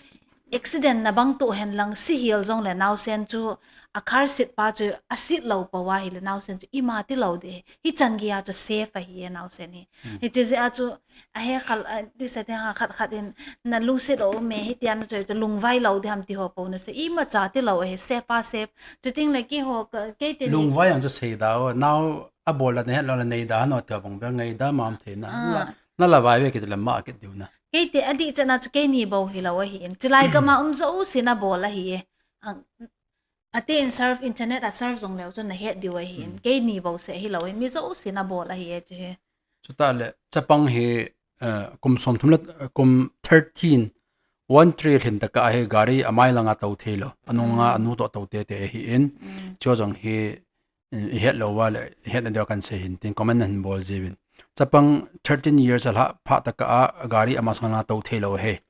accident na bang toh hen lang sihel jong le naosen chu a car seat pa chu asit lou pou ahile naosen chu ima tilou ding ahi. Hichan gei a chu safe ahi naosen hi. Hiche jeh a chu ahe khal, a, ti sei ding ham, khat khat in nalungset aume, hitia nachoi chu lungvai lou ding ham ti ho pou nasei. Imacha tilou ahi, safe a safe. Chuting le keiho ka, keite ni. Lungvai jong chu sei da o, nao abol la nahet lou le nei da, nao tia bang bel ngai da mam thei na. Nala vai ve kit le ma kit diu na. Keite adih chan a chu keini bou hilou ahin. Chulai gam a um jousen abol ahi e. Ang, atin surf, internet a surf jong leu chun nahet diu ahin. Keini bou seh hilou ahin. Mi jousen abol ahi e chu hi. Chutah le, chapang hi, eh, kum somthum le, eh, kum thirteen, one three lhin tah a hi gari amai langa tou theilou. Anunga anu toh tou tete ahin. Chu jong hi, eh, ihet lou uva le, ihet na diu kahin sei hin tin comment nahin bol jiuvin. Chapang thirteen years alha phat tah a gari ama sanga tou theilou ahi.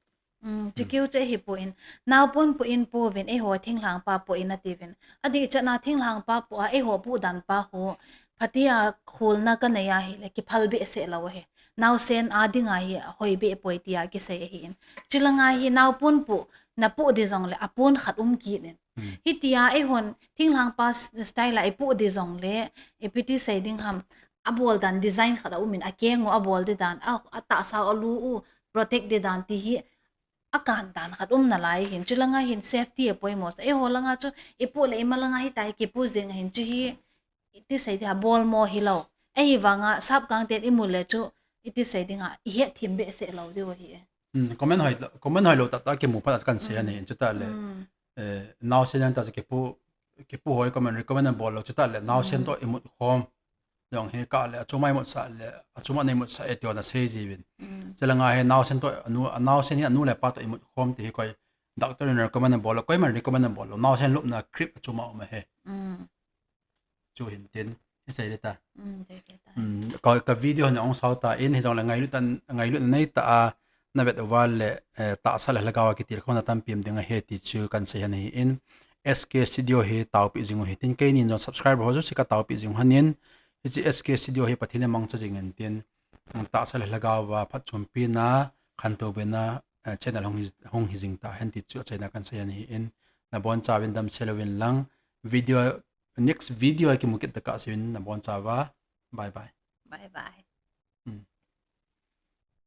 Chu keu chu ahipoi, naopen pu in pouvin, eiho thinglhang pa poh in atiuvin. Adih chan a thinglhang pa poh a, eiho poh dan pa khu, phatea kholna kanei ahile, kiphal behseh lou ahi. Naosen a dinga hi hoi beh poi tia kisei ahin. Chulanga hi naopen pu napoh ding jong le, apon khat um kit in. Hitia eihon thinglhang pa style a ipoh ding jong le, ipi ti sei ding ham, abol dan design khat aumin, akeng u abol ding dan, a, atahsa u alu u protect ding dan ti hi, akan dan khat um nalai hin, chulanga hin safety apoimo sah. Eiho langa chu ipoh le ima langa hitia hi kipoh jing ahin, chu hi iti sei ding ham, bolmo hilou. Ahivanga sapkang ten imu le chu iti sei ding ham, ihet thim behseh lou diu ahi e. Comment hoi, comment hoilou tah tah kimu phat a kahin sei ahin, chutah le, eh, naosen jong tah chu kipoh, kipoh hoi comment, recommend abol lou, chutah le naosen toh imut khom jong hi kah le, achuma imutsah le, achuma neimutsah e tia nasei jiuvin. Chulanga hi naosen toh, anu, naosen hi anu le apa toh imut khom ti hi koi doctor in recommend abol lou, koiman recommend abol lou, naosen lupna crib achuma um ahi. Chu hin tin, isei ding ta. Ka, ka video hi na ong sao tan, hijongle ngailut tan, ngailutna neitah a navet uva le, eh, tahsa le lhagao a kitilkhouna tampi um ding ahi ti chu kahin sei ahin. S K Studio hi taopeh jing u hitin, keinin jong subscriber ho jouse kataopeh jing u ahin. Hiche S K Studio hi Pathen in mangcha jing hen tin, tahsa le lhagao a phatchompi na, khantouna, eh, channel hung hi, hung hi jing tahen ti chu achaina kahin sei ahin. Nabonchauvin damsel uvin lang, video, next video a kimu kit tah kasei uvin, nabonchauva. Bye bye. Bye bye.